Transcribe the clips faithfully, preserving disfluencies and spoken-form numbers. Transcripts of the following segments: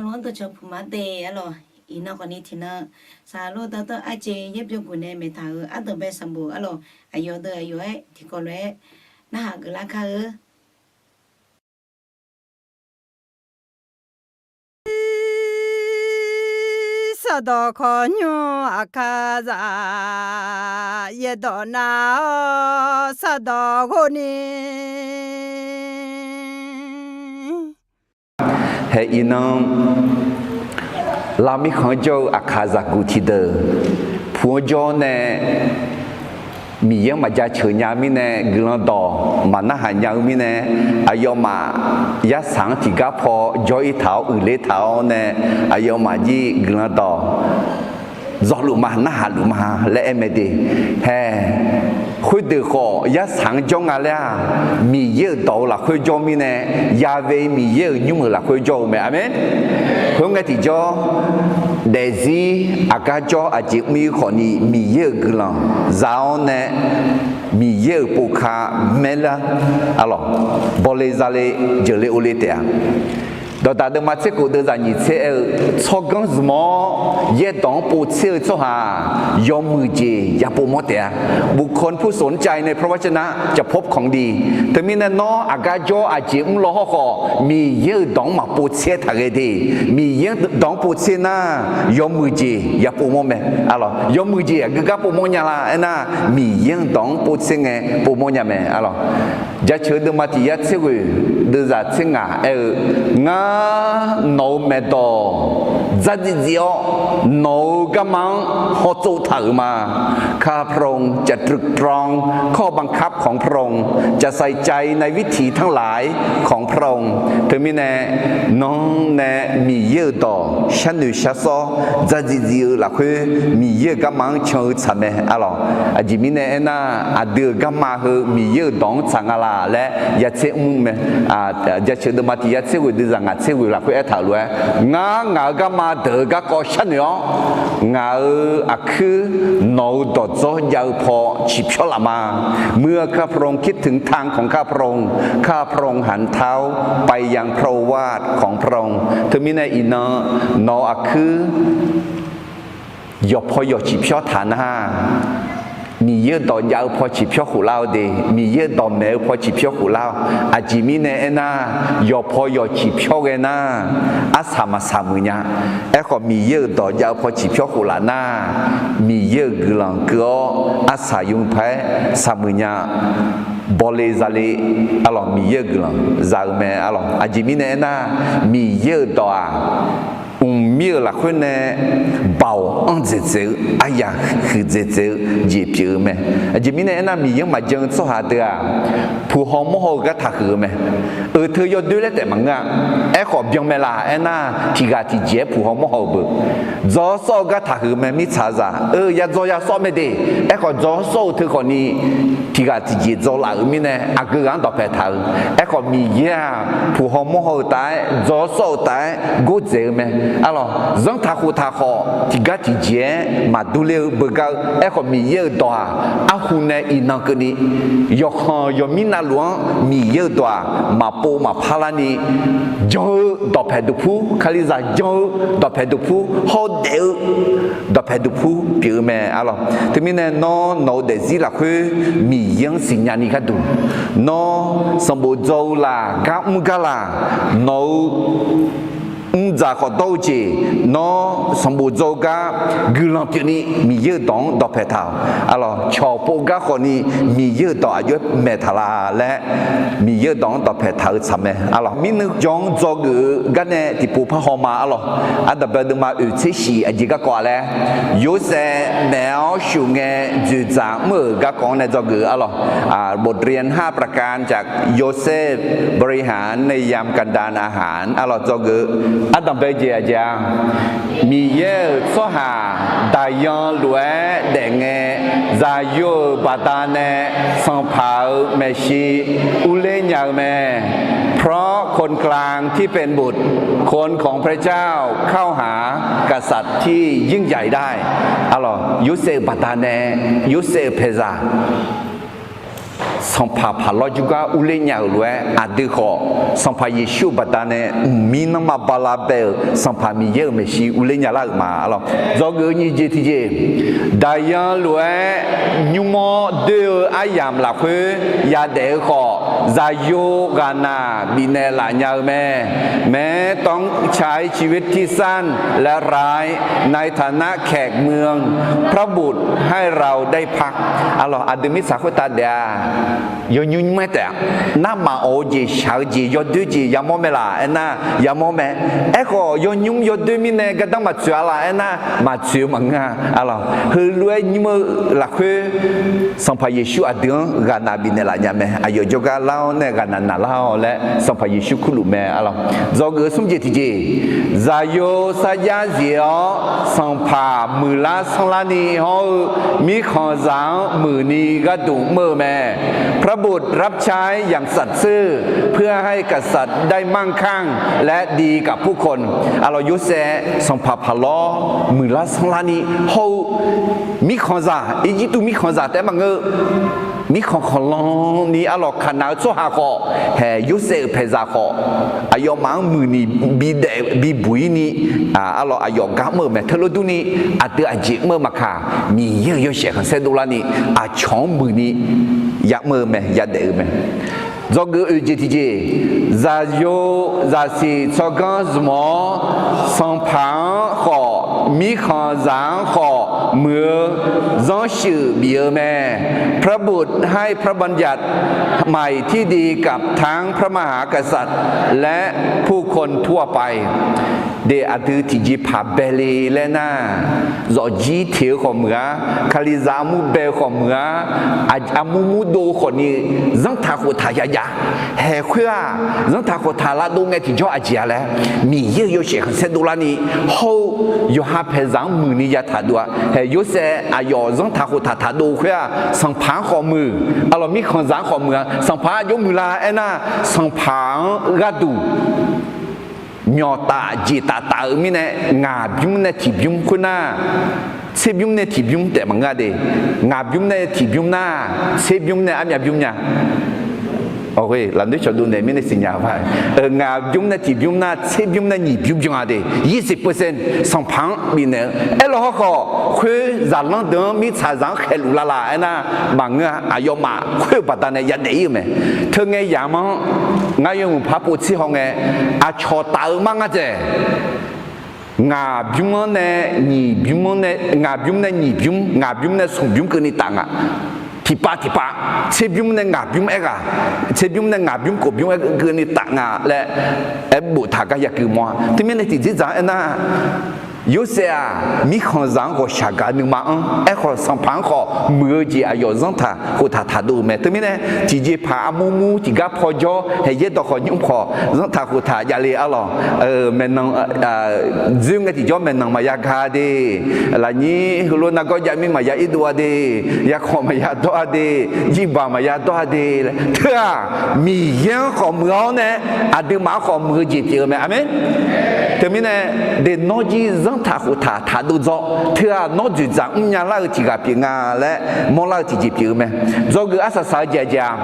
Ardanqbae sanqbof arlawq, iqnan khawfni tiqnan saqlor dawrdanr arjeq yaerbyov guq nae maeqtaq-euq ardanqbae sanqbof arlawq, aqyawf deuv aqyawf-aer tiqkawv lof-aer narhaq geuflar kar-eu. Sardawq khawqnymr Aqkaqzaq yaerdawq nav-awr sardawq ghofni. Hae iqnan, lavmirkhanq-anr jawr-eu Aqkaqzaq guq tiqdeuq, pu-anr jawr nae Miqyaer-anr maqjaceuq nya mirnae guiqlanq dawq maqnarhaq nya-eu mirnae, aqyawfmaf yarsaq-anr tiqgar paw jawr-ir taq-awr uiqler taq-awr nae, aqyawfmaf jir guiqlanq dawq dzawluf ma, narhaq luf ma laer aer mae de. Hae, khoerdeuq khawf yarsaq-anr jawr nga laer-aq, Miqyaer-euq dawq-eu lafkhoer jawr mirnae, yave Miqyaer-euq nymr-euq lafkhoer jawr-eu mae. Aqmeq. Khoerngae tiqjawr, daefzir aqgar jawr aqjeq mr-ir khawfni Miqyaer-euq guiqlanq za-awr nae, Miqyaer-euq povka maerlar arlawq, bawle zale jeuqle ovle taef-a. Dawqdaq deuvma tser khof deuvzaq nyiq tser aer-eu, tsawrganr zmq-awr yaerdawq-anr povtser-eu tsawrhaq-aq, yawmuiq jeq ya povmawr taef-a. บุคคลผู้สนใจในพระวจนะจะพบของดี Teumirnae nawr aqgar jawr aqjeq mr law hawrkhawf, Miqyaer-euq dawq-anr maqpov tser taq ghae de. Miqyaer dawq-anr povtser nar, yawmuiq jeq ya povmawr mae. Arlawq, yawmuiq jeq aqgeu gar povmawr nya la aernar, Miqyaer-euq dawq-anr povtser ngae povmawr nya mae. Arlawq, Jaceuq deuvma tiq yar tser ghoeq deuvzaq tser ngaq aer-eu, Ngar nawq-euq maeqdawq dzardziv dziv-awr, nawq-euq garma-anr hawtsov taq-euq ma. ข้าพระองค์จะตรึกตรองข้อบังคับของพระองค์ จะใส่ใจในวิถีทั้งหลายของพระองค์ Teumirnae nawr nae Miqyaer-euq dawq sharnoeq sharsawr dzardziv dziv-eu lafkhoer Miqyaer-euq garma-anr can-eu tsaq mae. Arlawq, aqjeq mirnae aernar, aqdui-euq garma heu Miqyaer-euq dawq-anr tsaq nga laq laer ya tser mr mae. Jaceuq deuvma tiq yar tser ghoeq deuvzaq ngaq tser ghoeq lafkhoer aertaq-euq lof-aer, Ngar ngaq-euq garma deuq-eu garkawv sharnoeq-awr, ngaq-euq aqkuir nawq-euq dawqdzawr jav-eu paw ciqpyawr laf ma. เมื่อข้าพระองค์คิดถึงทางของข้าพระองค์ ข้าพระองค์หันเท้าไปยังพระโอวาทของพระองค์ Teumirnae iqnan nawq-euq aqkuir yawqpaw yawq ciqpyawr taq nar, Miqyaer-euq dawq jav-eu paw ciqpyawr khof lar-eu de. Miqyaer-euq dawq maeq-eu paw ciqpyawr khof lar-awq. Aqjeq mirnae aernar, yawqpaw yawq ciqpyawr ghae nar, arsaq maqsaq muiq nya. Aerkhawf, Miqyaer-euq dawq jav-eu paw ciqpyawr khof laf nar, Miqyaer-euq guiqlanq keuv-awr arsaq yawmuiq paq-aer saq muiq nya. Bawle zale, arlawq, Miqyaer-euq guiqlanq za-eu mae. Arlawq, aqjeq mirnae aernar, Miqyaer-euq dawq-aq, mqmir-euq lafkhoer nae baoq anr dzaeqdzaeq-eu, aryaq huiqdzaeq dzaeq-eu jeq pyeuf-eu mae. Aqjeq mirnae aernar, Miqyaer-anr maqjan-eu tsawrhaq deuq-aq, puqhaw mawrhaw-eu gar taqhuiq-eu mae. Euq teu yawdoer laer taef maqngeur-a. Aerkhawf, byan mae laf aernar, tiqghaq tiqjeq-aer puqhaw mawrhaw-euq beu. Dzaw-awr sawr-eu gar taqhuiq mae. Mirtsaqzaq-eu yadzaw yasawr mae de. Aerkhawf, dzaw-awr sawr-eu teu khawfni tiqghaq tiqjeq dzaw laf-euq mirnae, aqgeu ghaq-anr dawqpae taq-eu. Aerkhawf, Miqyaer-aq, puqhaw mawrhaw-eu taef-aer, dzaw-awr sawr-eu taef-aer gordzaeq-eu mae. Arlawq, zanrtaq khoftaq khawf, tiqgar tiqjeq-aer maqdur ler-eu beugar-eu. Aerkhawf, Miqyaer-euq dawq-aq, arhu nae iqnan keuvni, yawqkhanq yawqmir navluf-anr Miqyaer-euq dawq-aq, maqpov maqpar larni, jan-eu dawqpae duqpur, Kalizaq jan-eu dawqpae duqpur, hawdaef-eu dawqpae duqpur pyeuf-eu mae. Arlawq, teumirnae nawr nawq-eu daefzir lafkhoer Miqyaer-anr siqnya ni gharduq, nawr sanqbof dzaw-eu laq, gar mr gar laq, nawq-eu mrdzaq khawf dawr-eu jeq, nawr sanqbof dzaw-eu gar guiqlanq pyeufni Miqyaer-euq dawq-anr dawqpae taq-awq. Arlawq, cawq pov gar khawfni Miqyaer-euq dawq aqjox-aer maeq taq la laer, Miqyaer-euq dawq-anr dawqpae taq-eu tsaq mae. Arlawq, mirnuiv jawr-anr dzawgeuf-eu gar nae tiqpov par haw ma. Arlawq, ardanqbae deuvma oeq tser shif aqjeq garkawv-a laer, Yorsaev naeq-awr shuf ngae dzoeqdzaq mr-euq garkawv-anr nae dzawgeuf-eu. Arlawq, บทเรียนห้าประการจากโยเซฟ บริหารในยามกันดารอาหาร Arlawq, dzawgeuf-eu ardanqbae jeq aqjeq-a, Miqyaer-euq tsawrhaq daqyan lof-aer daef ngae, zaqyo-euq baqdanae sanqpaq-euq maeqshi urler nya-eu mae. เพราะคนกลางที่เป็นบุตรคนของพระเจ้าเข้าหากษัตริย์ที่ยิ่งใหญ่ได้ Arlawq, Yorsaev-euq baqdanae, Yorsaev-euq paeqzaq Sanqpaq paqlawr jawrgar urler nya-euq lof-aer, aqdui khawf Sanqpaq Yeqsur-euq baqdanae mqmir nanrma bala bae-euq Sanqpaq Miqyaer-euq maeqshi urler nya lar-euq ma. Arlawq, dzawgeuf nyiq jeq tiqjeq, daqyan lof-aer nymr-awr doer-eu aryamq lafkhoer yadaef-eu khawf, zaqyo ghaqnaq bifnaeq laf nya-eu mae. แม้ต้องใช้ชีวิตที่สั้นและร้าย ในฐานะแขกเมือง พระบุตรให้เราได้พัก Arlawq, aqdui mirtsaq khoertav daef-aq, yawnymr nymr-aer taef-a. Narmaf awq-eu jeq, shaq-eu jeq, yawdoer jeq yamawr mae laf aernar, yamawr mae. Aerkhawf, yawnymr yawdoer mirnae gardanr maqtsoeq-a laf aernar, maqtsoeq-eu maqngeur-a. Arlawq, heulof-aer nymr-eu lafkhoer Sanqpaq Yeqsur aqdui-anr ghaqnaq bifnaeq laf nya mae. Aqyawf jawrgar lar-awr nae ghaqnaq naqlar-awq laer Sanqpaq Yeqsur kurluf mae. Arlawq, dzawgeuf smr jeq tiqjeq, zaqyo sarjax zif-awr sanqpaq muiqlar sanrlarni hawr-eu mirkhanqzaq-anr muiqni gharduq mr-eu mae. พระบุตรรับใช้อย่างสัตย์ซื่อ เพื่อให้กษัตริย์ได้มั่งคั่งและดีกับผู้คน Arlawq, Yorsaev sanqpaq paqlawr muiqlar sanrlarni hawr-eu mirkhanqzaq, Irjirtuv mirkhanqzaq taef-aer maqngeur-eu, mirkhanq khanqlanni arlawq kaqnaq-eu tsawrhaq khawf, haeq Yorsaev-euq paeqzaq khawf, aqyawfmaf-anr muiqni bidaef bibuq-ir ni, arlawq aqyawf gar mr-euq mae. Teulof durni, aqdui aqjeq mr-eu maqkaq, Miqyaer-euq yawshaef khanqsaer dovlarni, aqcawq-anr muiqni yamr-eu mae, yadaef-eu mae. Dzawgeuf oeq jeq tiqjeq, zaqyo zaqsiq tsawrganr zmq-awr, sanqpaq-anr khawf mirkhanqzaq-anr khawf muiq-eu zanrsuif bif-eu mae. พระบุตรให้พระบัญญัติใหม่ที่ดีกับทั้งพระมหากษัตริย์และผู้คนทั่วไป De, aqdui tiqjeqpaq bae le laer nar, zawqjir teq-eu khawf muiq-a, Kalizaq armur bae-eu khawf muiq-a, armur murdov khawfni, zanrtaq khoftaq yajav. Haeq khoer-aq, zanrtaq khoftaq lavdov ngae tiqjawr aqjeq-a laer, Miqyaer-euq yawshaef khanqsaer dovlarni, hawr-eu yawqha paeqzaq-anr muiqni yataq dov-a. Haeq Yorsaev aqyawf zanrtaq khoftaq taqdov khoer-aq, sanqpaq-anr khawf muiq, arlawq mirkhanqzaq-anr khawf muiq-a. Sanqpaq-anr aqjox muiq la aernar, sanqpaq-anr gharduq myawqtaf jeqtaf taf-eu mirnae, ngaq bymr nae tiqbymr khoernar, tserbymr nae tiqbymr taef maqngeur-a de. Ngaq bymr nae tiqbymr nar, tserbymr nae armyav bymr nya. Lafnoer cawqdov naeq mirnae siqnya-a. Ngaq bymr nae tiqbymr nar, tserbymr nae nyiq bymr byan-a de. Yirsiq percent sanqpaq-anr bifnaeq-eu. Aerlawq hawkhawf, khoer zaqlanr deuq-anr mirtsaqzaq-anr khaeqluf lavlaf aernar, maqngeur-a. Aqyawfmaf khoer-eu baqdanae yadaef-ir-eu mae. Teungae yamq-anr ngar yawmuiq par pov tser hawngae, aqcawq taf-eu mar ngar dzaeq. Ngaq bymr-anr nae nyiq bymr-anr nae, ngaq bymr nae nyiq bymr, ngaq bymr nae smq bymr keuvni taf nga. Tiqpav tiqpav, tserbymr nae ngaq bymr aerghaq, tserbymr nae ngaq bymr kof bymr aer keuvni taf nga laer, aer boftaq gar yagui mawr-a. Teumirnae tiqdzerdzaq-anr aernar, Yorsaev-aq, mirkhanqzaq-anr ghawqshaq gaq nuima-anr, aerkhawf sanqpaq-anr khawf muiq-eu jeq aqyawf zanrtaq khoftaq taqdov-eu mae. Teumirnae tiqjeqpaq armur mur tiqgar paw jawr, haeq yaerdawq khawf nymr khawf zanrtaq khoftaq javle arlawq. Maeqnan dzoer ngae tiqjawr maeqnan maqya ga de, lafnyir heulof nargawr jav mir maqya irdov-a de, yarkhawf maqya dawr-a de, jirbaq maqya dawr-a de. Teu-aq, Miqyaer-anr khawf muiq-awr nae, aqduimaf-anr khawf muiq-eu jeq pyeuf-eu mae. Aqmeq. Teumirnae, de nawr jir zanrtaq khoftaq taqdov dzawr. Teu-aq, nawr dzoeqdzaq mrnya lar-eu tiq ghaq pyeuf nga laer mawrlar-eu tiqjeq pyeuf-eu mae. Dzawgeuf arsaq saq-eu jeq aqjeq-aq,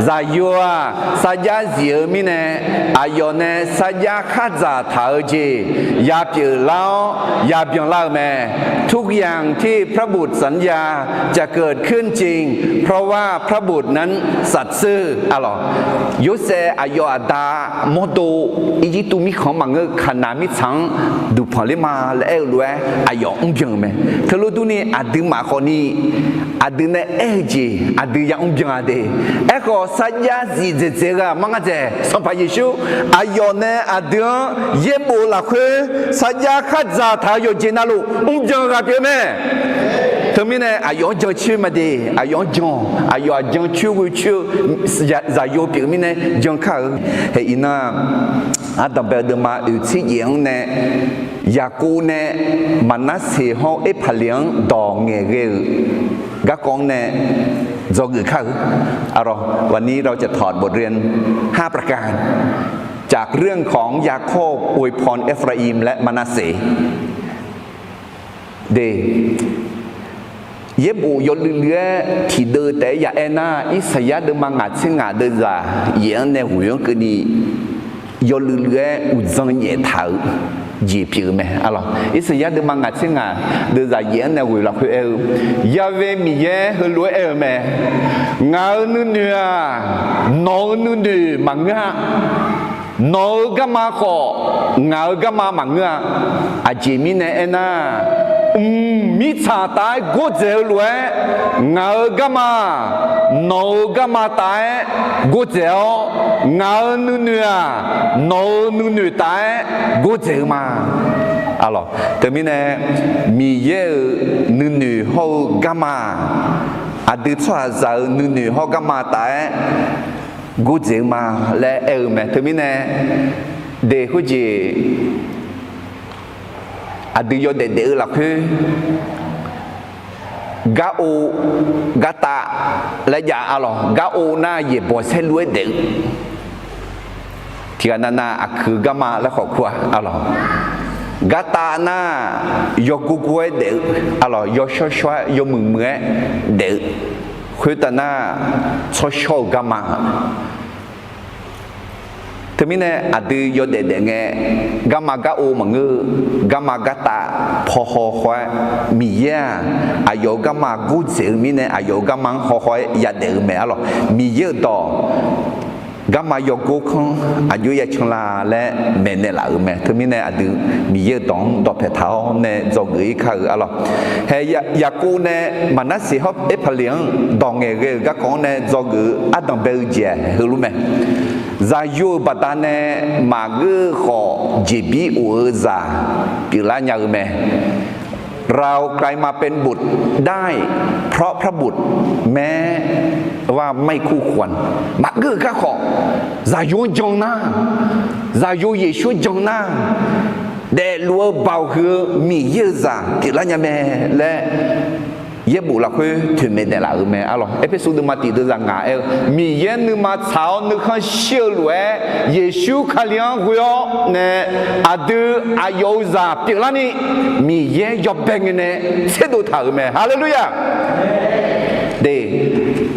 zaqyo-aq sarjax zif-eu mirnae, aqyawf nae sarjax khardzaq taq-eu jeq yapyeuf lar-awr yabyan lar-eu mae. ทุกอย่างที่พระบุตรสัญญาจะเกิดขึ้นจริง เพราะว่าพระบุตรนั้นสัตย์ซื่อ Arlawq, Yorsaev aqyawf aqda mawrdo Irjirtuv mirkhanq-anr maqngeur, Kaqnaq mirtsaq-anr duqpanq ler ma laer aer-eu lof-aer aqyawf mrbyan-eu mae. Teulof durni aqduimaf khawfni aqdui nae aer-eu jeq aqdui yamr byan-a de. Aerkhawf sarjax zif dzaeqdzaeq-eu ghaq mar ngar dzaeq Sanqpaq Yeqsur, aqyawf nae aqdui-anr yaerbof lafkhoer sarjax khardzaq taq-eu yawqjeq navluf mrbyan-eu ghaq pyeuf-eu mae. Teumirnae aqyawf-anr jan coer ma de, aqyawf-anr jan, aqyawf-aq jan coer ghoe coer-eu zaqyo pyeuf-eu mirnae jan kar-eu. Haeq iqnan-aq, ardanqbae-eu deuvma oeq tser yaef-anr nae Yaqkov nae Maqnarseq hawr Erpaqleq-anr dawq ngaeqghae-euq garkawv-anr nae dzawgeuf kar-eu. วันนี้เราจะถอดบทเรียนห้าประการ จากเรื่องของยาโคบอวยพรเอฟราอิมและมนาเสห์ De, Yaerbof yawluiv luiv-aer tiqdeuv taef-aer ya aer nar, Irsaqyar deuvma ngaq tser ngaq deuvzaq yaef-anr nae ghoeq-anr keuvni yawluiv luiv-aer uqdzan nyaef taq-euq jeq pyeuf-eu mae. Arlawq, Irsaqyar deuvma ngaq tser ngaq deuvzaq yaef-anr nae ghoeq lafkhoer aer-eu, Ya've Miqyaer heulof-aer aer-eu mae. Ngaq-euq nuinoeq-aq, nawq-euq nuinoeq maqngeur-a. Nawq-euq garma khawf, ngaq-euq garma maqngeur-a. Aqjeq mirnae aernar, mq mirtsaq taf-aer gordzaeq-eu lof-aer, ngaq-euq garma nawq-euq garma taf-aer gordzaeq-awr, ngaq-euq nuinoeq-aq, nawq-euq nuinoeq taf-aer gordzaeq-eu ma. Arlawq, teumirnae Miqyaer-euq nuinoeq hawr-eu garma-aq, aqdui tsawrhaqzaq-euq nuinoeq hawr garma taf-aer gordzaeq-eu ma laer aer-eu mae. Teumirnae, de khoerjeq aqdui yawdaef daef-eu lafkhoer, gar ov, gar tav laer jav arlawq. Gar ov nar yaeqbawq saerlu-aer daef-eu tiqghaq navnav aqkuiq-eu garma laer khawf kur-a arlawq. Gar tav nar yawgor gor-aer daef-eu arlawq, yawshawr shawr-aer yawmuiq muiq-aer daef-eu. Khoertav nar tsawrshawr-eu garma Teumirnae aqdui yawdaef daef ngae, garma gar ov maqngeur-eu, garma gar tav paw haw haw-aer, Miqyaer-aq, aqyawf-euq garma gordzaeq-eu mirnae aqyawf-euq garma-anr haw haw-aer yadaef-eu mae arlawq. Miqyaer-euq dawq garma yawgor kanr aqjox-aer ya can la laer maeqnaeq laf-euq mae. Teumirnae aqdui Miqyaer-euq dawq-anr dawqpae taq-awr nae dzawgeuf-ir kar-euq arlawq. Hae, Yaqkov nae Maqnarseq hawr Erpaqleq-anr dawq ngaeqghae-euq garkawv-anr nae dzawgeuf-eu ardanq bae-eu jeq heulof mae. Zaqyo-euq baqdanae maqgeur-eu khawf jeqbir of-eu zaq pyeuflar nya-eu mae. เรากลายมาเป็นบุตรได้เพราะพระบุตร แม้ว่าไม่คู่ควร Maqgeur-eu garkawv zaqyo-anr jan nar, zaqyo Yeqsur-anr jan nar, daefluf-eu baoq huiq-eu Miqyaer-euq zaq pyeuflar nya mae laer yaerbof lafkhoer toeqmaeq daef laf-euq mae arlawq. Erpersu deuvma tiq deuvzaq ngaq aer-eu, Miqyaer nuima tsaq-awr nuikhanr shir-eu lof-aer Yeqsur Kali-anr ghoe-awr nae aqdui aqyawf-euq zaq pyeuflarni Miqyaer yawbae ngae nae tserdov taq-euq mae. Haleluya! De,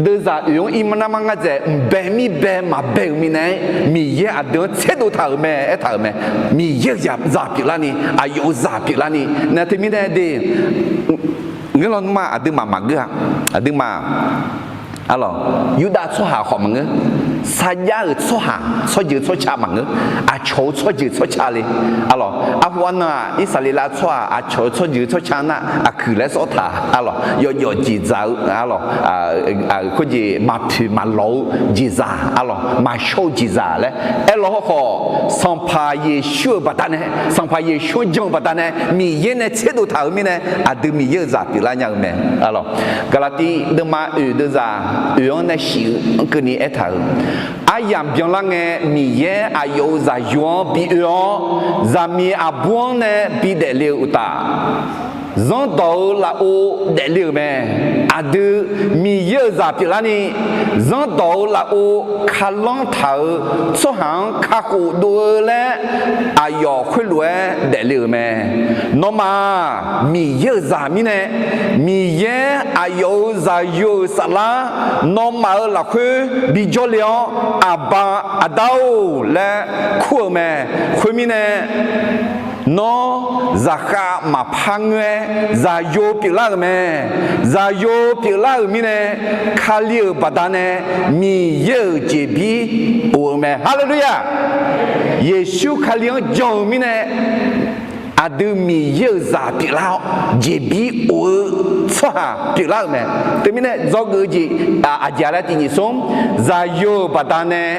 deuvzaq oeq-anr ir ma nar ma ngar dzaeq mqbae mirbae maqbae-euq minav-aer Miqyaer aqdui-anr tserdov taq-euq mae aertaq-euq mae. Miqyaer-euq zaq pyeuflarni, aqyawf-euq zaq pyeuflarni nae teumirnae de, ngeur lawnmr-aq aqduimaf maqgeur-a. Aqduimaf arlawq, Yurdav tsawrhaq khawf maqngeur, sarjax-euq tsawrhaq, tsawrjeuq tsawrca maqngeur, aqcawq-eu tsawrjeuq tsawrca le arlawq. Arhu arnan-aq Irsaqleqlav tsawrhaq aqcawq-eu tsawrjeuq tsawrca nar aqkuiq laer sawr taq arlawq. Yawjawf jeqzaq-eu arlawq, khoerjeq maqpoeq maqlawq-eu jeqzaq arlawq, maqshawr-eu jeqzaq laer aerlawq. Hawkhawf Sanqpaq Yeqsur-euq baqdanae, Sanqpaq Yeqsur-anr jan-eu baqdanae Miqyaer nae tserdov taq-euq mirnae aqdui Miqyaer-euq zaq pyeuflar nya-eu mae arlawq. Gaqlaqtiv deuvma oeq deuvzaq oeq-anr nae shif-eu anr keuvni aertaq-euq, aryamq byanlar ngae Miqyaer aqyawf-euq zaqyo-anr bi oe-awr, zaqmiq aqbur-anr nae bi daefle-euq uqtaf, zanrdawq-eu lafov daefle-euq mae. Aqdui Miqyaer-euq zaq pyeuflarni, zanrdawq-eu lafov kalanr taq-euq tsawrhaq-anr kakhof dov-eu laer aqyawf khoerlof-aer daefle-euq mae. Nawmaf-aq Miqyaer-euq zaq mirnae, Miqyaer aqyawf-euq zaqyo-euq saflar nawmaf-euq lafkhoer bijawr le-awr, Aqba, Aqda-or laer kur-euq mae. Khoermirnae, nawr zaqkhav maqpar ngeur-aer zaqyo pyeuflar-euq mae. Zaqyo pyeuflar-euq mirnae, Kali-euq baqdanae Miqyaer-euq jeqbir of-eu mae. Haleluya! Yeqsur Kali-anr jan-euq mirnae, aqdui Miqyaer-euq zaq pyeuflar-awr jeqbir of-eu tsawrhaq pyeuflar-euq mae. Teumirnae dzawgeuf-eu jeq aqjeq laer tiq nyiq smr, zaqyo-euq baqdanae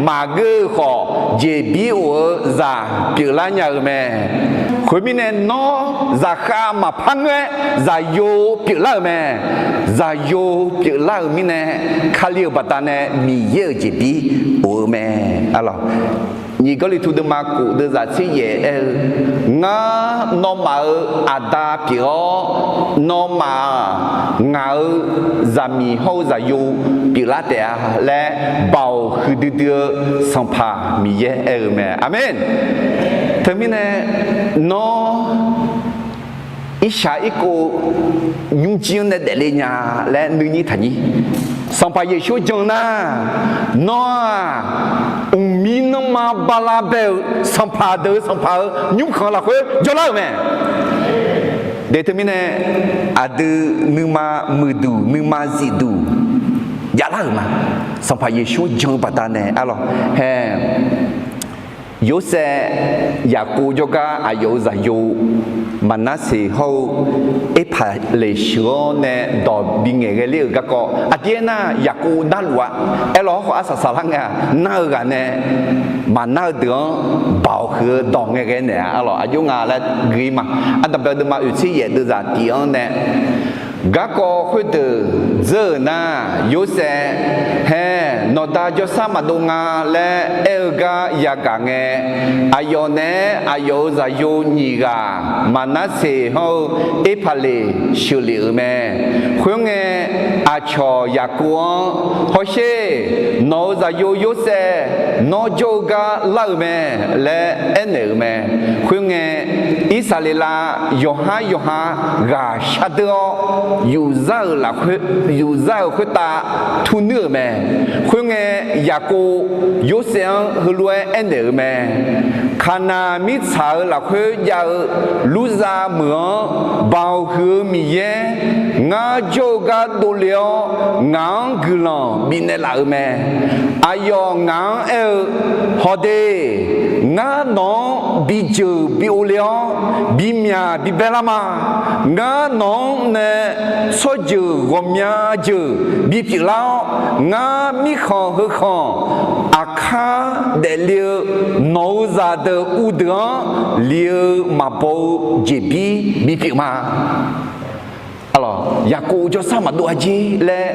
maqgeur-eu khawf jeqbir of-eu zaq pyeuflar nya-eu mae. Khoermirnae nawr zaqkhav maqpar ngeur-aer zaqyo pyeuflar-euq mae. Zaqyo pyeuflar-euq mirnae, Kali-euq baqdanae Miqyaer-euq jeqbir of-eu mae. Arlawq, nyiq Gawrliqtu deuvma kof deuvzaq tser yaef aer-eu, Ngar nawmaf-euq Aqda pyeuf-awr, nawmaf-aq ngaq-euq zaqmiq hawr-eu zaqyo pyeuflar taef-a laer, baoq huiqdui dui-eu Sanqpaq Miqyaer aer-eu mae. Aqmeq. Teumirnae nawr Irshaq irkov nymrjir-anr nae daefle nya laer nuinyir taqnyir. Sanqpaq Yeqsur jan nar, nawr-aq, mqmir nanrma bala bae-euq sanqpaq deuq-euq sanqpaq-euq nymrkhanq lafkhoer jawrlar-euq mae. Deuq teumirnae, aqdui nuima muiqduq nuima zifduq javlar-euq ma. Sanqpaq Yeqsur-anr jan-eu baqdanae arlawq hae, Yorsaev, Yaqkov jawrgar aqyawf-euq zaqyo Maqnarseq hawr-eu Erpaqleq sheuq-awr nae dawq bingaeq ghae ler-euq garkawv aqdir aernar, Yaqkov narluf-a. Aerlawq hawrkhawf arsaq saqlar ngae-aq, nar-eu ghaq nae maqnar-eu deuq-anr baoq huiq-eu dawq ngae ghae naeq-a. Arlawq aqjox nga laer gui ma. Ardanqbae deuvma oeq tser yaef deuvzaq tif-anr nae garkawv khoerdeuq dzeur-euq nar, Yorsaev hae, nawqda jawrsar maqdov nga laer aer-eu gar yagaq ngae, aqyawf naeq-aer aqyawf-euq zaqyo nyiq ghaq Maqnarseq hawr-eu Erpaqleq sheuqlef-euq mae. Khoerngae, aqcawq Yaqkov-anr, Hawsher, nawq-euq zaqyo Yorsaev nawr jawr-eu gar lar-euq mae laer aernaeq-euq mae. Khoerngae, Irsaqleqlav yawqhar yawqha ghaq shardeur-awr, yufzar-euq lafkhoer, yufzar-euq khoertav turnuir-euq mae. Khoerngae, Yaqkov Yorsaev-anr heulof-aer aernaeq-euq mae. Kaqnaq mirtsaq-euq lafkhoer jav-eu Lurzav meuq-anr Baoq huiq-eu Miqyaer ngar jawr-eu gar dovle-awr, ngaq-anr guiqlanq bifnaeq laf-euq mae. Aqyawf ngaq-anr aer-eu, Hawde, ngar nawq-anr bijeuq bi ovle-awr, bimyaq bi baelar ma. Ngar nawq-anr nae tsawrjeuq ghawqmya jeuq bipyeuf lar-awr, ngar mirkhanq heukhanq aqkar daefle-eu nawq-euq zaqdeuq uvdeuq-anr li-eu maqbaw-eu jeqbir bipyeuf ma. Arlawq, Yaqkov jawrsar maqdov-a jer laer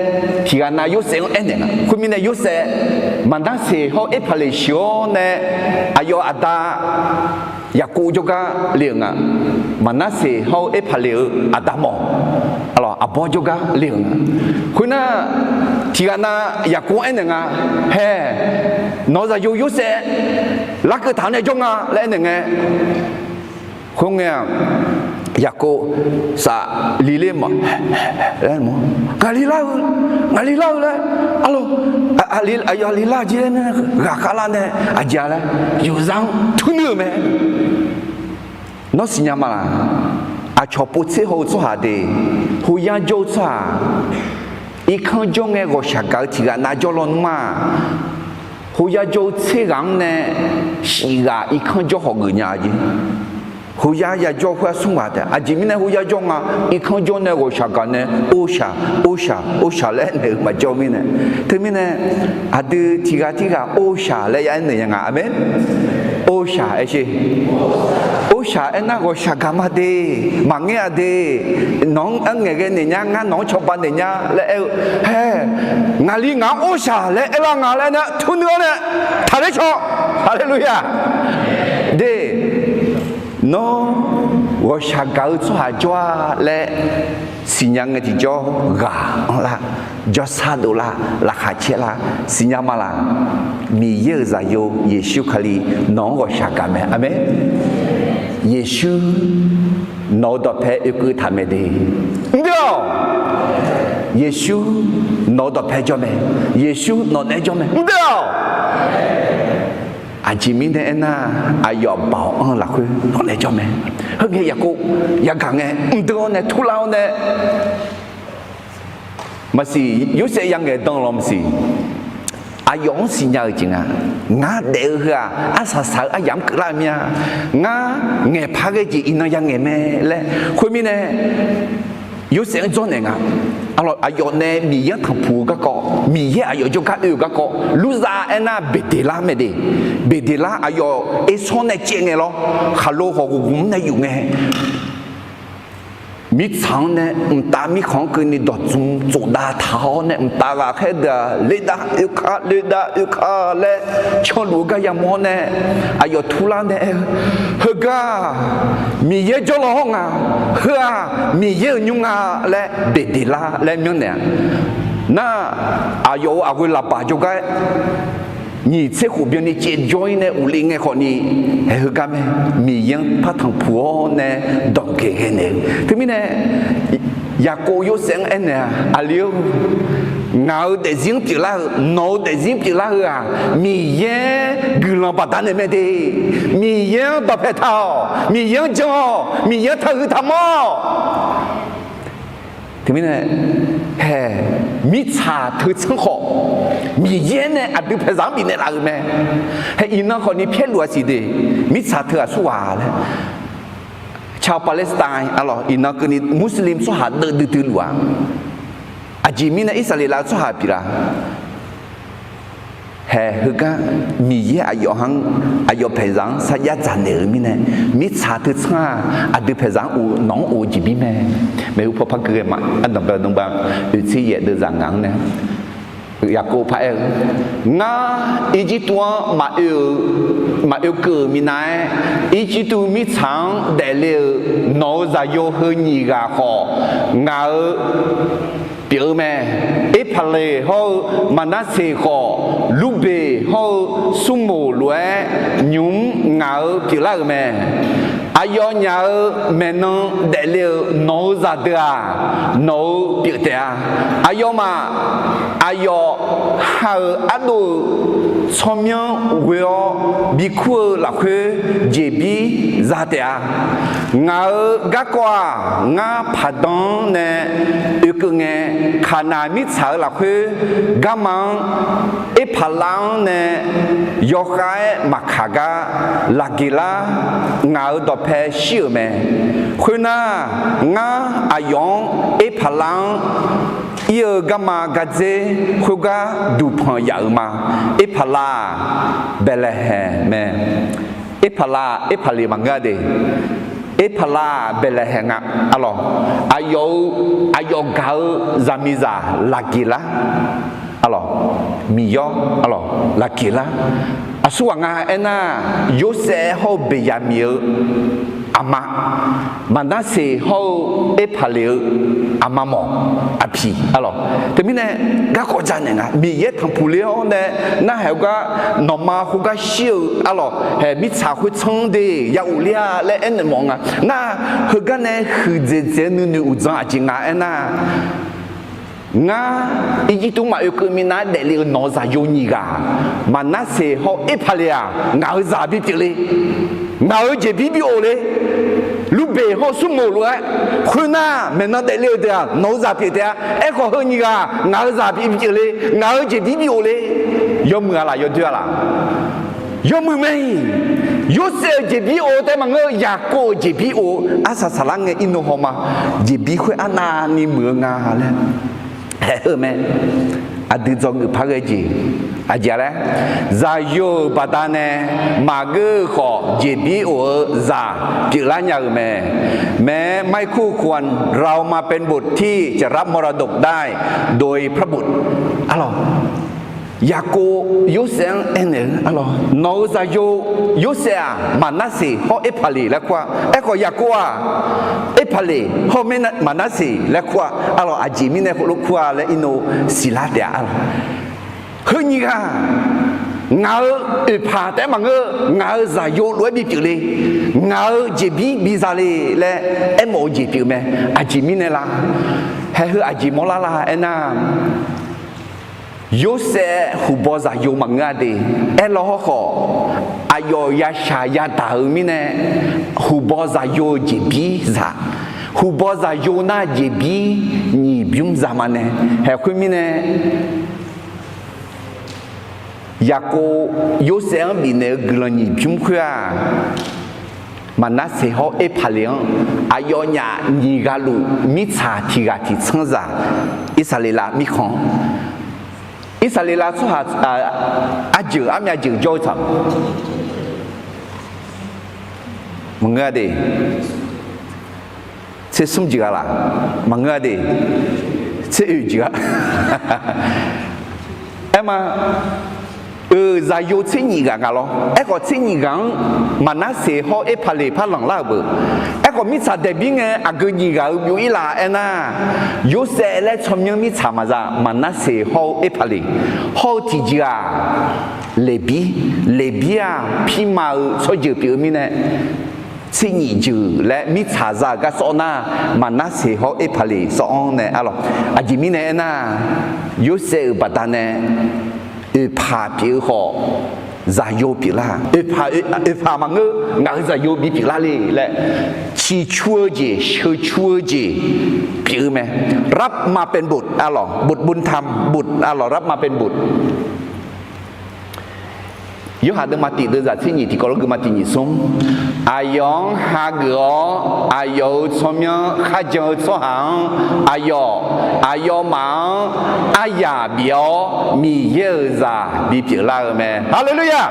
tiqghaq nav Yorsaev-anr aernaeq nga. Khoermirnae, Yorsaev Maqnarseq hawr Erpaqleq sheuq-awr nae aqyawf aqda Yaqkov jawrgar le-euq nga. Maqnarseq hawr-eu Erpaqleq-euq aqda mawf, arlawq, aqbawr jawrgar le-euq nga. Khoernar, tiqghaq nav Yaqkov-anr aernaeq nga, Hae, nawq-euq zaqyo Yorsaev larkeuv taq-anr nae jawr nga laer aernaeq ngae, khoerngae-aq, Yaqkov saf li ler ma, ngaq li lar-eu, ngaq li lar-eu laer, arlawq, aqli, aqyawf li lar-eu jir laer nar, ghaqkhav lar nae aqjeq-a laer yufzar-anr turnuir-euq mae. Nawr siqnya ma laq? Aqcawq povtser haw-eu tsawrhaq de, hoyar jawr-eu tsawrhaq, irkanr jawr ngae ghawqshaq gaq-eu tiqghaq nav jawr lawnmr-aq, hoyar jawr-eu tser ghaq-anr nae shif ghaq irkanr jawr hawq geuf nya-a jeq. Hoyar yajawr khoer-aq smr ghaq taef. Aqjeq mirnae hoyar jawr nga, irkanr jawr nae ghawqshaq gaq nae, Orshaq, orshaq, orshaq laer aernaeq-eu maqjawr mirnae. Teumirnae, aqdui tiqghaq tirghaq orshaq laer ya aernaeq ya nga. Aqmeq. Orshaq aer sher. Orshaq aernar ghawqshaq gaq ma de, maqngeur-a de, nawq-anr arngaeq ghae naeq nya, ngar nawq-anr cawba naeq nya laer aer-eu, Hae, ngaqli ngaq-anr orshaq laer aerlar nga laer nar, turnuir-awr nae taqler caw. Haleluya. De, nawr ghawqshaq gaq-eu tsawrhaq jawr-a laer siqnya ngae tiqjawr ghaq-anr lar, jawrsar dovlar, laqkhaq caer lar, siqnya ma laq? Miqyaer-euq zaqyo Yeqsur Kali nawq-anr ghawqshaq gaq mae. Aqmeq. Yeqsur nawq-eu dawqpae oekeuv taq mae de. Mr deuv-awq. Yeqsur nawq-eu dawqpae jawr mae. Yeqsur nawq naeq-aer jawr mae. Mr deuv-awq. Aqjeq mirnae aernar, aqyawf baoq anr-eu lafkhoer nawq naeq-aer jawr mae. Heungae Yaqkov yagaq ngae, mr deuv-awr nae turlar-awr nae, maqsiq, Yorsaev yangaeq dan law maqsiq. Aqyawf-anr siqnya-euq jeq nga. Ngar daef-eu heu-aq, arsaq saq-eu aryamq-anr keuvlar-eu mir-a. Ngar ngaeqpar ghae jeq iqnan yangaeq mae laer. Khoermirnae, Yorsaev-anr dzawrnaeq nga. Aqlawq, aqyawf nae Miqyaer-anr tanqpuq-eu garkawv, Miqyaer aqyawf jawrgar oe-euq garkawv, Lurzav aernar Beqdeqlar mae de. Beqdeqlar aqyawf ersawr nae caev ngae lawr, khaqlo hawq ghofghmq-anr nae yuf ngae, mirtsaq-anr nae mqtav mirkhanq-anr keuvni dawqtsuif tsofdav taq-awr nae, mqtav ghaqkhaer deuq-aq, lerdav oekar, lerdav oekar laer canluf-eu gar yamawr-awr nae, aqyawf turlar nae aer-eu, Heugar-aq, Miqyaer jawrlaw hawr nga. Heu-aq, Miqyaer-euq nymr nga laer Beqdeqlar laer myanrnaeq-a. Nar, aqyawf-euq aqghoe laqbaq jawrgar-aer nyiq tser khof byanni caev jawr-ir nae uqle ngae khawfni, haeq heugar mae, Miqyaer-anr par tanqpuq-awr nae danqgeq ghae naeq-eu. Teumirnae, Yaqkov Yorsaev-anr aernaeq-a, aqli-or, ngaq-euq daefzir-anr pyeuflar-eu, nawq-euq daefzir-anr pyeuflar-eu-aq, Miqyaer guiqlanq baqdanae mae de. Miqyaer-anr dawqpae taq-awq, Miqyaer-anr jan-awq, Miqyaer-anr taqhuiq taqmanr-awq. Teumirnae, haeq, mirtsaq teu tsanr khawf, Miqyaer nae aqdui paeqzaq-anr bifnaeq laf-euq mae. Haeq, iqnan khawfni pyaerluf-a siq de, mirtsaq teu aqsurghaq laer. ชาวปาเลสไตน์ arlawq, iqnan keuvni Muslim tsawrhaq deuv duidui luf-a. Aqjeq mirnae Irsaqleqlav-eu tsawrhaq pyeuflar Haeq heugar Miqyaer aqyawf-anr, aqyawf paeqzaq-anr sarjax dzaq naeq-euq mirnae, mirtsaq teu tsanr-aq, aqdui paeqzaq-anr of, nawq-anr of-eu jeqbir mae. Maeqhu paw par gui ghae ma. Ardanqbae nmrba oeqtser yaef deuvzaq ngaq-anr nae, Yaqkov par aer-eu, Ngar Irjirtuv-anr maqoe-eu, maqoe keuv-euq minav-aer, Irjirtuv mirtsaq-anr daefle-euq nawq-euq zaqyo heu nyiq ghaq khawf, ngaq-euq pyeuf-eu mae. Erpaqleq hawr-eu Maqnarseq khawf, Lurbeq hawr-eu Smrmoq lof-aer nymq-mr ngaq-euq pyeuflar-euq mae. Aqyawfnyaf-euq maeqnan daefle-euq nawq-euq zaqdeuq-aq, nawq-euq pyeuf taef-a. Aqyawfmaf aqyawf ha-euq ardov-euq tsawrmyanr ghoe-awr bikur-eu lafkhoer jeqbir za taef-a. Ngaq-euq garkawv-aq, ngar paqdan-anr nae oekeuv ngae, Kaqnaq mirtsaq-euq lafkhoer garma-anr Erpaqlav-anr nae yawkhav-aer maqkaq gar Laqgeqlar ngaq-euq dawqpae shir-euq mae. Khoernar, ngar aqyawf-anr Erpaqlav-anr ir-eu garma gardzer khoergar duqpanq yaf-euq ma. Erpaqlav-aq, Baeqlaeqhaeq mae. Erpaqlav-aq, Erpaqleq maqngeur-a de. Erpaqlav-aq, Baeqlaeqhaeq nga. Arlawq, aqyawf-euq, aqyawf gaq-eu zaqmiqzaq Laqgeqlar. Arlawq, miqyawr, arlawq, Laqgeqlar. Aqsurghaq nga aernar, Yorsaev hawr-eu Beqyaqmiq-eu aqma, Maqnarseq hawr-eu Erpaqleq-eu aqma mawf aqpiq. Arlawq, teumirnae garkawv janaeq nga, Miqyaer tanqpuq ler-awr nae narhaq heugar, nawqma khoergar shir-eu arlawq haeq mirtsaq khoertsanr de ya of ler-a laer aernaeq mawf nga. Nar, heugar nae huiqdzaeq dzaeq-eu nuinoeq uqdzan aqjeq nga aernar, Ngar Irjirtuv maqoe keuv minav-aer daefle-eu nawq-eu zaqyo nyiq ghaq, Maqnarseq hawr Erpaqleq-aq, ngaq-euq zaq bipyeuf le. Ngaq-euq jeqbir bi of le. Lurbeq hawr-eu Smrmoq lof-aer, khoernar maeqnan daefle-euq deuq-aq, nawq-eu zaq pyeuf taef-a. Aerkhawf heu nyiq ghaq ngaq-euq zaq bipyeuf le. Ngaq-euq jeqbir bi of le. Yawmuiq-a laf, yawdoer-a laf? Yawmuiq mae-iq, Yorsaev-euq jeqbir of-eu taef maqngeur-eu, Yaqkov-euq jeqbir of-eu arsaq saqlar ngae irnov hawma, jeqbir khoer arnavni muiq-eu nga laer haeq heu mae. Aqdui dzawgeuf par ghae jeq, aqjeq laer, zaqyo-euq baqdanae maqgeur-eu khawf jeqbir of-eu zaq pyeuflar nya-euq mae. แม้ไม่คู่ควร เรามาเป็นบุตรที่จะรับมรดกได้โดยพระบุตร Arlawq, Yaqkov Yorsaev-anr aernaeq-eu, arlawq, nawq-euq zaqyo Yorsaev-aq, Maqnarseq hawr Erpaqleq laer kur-a. Aerkhawf Yaqkov-aq, Erpaqleq hawr-eu Maqnarseq laer kur-a. Arlawq, aqjeq mirnae khoerlof kur-a laer irnov siqlar taef-a. Arlawq, heu nyiq ghaq ngaq-euq oeqpaq taef-aer maqngeur-eu, ngaq-euq zaqyo lof-aer bipyeuf le. Ngaq-euq jeqbir biza le laer aermawf-eu jeq pyeuf mae. Aqjeq mirnae la? Haeq heu aqjeq mawrlar la aernar, Yorsaev huqbaw zaqyo maqngeur-a de. Aerlaw hawrkhawf, aqyawf yashaq yadaq-eu mirnae, huqbaw zaqyo-eu jeqbir zaq. Huqbaw zaqyo nar jeqbir nyiq bymr za ma nae. Haeq khoermirnae, Yaqkov Yorsaev-anr bifnaeq-eu guiqlanq nyiq bymr khoer-aq, Maqnarseq hawr Erpaqleq-anr aqyawfnyaf nyiq ghaq luf mirtsaq tiq ghaq tiq tsanr zaq, Irsaqleqlav mirkhanq-anr, Irsaqleqlav tsawrhaq arjeuq armyav jeuq jawr-eu tsaq maqngeur-a de. Tser smr jeq-a laf? Maqngeur-a de. Tser oeq jeq-a. Aerma, euq zaqyo tser nyiq ghaq nga lawr. Aerkhawf tser nyiq ghaq-anr Maqnarseq hawr Erpaqleq par lanqlar-euq beu. Aerkhawf mirtsaq daeqbir ngae aqgeu nyiq ghaq-eu byov-ir laf aernar, Yorsaev laer tsawrmyanr mirtsaq maqza, Maqnarseq hawr-eu Erpaqleq hawr-eu tiqjeq-aq, Leqbir, Leqbir-aq, pirma-eu tsawrjeuq pyeuf-eu mirnae, tsernyiq jeuq laer mirtsaq za-euq gar sawr nar, Maqnarseq hawr Erpaqleq sawr-anr nae arlawq. Aqjeq mirnae aernar, Yorsaev-euq baqdanae oeqpaq pyeuf-eu khawf, zaqyo pyeuflar-a. Oeqpaq, oeqpaq maqngeur, ngaq-euq zaqyo bipyeuf lar le laer, ciqcur-eu jeq, sheuqcur-eu jeq pyeuf-eu mae. รับมาเป็นบุตร arlawq, บุตรบุญธรรม บุตร arlawq, รับมาเป็นบุตร. Yorhaq deuvma tiq deuvzaq tsernyiq tiqkawv lof geuvma tiq nyiq smr. Aqyawf-anr hageuf-awr, aqyawf-euq tsawrmyanr kharjan-eu tsawrhaq-anr, aqyawf, aqyawfmaf-anr aryaq bif-awr, Miqyaer-euq zaq bipyeuf lar-eu mae. Haleluya!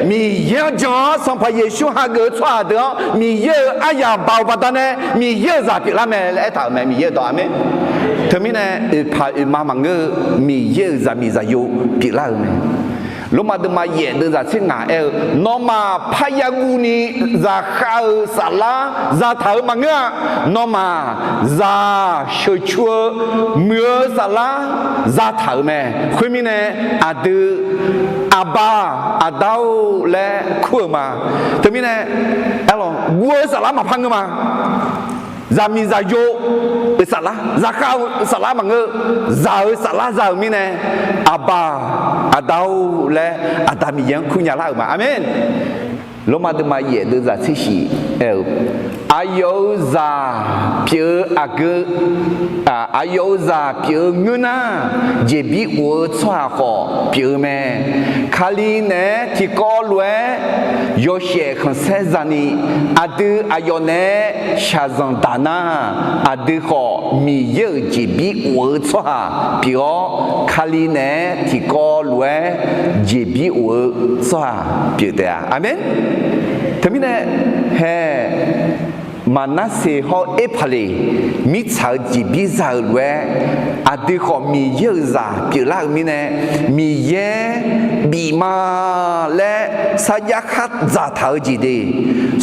Miqyaer-anr jan-awr Sanqpaq Yeqsur hageuf-eu tsawrhaq deuq-anr Miqyaer-euq aryaq baoq baqdanae Miqyaer-euq zaq pyeuflar mae laer aertaq-euq mae. Miqyaer-euq dawq, aqmeq. Teumirnae oeqpaq oeqma maqngeur-eu Miqyaer-euq zaqmiq zaqyo pyeuflar-euq mae. Lormav deuvma yaef deuvzaq tser ngaq aer-eu, nawmaf parya guvni zaqkhav-euq saflar zataq-euq maqngeur-a. Nawmaf zaq sheuqcur-eu muiq-eu saflar zataq-euq mae. Khoermirnae, aqdui, Aqba, Aqda-or laer kur-eu ma. Teumirnae, arlawq, guv-eu saflar maqpar ngeur ma. Zaqmiq zaqyo-euq saflar, zaqkhav-euq saflar maqngeur, zaq-euq saflar za-euq mirnae, Aqba, Aqda-or laer Aqda Miqyaer-anr kurnya lar-euq ma. Aqmeq. Lormav deuvma yaef deuvzaq tser shif aer-eu, aqyawf-euq zaq pyeuf-eu aqgeu, aqyawf-euq zaq pyeuf-eu ngeur nar, jeqbir of-eu tsawrhaq khawf pyeuf-eu mae. Kali naeq-aer tiqkawv lof-aer yawshaef khanqsaer zani, aqdui aqyawf naeq-aer shaqzanq daq nar, aqdui khawf Miqyaer-euq jeqbir of-eu tsawrhaq pyeuf-awr, Kali naeq-aer tiqkawv lof-aer jeqbir of-eu tsawrhaq pyeuf taef-a. Aqmeq. Teumirnae, hae, Maqnarseq hawr Erpaqleq mirtsaq-eu jeqbir za-euq lof-aer, aqdui khawf Miqyaer-euq zaq pyeuflar-euq mirnae, Miqyaer bif ma laer sarjax khar dzaqtaq-eu jeq de,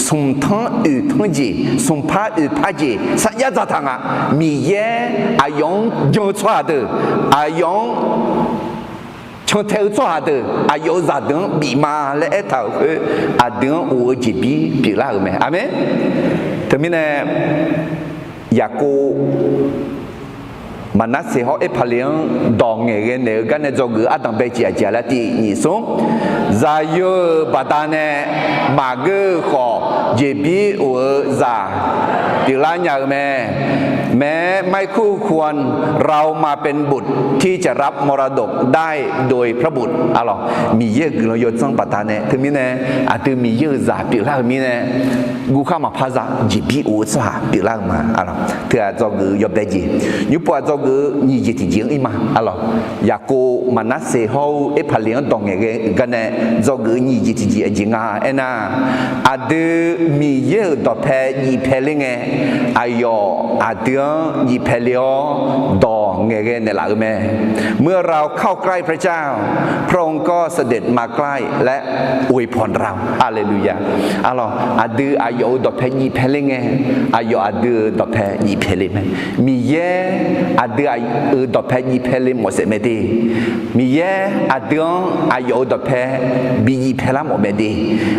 smqtanr oeqtanr jeq, smqpar oeqpar jeq sarjax dzaqtaq nga. Miqyaer aqyawf-anr jan-eu tsawrhaq deuq, aqyawf-anr cantae-eu tsawrhaq deuq, aqyawf-euq zaqdeuq-anr bif ma laer aertaq-euq khoer, aqdui-anr of-eu jeqbir pyeuflar-euq mae. Aqmeq. Teumirnae, Yaqkov Maqnarseq hawr Erpaqleq-anr dawq ngaeqghae naeq-eu gar nae dzawgeuf ardanq bae jeq aqjeq laer tiq nyiq smr. Zaqyo-euq baqdanae maqgeur-eu khawf, jeqbir of-eu zaq pyeuflar nya-eu mae. แม้ไม่คู่ควร เรามาเป็นบุตรที่จะรับมรดกได้โดยพระบุตร arlawq. Miqyaer-euq guiqlanq yawdzanr baqdanae, teumirnae, aqdui Miqyaer-euq zaq pyeuflar-euq mirnae, guvkhar maqpar za jeqbir of-eu tsawrhaq pyeuflar-eu ma, arlawq. Teu-aq dzawgeuf-eu yawbae jeq, nymrpov-aq dzawgeuf-eu nyiq jeq tiqjeq-anr ir ma, arlawq. Yaqkov Maqnarseq hawr-eu Erpaqleq-anr dawq ngaeqghae-eu gar nae dzawgeuf-eu nyiq jeq tiqjeq aqjeq nga aernar, aqdui Miqyaer-euq dawqpae jifpae ler ngae, aqyawf aqdui-anr jifpae le-awr dawq ngaeqghae naeqlaf-eu mae. เมื่อเราเข้าใกล้พระเจ้า พระองค์ก็เสด็จมาใกล้และอวยพรเรา Haleluya. Arlawq, aqdui aqyawf-euq dawqpae jifpae ler ngae, aqyawf aqdui-euq dawqpae jifpae le mae. Miqyaer aqdui-euq dawqpae jifpae le mawf saef mae de. Miqyaer aqdui-anr aqyawf-euq dawqpae bi jifpae lar mawf mae de.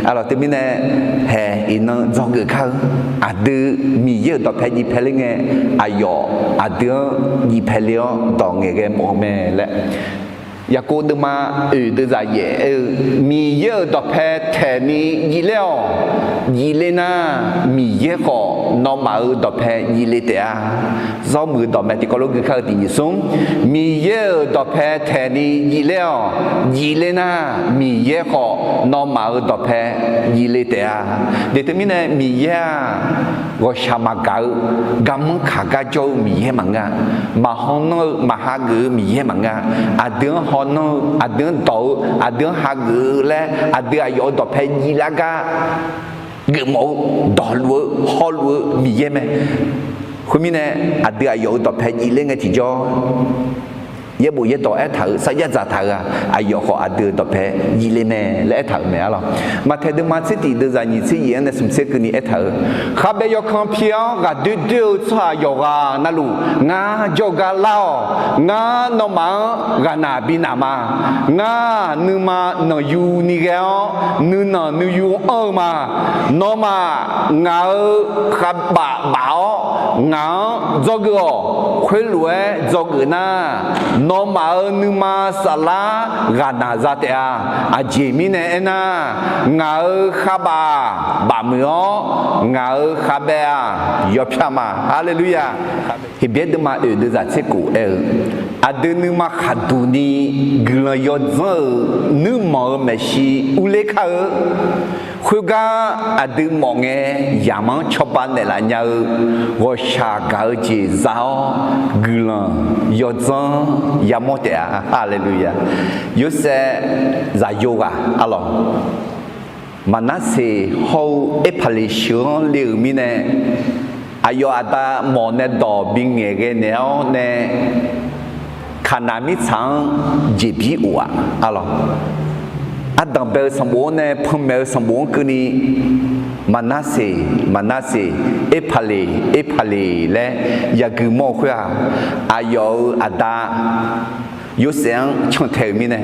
Arlawq, teumirnae, hae, iqnan dzawgeuf kar-eu, aqdui Miqyaer-euq dawqpae jifpae ler ngae, aqyawf aqdui-anr jifpae le-awr dawq ngaeqghae mawf-eu mae laer. Yaqkov deuvma oeq deuvzaq yaef aer-eu, Miqyaer-euq dawqpae taeqni jifler-awq. Jifler nar, Miqyaer khawf nawmaf-euq dawqpae jifle taef-a. Zawrmuiq-eu dawqmaeq tiqkawv lof gui kar-eu tiq nyiq smr. Miqyaer-euq dawqpae taeqni jifler-awq. Jifler nar, Miqyaer khawf nawmaf-euq dawqpae jifle taef-a. Deuq teumirnae Miqyaer-aq, ghawqshaq maqgaq-eu, garmanr kaq gar jawr-eu Miqyaer maqngeur-a. Maqhaw nanr-eu, maqhageuf-eu Miqyaer maqngeur-a. Aqdui-anr haw nanr-eu, aqdui-anr dawq-eu, aqdui-anr hageuf-eu laer, aqdui aqyawf-euq dawqpae jiflar gar geufmawf-eu, dawqluf-eu, hawluf-eu Miqyaer mae. Khoermirnae, aqdui aqyawf-euq dawqpae jifler ngae tiqjawr, yaerbof yaerdawq aertaq-euq sarjax dzaqtaq-euq-aq, aqyawf khawf aqdui-euq dawqpae yif le mae laer aertaq-euq mae arlawq. Maqtaeq deuvma tser tiq deuv zaq nyiq tser yaef-anr nae smq tser keuvni aertaq-euq, Khabae yawkan pi-anr ghaqdoer doer-eu tsawrhaq yawqghaq navluf, ngar jawrgar lar-awq. Ngar nawmaf-anr ghaqnaq bi naq ma. Ngar nuima nanqyu ni ghae-awr, nuinanq nuiyu anr-eu ma. Nawmaf ngaq-euq khabaf baf-awr, ngaq-anr dzawgeuf-awq. Khoerlof-aer dzawgeuf nar, nawmaf-euq nuima saflar ghaqnaq za taef-a. Aqjeq mirnae aernar, ngaq-euq khabaf-aq bafmuiq-awr, ngaq-euq khabae-aq yawpyar ma. Haleluya! Heqbyaer deuvma oeq deuv zaq tser kof aer-eu, aqdui nuima khaqduq ni guiqlanq yawdzanr-euq nuirmanq-euq maeqshi urler kar-eu, khoergar aqdui mawf ngae yamq-anr cawba naeqlaf nya-eu ghawqshaq gaq-eu jeq za-awr, guiqlanq yawdzanr yamawr taef-a. Haleluya! Yorsaev zaqyo ghaq arlawq, Maqnarseq hawr-eu Erpaqleq sheuq-anr le-euq mirnae, aqyawf aqda mawf nae dawq bingaeq ghae naeq-awr nae, Kaqnaq mirtsaq-anr jeqbir of-aq arlawq. Ardanq bae-eu sanqbof-anr nae panmaeq-eu sanqbof-anr keuvni, Maqnarseq, Maqnarseq, Erpaqleq, Erpaqleq laer yagui mawr-eu khoer-aq, aqyawf-euq aqda Yorsaev-anr cantae-euq mirnae,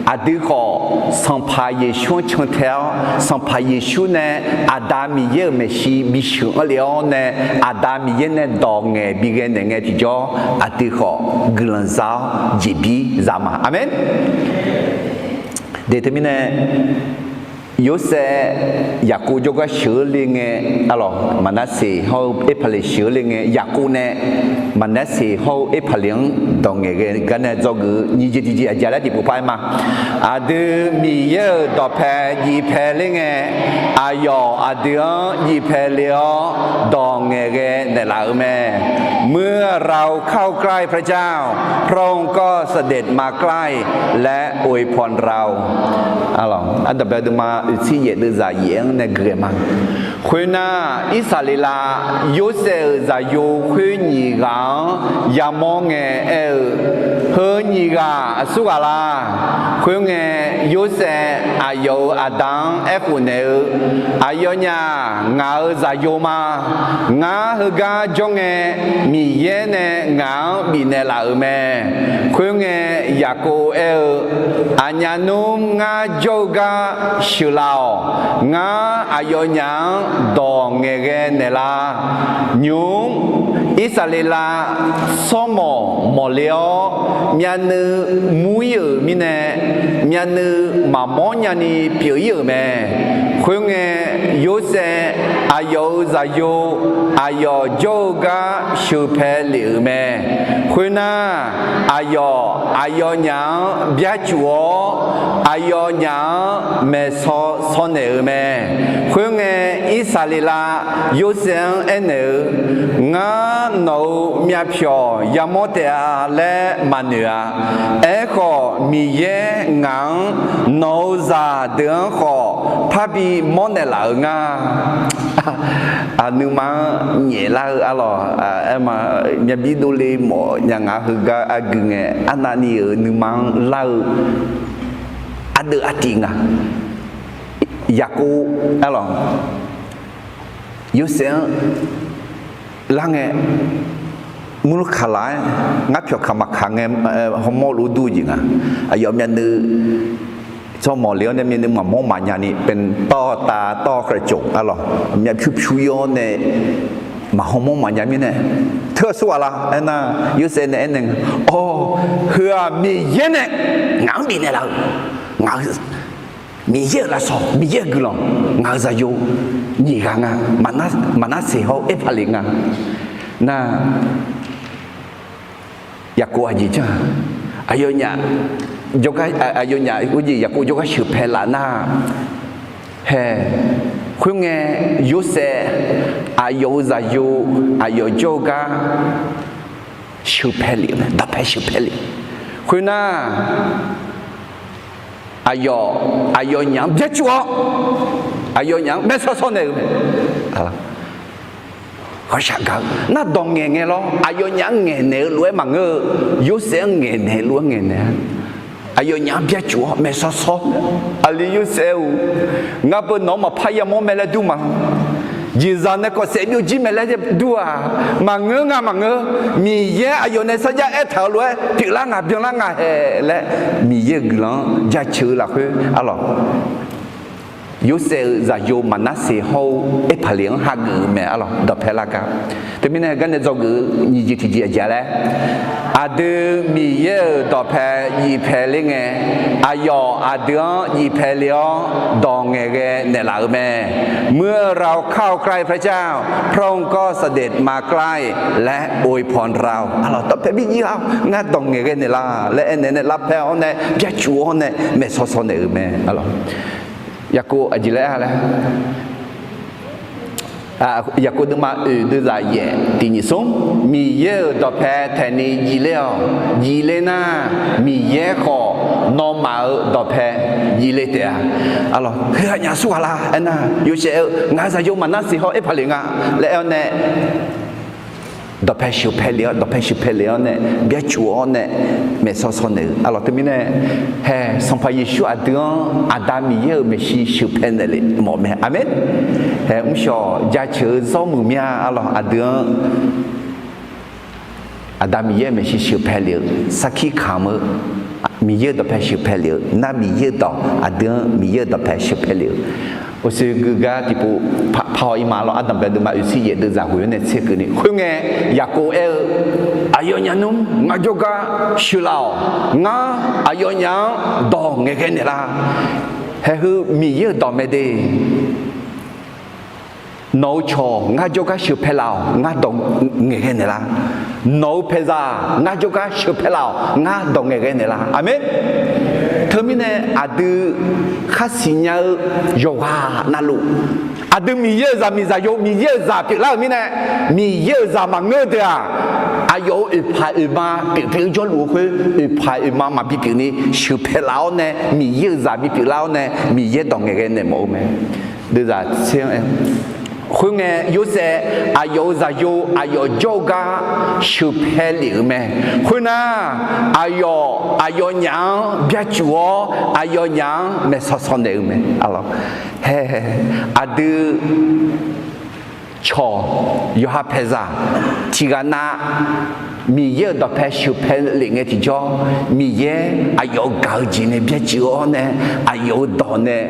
aqdui khawf Sanqpaq Yeqsur-anr cantae-awr, Sanqpaq Yeqsur nae Aqda Miqyaer-euq maeqshi bisheuq-anr lef-awr nae, Aqda Miqyaer nae dawq ngaeq bighae naeq ngae tiqjawr, aqdui khawf guiqlanq za-awr jeqbir za ma. Aqmeq. Deq teumirnae, Yorsaev Yaqkov jawrgar sheuq-eu le ngae, arlawq, Maqnarseq hawr-eu Erpaqleq sheuq-eu le ngae, Yaqkov nae Maqnarseq hawr-eu Erpaqleq-anr dawq ngaeq ghae gar nae dzawgeuf-eu nyiq jeq tiqjeq aqjeq laer tiqpov par-aer ma. Aqdui Miqyaer-euq dawqpae jivpae ler ngae, aqyawf aqdui-anr jivpae le-awr dawq ngaeq ghae naeqlaf-euq mae. เมื่อเราเข้าใกล้พระเจ้า พระองค์ก็เสด็จมาใกล้ และอวยพรเรา Arlawq, ardanq bae deuvma oeqtser yaef deuvzaq yaef-anr nae gui-aer ma. Khoernar, Irsaqleqlav Yorsaev-euq zaqyo khoer nyiq ghaq-anr yamawr ngae aer-eu, heu nyiq ghaq aqsur ghaq la? Khoerngae, Yorsaev aqyawf-euq aqda-anr aerkhof naeq-eu, Aqyawfnyaf ngaq-euq zaqyo ma. Ngar heugar jawr ngae, Miqyaer nae ngaq-anr bifnaeq laf-euq mae. Khoerngae, Yaqkov aer-eu, Aqnyaf nmr ngar jawr-eu gar sheuqlaf-awq. Ngar aqyawfnyaf-anr dawq ngaeqghae naeqlar. Nymq-mr Irsaqleqlav tsawrmawq mawqle-awr, myavnuiv mur-ir-euq mirnae, myavnuiv maqmawr nyani pyeuf-ir-euq mae. Khoerngae, Yorsaev aqyawf-euq zaqyo aqyawf jawr-eu gar sheuqpae lef-euq mae. Khoernar, aqyawf aqyawfnyaf-anr byarcuf-awr, aqyawfnyaf-anr maeqsaw saw naeq-euq mae. Khoerngae, Irsaqleqlav Yorsaev-anr aernaeq-eu, Ngar nawq-euq myavpyawq yamawr taef-a laer maqnoeq-a. Aerkhawf, Miqyaer ngaq-anr nawq-euq zaqdeuq-anr khawf parbi mawrnaeq laf-euq nga. Aqnuima-anr nyaeflar-eu arlawq, aer ma, myavbir dovle mawf nya nga heugar argui ngae, arnavni-euq nuima-anr lar-eu ardeuv artiv nga. Yaqkov arlawq, Yorsaev-anr lar ngae, murlur kaq laf-aer ngar pyawq kaq maqkaq ngae, hawmawr lof dur-eu jeq nga. Aqyawf myavnuiv tsawrmawq le-awr nae myavnuiv maqmawr maqnya ni, เป็นต้อตาต้อจมูก arlawq, myavpyur pyur-ir-awr nae maqhawmawr maqnya mirnae, teu aqsur ghaq la? Aernar, Yorsaev nae aernaeq nga, Awr, heu-aq Miqyaer nae ngaq-anr bifnaeq laf-euq, ngaq-eu Miqyaer-euq lafsawq, Miqyaer-euq guiqlanq, ngaq-euq zaqyo nyiq ghaq nga. Maqnarseq hawr-eu Erpaqleq nga. Nar, Yaqkov aqjeq janr-a? Aqyawfnyaf jawrgar, aqyawfnyaf ujeq Yaqkov jawrgar sheuqpae laf nar, hae, khoerngae, Yorsaev aqyawf-euq zaqyo, aqyawf jawr-eu gar sheuqpae lef-eu mae, dawqpae sheuqpae lef. Khoernar, aqyawf, aqyawfnyaf-anr byacuf-awr, aqyawfnyaf-anr maeqsaw saw naeq-euq mae. ghawqshaq gaq-eu nar dawq ngaeq ngae lawr. Aqyawfnyaf-anr ngaeqnaeq-eu lof-aer maqngeur-eu, Yorsaev-anr ngaeqnaeq lof-aer ngaeqnaeq-a. Aqyawfnyaf-anr byacuf-awr maeqsaw saw-a. Aqli Yorsaev-or, ngar beu nawq-anr maqpar yamawr mae laer dur ma. Jeqzaq nae kawfsaef byovjir mae laer dur-aq, maqngeur nga maqngeur. Miqyaer aqyawf nae sarjax aertaq-eu lof-aer pyeuflar nga byanlar nga hae laer, Miqyaer-euq guiqlanq-anr jaceuq-eu lafkhoer arlawq, Yorsaev-euq zaqyo Maqnarseq hawr-eu Erpaqleq-anr hageuf-eu mae arlawq. Dawqpae lar gar, teumirnae heugar nae dzawgeuf-eu nyiq jeq tiqjeq aqjeq-a laer, aqdui Miqyaer-euq dawqpae jifpae ler ngae, aqyawf aqdui-anr jifpae le-awr dawq ngaeqghae naeqlaf-euq mae. เมื่อเราเข้าใกล้พระเจ้า พระองค์ก็เสด็จมาใกล้ และอวยพรเรา arlawq. Dawqpae bijir-awr ngar dawq ngaeqghae naeqlaf laer aernaeq nae lavpae-awr nae byacuf-awr nae maeqsaw saw naeq-euq mae arlawq. Yaqkov aqjeq laer-a laer, Yaqkov deuvma oeq deuvzaq yaef tiq nyiq smr, Miqyaer-euq dawqpae taeqni jifler-awq. Jifler nar, Miqyaer khawf nawmaf-euq dawqpae jifle taef-a. Arlawq, heu aqnyaf aqsurghaq la aernar, Yorsaev-eu ngaq-euq zaqyo Maqnarseq hawr Erpaqleq nga laer aer-awr nae, dawqpae sheuqpae le-awr, dawqpae sheuqpae le-awr nae, byacuf-awr nae maeqsaw saw naeq-euq arlawq. Teumirnae hae, Sanqpaq Yeqsur aqdui-anr Aqda Miqyaer-euq maeqshi sheuqpae naeqle mawf mae. Aqmeq. Hae, mrshawq jaceuq-eu zawr muiq mya arlawq, aqdui-anr Aqda Miqyaer-euq maeqshi sheuqpae lef-eu, sarkir kamq-eu, Miqyaer-euq dawqpae sheuqpae lef-eu nar, Miqyaer-euq dawq aqdui-anr Miqyaer-euq dawqpae sheuqpae lef-eu, uqshoe geugar tiqpov par-awr ir ma arlawq. Ardanqbae deuvma oeqsir yaef deuvzaq ghoeq-awr nae tserkeuvni khoerngae, Yaqkov aer-eu, Aqyawfnyaf nmr ngar jawrgar sheuqlaf-awq. Ngar aqyawfnyaf-anr dawq ngaeqghae naeqlar. Haeheu Miqyaer-euq dawq mae de. Nawq-euq cawq ngar jawrgar sheuqpae laf-awq, ngar dawq ngaeqghae naeqlar. Nawq-euq paeqzaq ngar jawrgar sheuqpae laf-awq, ngar dawq ngaeqghae naeqlar. Aqmeq. Teumirnae aqdui khar siqnya-eu yawqghaq navluf, aqdui Miqyaer-euq zaqmiq zaqyo, Miqyaer-euq zaq pyeuflar-euq mirnae, Miqyaer-euq zaq maqngeur-eu deuq-aq, aqyawf-euq oeqpaq oeqma pyeufpyeuf-eu jawrluf-eu khoer, oeqpaq oeqma maqbi pyeufni sheuqpae laf-awr nae, Miqyaer-euq zaq bipyeuf lar-awr nae, Miqyaer dawq ngaeqghae naeq mawf-eu mae. Deuvzaq tser-anr aer, khoerngae Yorsaev aqyawf-euq zaqyo aqyawf jawr-eu gar sheuqpae lef-euq mae. Khoernar, aqyawf aqyawfnyaf-anr byacuf-awr, aqyawfnyaf-anr maeqsaw saw naeq-eu mae. Hae, aqdui cawq, yawqha paeqzaq tiqghaq nav Miqyaer-euq dawqpae sheuqpae lef ngae tiqjawr, Miqyaer aqyawf-euq gaq-eu jeq nae byacuiv-awr nae, aqyawf-euq dawq nae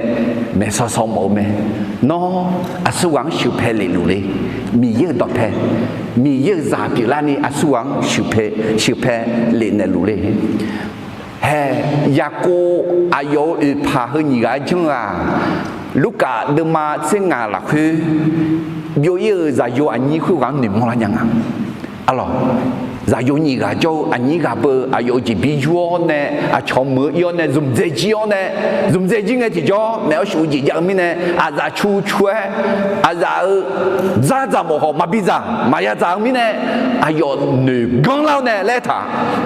maeqsaw saw mawf-eu mae. Nawr aqsurghaq-anr sheuqpae lef luf le. Miqyaer-euq dawqpae, Miqyaer-euq zaq pyeuflarni aqsurghaq-anr sheuqpae, sheuqpae lef naeq luf le. Hae, Yaqkov aqyawf-euq oeqpaq heu nyiq ghaq-aer janr-aq, Lurkaf deuvma tser ngaq lafkhoer byov-ir-euq zaqyo aqnyir khoerghaq-anr noeqmawr lar nya nga. Arlawq, zaqyo nyiq ghaq jawr-eu aqnyir ghaq beu aqyawf-euq jeqbir yur-awr nae, aqcawq meuq-eu ir-awr nae, zmqdzae jir-awr nae, zmqdzae jir ngae tiqjawr maeq-awr shuf-eu jeq jav-eu mirnae, aqzaf cu cu-aer, aqzaf-euq dzardzaq mawf khawf maqbi dzaq maqya dzaq-eu mirnae, aqyawf noeqganr lar-awr nae laer aertaq,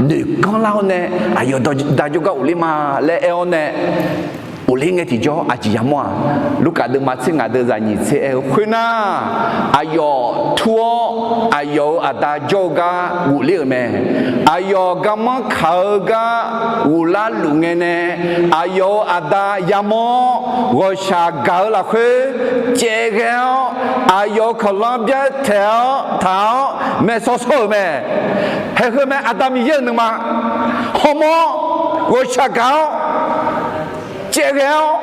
noeqganr lar-awr nae, aqyawf da jawrgar ghofler ma laer aer-awr nae, ghofler ngae tiqjawr aqjeq yamawr-aq, Lurkaf deuvma tser ngaq deuq zaq nyiq tser aer-eu khoernar, aqyawf tur-awr aqyawf-euq aqda jawr-eu gar ghofler-euq mae. Aqyawf garmanr kaq-eu gar ghoflar luf ngae nae, aqyawf-euq aqda yamawr-awr, ghawqshaq gaq-eu lafkhoer caevghae-awr, aqyawf-euq kawqlanr byartaeq-awr taq-awr maeqsaw sawr-euq mae. Haeq heu mae, Aqda Miqyaer-euq nuima hawmawr-awr, ghawqshaq gaq-awr, caevghae-awr,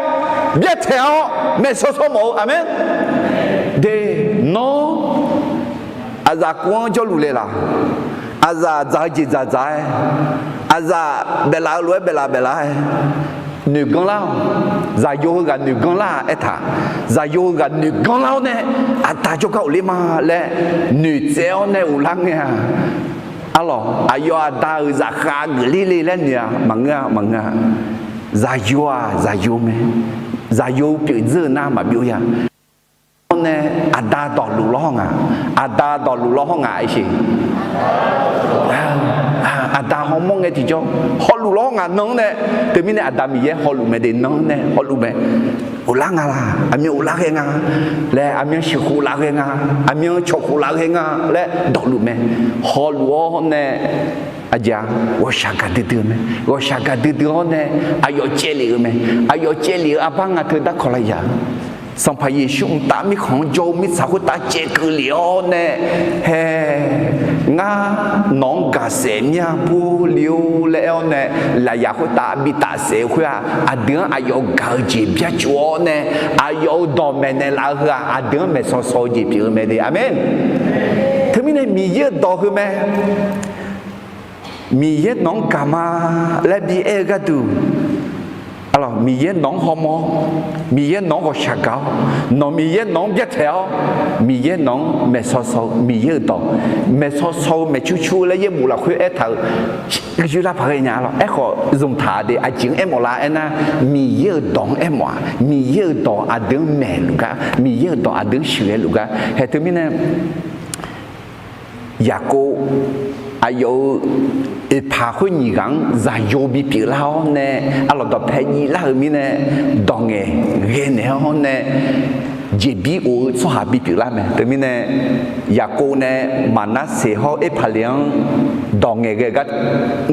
byartaeq-awr maeqsaw sawr mawf-eu. Aqmeq. De, nawr aqzaf kuv-anr jawrluf le laq? Aqzaf dzaq-eu jeq dzaq dzaq-aer, aqzaf baeflaf-eu lof-aer baeflaf baeflaf-aer noeqganr lar-awq. Zaqyo heughaq noeqganr lar-a aertaq, zaqyo heughaq noeqganr lar-awr nae, aqda jawrgar ghofler ma laer noeqtsaev-awr nae ghoflar ngae-a. Arlawq, aqyawf aqda-euq zafkhav geufler le laer noeq-a maqngeur-a maqngeur-a. Zaqyo-aq zaqyo mae, zaqyo pyeuf dzeur-eu nar maqbyov ya. Nae aqda dawqluf lawr haw nga, aqda dawqluf lawr haw nga aer sheq. Aqda hawmawr ngae tiqjawr hawluf lawr ngaq nan-anr nae, teumirnae Aqda Miqyaer hawluf mae de, nan-anr nae hawluf mae. Ghoflar nga laq, aqmyan ghoflar ghae nga laer, aqmyan sheuqkhof laf ghae nga, aqmyan cawqkhof laf ghae nga laer dawqluf mae. Hawluf-awr nae, aqjeq-a, ghawqshaq gaqdui dui-eu mae. Ghawqshaq gaqdui dui-awr nae aqyawf caevlef-eu mae. Aqyawf caevlef-eu arbar nga teu darkawq laf yaq-eu Sanqpaq Yeqsur mqtav mirkhanq-anr jawr-eu mirtsaq khoertav caevkeuv lef-awr nae, hae, ngar nawq-anr gaqsaef mir-a bur le-or laer aer-awr nae, lafyaq khoertav bitaf saef-eu khoer-aq, aqdui-anr aqyawf gaq-eu jeq byacuf-awr nae, aqyawf-euq dawq maeqnaeq laf-eu heu-aq, aqdui-anr maeqsaw saw-eu jeq pyeuf-eu mae de. Aqmeq. Teumirnae Miqyaer-euq dawq heu mae. Miqyaer nawq-anr gaq ma laer bi aer-eu gharduq, arlawq, Miqyaer nawq-anr hawmawr-awr, Miqyaer nawq-anr ghawqshaq gaq-awr, nawq Miqyaer nawq-anr byartaeq-awr, Miqyaer nawq-anr maeqsaw saw-eu Miqyaer-euq dawq, maeqsaw saw-eu maeqcur cur-eu laer yaerbof lafkhoer aertaq-euq, gui lar paq ghae nya lawr. Aerkhawf zmqtaq de, aqjeq-anr aermawf lar aernar, Miqyaer-euq dawq-anr aermawf-aq, Miqyaer-euq dawq aqdui-anr maeqluf gar, Miqyaer-euq dawq aqdui-anr sheuqghae luf gar hae. Teumirnae Yaqkov aqyawf-euq oeqpaq khoer nyiq ghaq-anr zaqyo bipyeuf lar-awr nae, arlawq, dawqpae jiv lar-euq mirnae, dawq ngaeqghae naeq-awr nae jeqbir of-eu tsawrhaq bipyeuf lar mae. Teumirnae Yaqkov nae Maqnarseq hawr-eu Erpaqleq-anr dawq ngaeqghae gar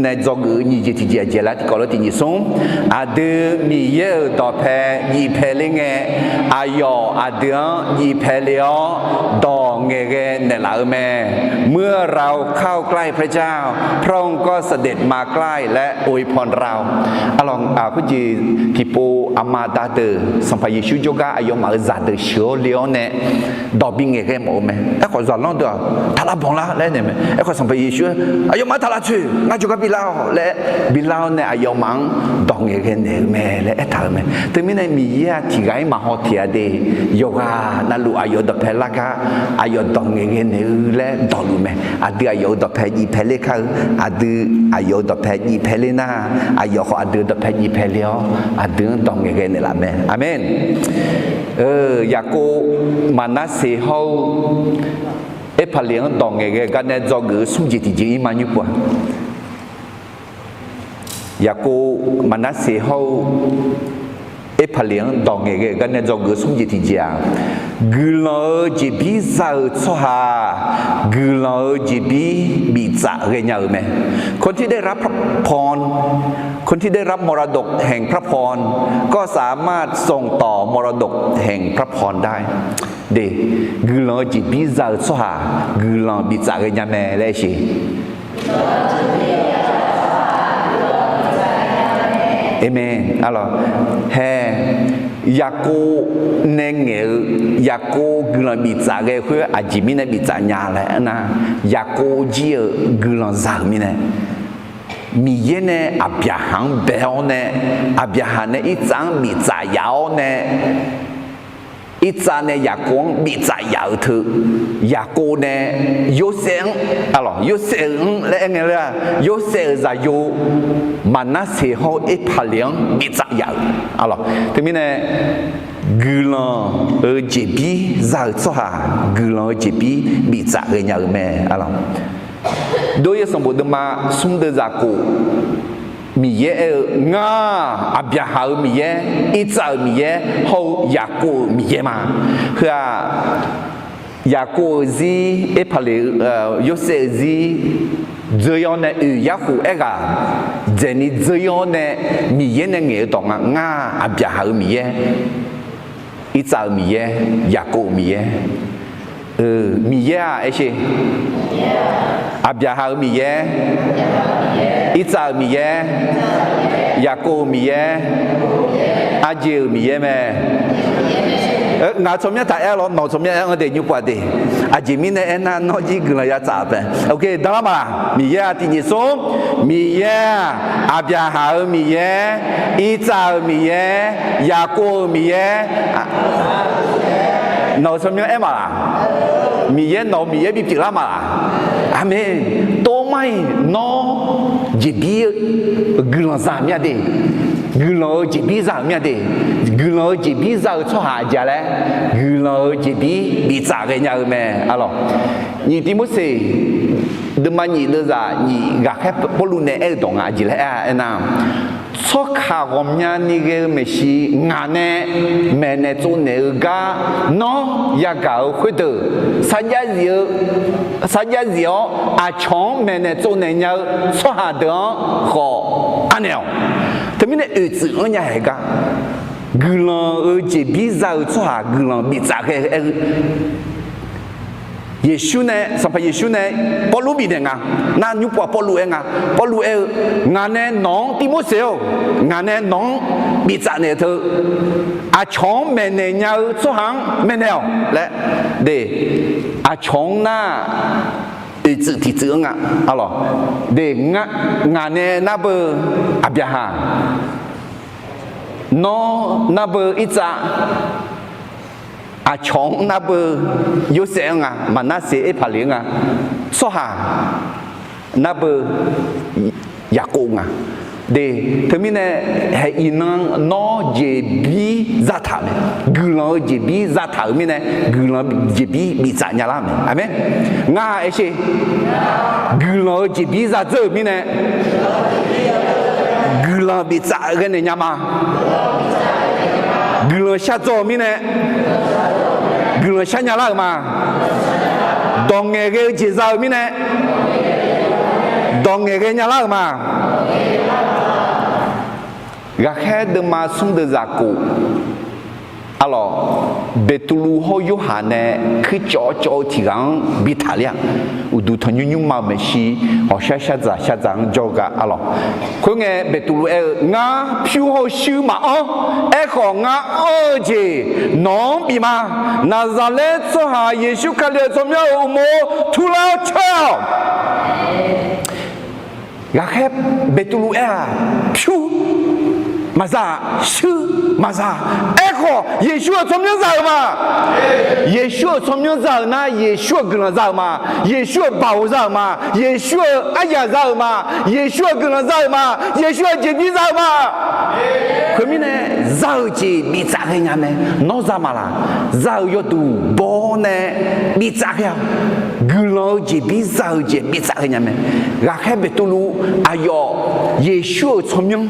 nae dzawgeuf-eu nyiq jeq tiqjeq aqjeq lar tiqkawv lawr tiq nyiq smr. Aqdui Miqyaer-euq dawqpae jiv paeler ngae, aqyawf aqdui-anr jiv paeler-awr dawq ngaeqghae naeqlaf-eu mae. เมื่อเราเข้าใกล้พระเจ้า พระองค์ก็เสด็จมาใกล้และอวยพรเรา Arlawq, khoerjeq tiqpov aqma aqda deuq Sanqpaq Yeqsur jawrgar aqyawfmaf-euq zaqdeuq sheuq-awr le-awr nae dawq bi ngaeqghae mawf-eu mae. Aerkhawf zaqlanr deuq-aq, taq lavbanq lar laer naeq mae. Aerkhawf Sanqpaq Yeqsur-aer, aqyawfmaf-anr taq lavtsoeq, ngar jawrgar bi lar-awq laer bi lar-awr nae aqyawfmaf-anr dawq ngaeqghae naeq-eu mae laer aertaq-euq mae. Teumirnae Miqyaer-aq tiqghaq-ir maqhaw tiq-a de. Yawqghaq navluf aqyawf-euq dawqpae lar gar aqyawf dawq ngaeqghae naeq-eu laer dawqluf mae. Aqdui aqyawf-euq dawqpae jiv paeler kar-eu, aqdui aqyawf-euq dawqpae jiv paeler nar, aqyawf khawf aqdui-euq dawqpae jiv paeler-awr aqdui-anr dawq ngaeqghae naeqlaf mae. Aqmeq. Yaqkov Maqnarseq hawr-eu Erpaqleq-anr dawq ngaeqghae gar nae dzawgeuf-eu smr jeq tiqjeq-ir ma nymr pov-aq. Yaqkov Maqnarseq hawr-eu Erpaqleq-anr dawq ngaeqghae gar nae dzawgeuf-eu smr jeq tiqjeq-aq, guiqlanq-euq jeqbir za-euq tsawrhaq guiqlanq-euq jeqbir biftsaf ghaenya-euq mae. คนที่ได้รับพระพร คนที่ได้รับมรดกแห่งพระพร ก็สามารถส่งต่อมรดกแห่งพระพรได้ De, guiqlanq-eu jeqbir za-eu tsawrhaq guiqlanq biftsaf ghaenya mae laer aer siq. Aqmeq. Arlawq, hae, Yaqkov nae ngaeq-eu, Yaqkov guiqlanq biftsaf ghae khoer aqjeq mirnae biftsaf nya laer aernar, Yaqkov jir-euq guiqlanq za-euq mirnae, Miqyaer nae Aqbyaqhaq-anr bae-awr nae, Aqbyaqhaq nae Irtsav-anr biftsaf yaf-awr nae, Irtsav nae Yaqkov-anr biftsaf yaf-euq teu, Yaqkov nae Yorsaev-anr, arlawq, Yorsaev-euq-anr laer aer ngae lar-a, Yorsaev-euq zaqyo Maqnarseq hawr-eu Erpaqleq-anr biftsaf yaf-euq, arlawq. Teumirnae guiqlanq-euq jeqbir za-euq tsawrhaq guiqlanq-eu jeqbir biftsaf ghaenya-euq mae, arlawq. Dov-ir-eu sanqbof deuvma smr deuv zaqkhof, Miqyaer aer-eu, Ngar, Aqbyaqhaq-euq Miqyaer, Irtsav-euq Miqyaer hawr-eu Yaqkov-euq Miqyaer ma. Heu-aq, Yaqkov-euq zir, Erpaqleq, Yorsaev-euq zir dzeur-ir-awr nae oeq yarkhof aerghaq dzaeqni dzeur-ir-awr nae Miqyaer nae ngaeq-eu dawq nga. Ngar, Aqbyaqhaq-euq Miqyaer, Irtsav-euq Miqyaer, Yaqkov-euq Miqyaer, Miqyaer-aq, aer sher. Aqbyaqhaq-euq Miqyaer, Irtsav-euq Miqyaer, Yaqkov-euq Miqyaer, arjeq-euq Miqyaer mae. Ngaq tsawrmyanr taq aer lawr, nawq tsawrmyanr aer-anr de nymr pov-a de. Aqjeq mirnae aernar, nawr jir guiqlanq ya tsaf-eu bae. Ok, danlar ma laq? Miqyaer-aq tiqjeq smr. Miqyaer-aq, Aqbyaqhaq-euq Miqyaer, Irtsav-euq Miqyaer, Yaqkov-euq Miqyaer, nawq-euq tsawrmyanr aer ma laq? Miqyaer nawq-euq Miqyaer bipyeuf lar ma laq? Aqmeq. Tov mar-iq nawr jeqbir-eu guiqlanq za mir-a de. guiqlanq-euq jeqbir za-euq mir-a de. Guiqlanq-euq jeqbir za-eu tsawrhaq aqjeq-a laer, guiqlanq-euq jeqbir biftsaf ghaenya-eu mae, arlawq. Nyiq Tivmorseq deuvma nyiq deuvzaq nyiq ghaqkhaer Pawrluv nae aer-eu dawq nga aqjeq laer aer-a aernar, tsawrkaq ghawqmyani ghae-eu maeqshi ngaq nae maeqnaeq tsovnaeq-eu gar nawr yagaq-euq khoerdeuq sarjax zif-eu sarjax zif-awr aqcawq-anr maeqnaeq tsovnaeq nya-eu tsawrhaq deuq-anr khawf arnaeq-awq. Teumirnae oeqtsuif anr nya-aer gar, guiqlanq-euq jeqbir za-eu tsawrhaq guiqlanq biftsaf ghae-eu aer-eu Yeqsur nae, Sanqpaq Yeqsur nae Pawrluv bifnaeq nga. Nar nymr pov-aq Pawrluv aer nga. Pawrluv aer-eu, ngaq nae nawq-anr, Tivmorseq-or, ngaq nae nawq-anr biftsaf naeq-eu teu, aqcawq-anr maeqnaeq nya-eu tsawrhaq-anr maeqnaeq-awq laer de. Aqcawq-anr nar, oeqtsuif tiqtsuif-anr nga, arlawq. De, ngaq nae nar beu Aqbyaqhaq, nawr nar beu Irtsav, aqcawq-anr nar beu Yorsaev-anr nga, Maqnarseq Erpaqleq-anr nga, tsawrhaq nar beu Yaqkov nga. De, teumirnae haeq iqnan nawr jeqbir zataq-euq mae. Guiqlanq-eu jeqbir zataq-euq mirnae, guiqlanq jeqbir biftsaf nyalar-euq mae. Aqmeq. Ngar aersher, guiqlanq-eu jeqbir zadzeur-euq mirnae, guiqlanq biftsaf ghae naeq nya ma. Guiqlanq shardzaw-euq mirnae, guiqlanq shar nyalar-euq ma. Dawq ngaeqghae-eu jeq za-euq mirnae, dawq ngaeqghae nyalar-euq ma. Ghaqkhaer deuvma smr deuvzaq kof, arlawq, Beqtuvluv hawr Yorhaq nae kuircawv cawv-eu tiq ghaq-anr bitaq ler-aq, uqduq tanqnymr nymrma-euq maeqshi, ghawqshar shardzaq shardzaq-anr jawr-eu gar, arlawq. Khoerngae Beqtuvluv aer-eu, ngar pyur hawr-eu shuir maqanr. Aerkhawf, ngar anr-eu jeq nawq-anr bif ma. Naqzaqlaer tsawrhaq Yeqsur Kali-euq tsawrmyanr-euq uqmov turlar-awr caer-awq. Ghaqkhaer Beqtuvluv aer-aq, pyur maqza-aq, shuir maqza-aq. Aerkhawf, Yeqsur-euq tsawrmyanr za-euq ma. Yeqsur-euq tsawrmyanr za-euq nar, Yeqsur-euq guiqlanq za-euq ma. Yeqsur-euq baoq za-euq ma. Yeqsur-euq aryaq za-euq ma. Yeqsur-euq guiqlanq za-euq ma. Yeqsur-euq jeqbir za-euq ma. Khoermirnae, za-euq jeq biftsaf ghaenya mae. Nawr za maqlaq, za-euq yawduq baw-awr nae biftsaf ghae-awq. Guiqlanq-eu jeqbir za-euq jeq biftsaf ghaenya mae. Ghaqkhaer Beqtuvluv aqyawf Yeqsur-euq tsawrmyanr,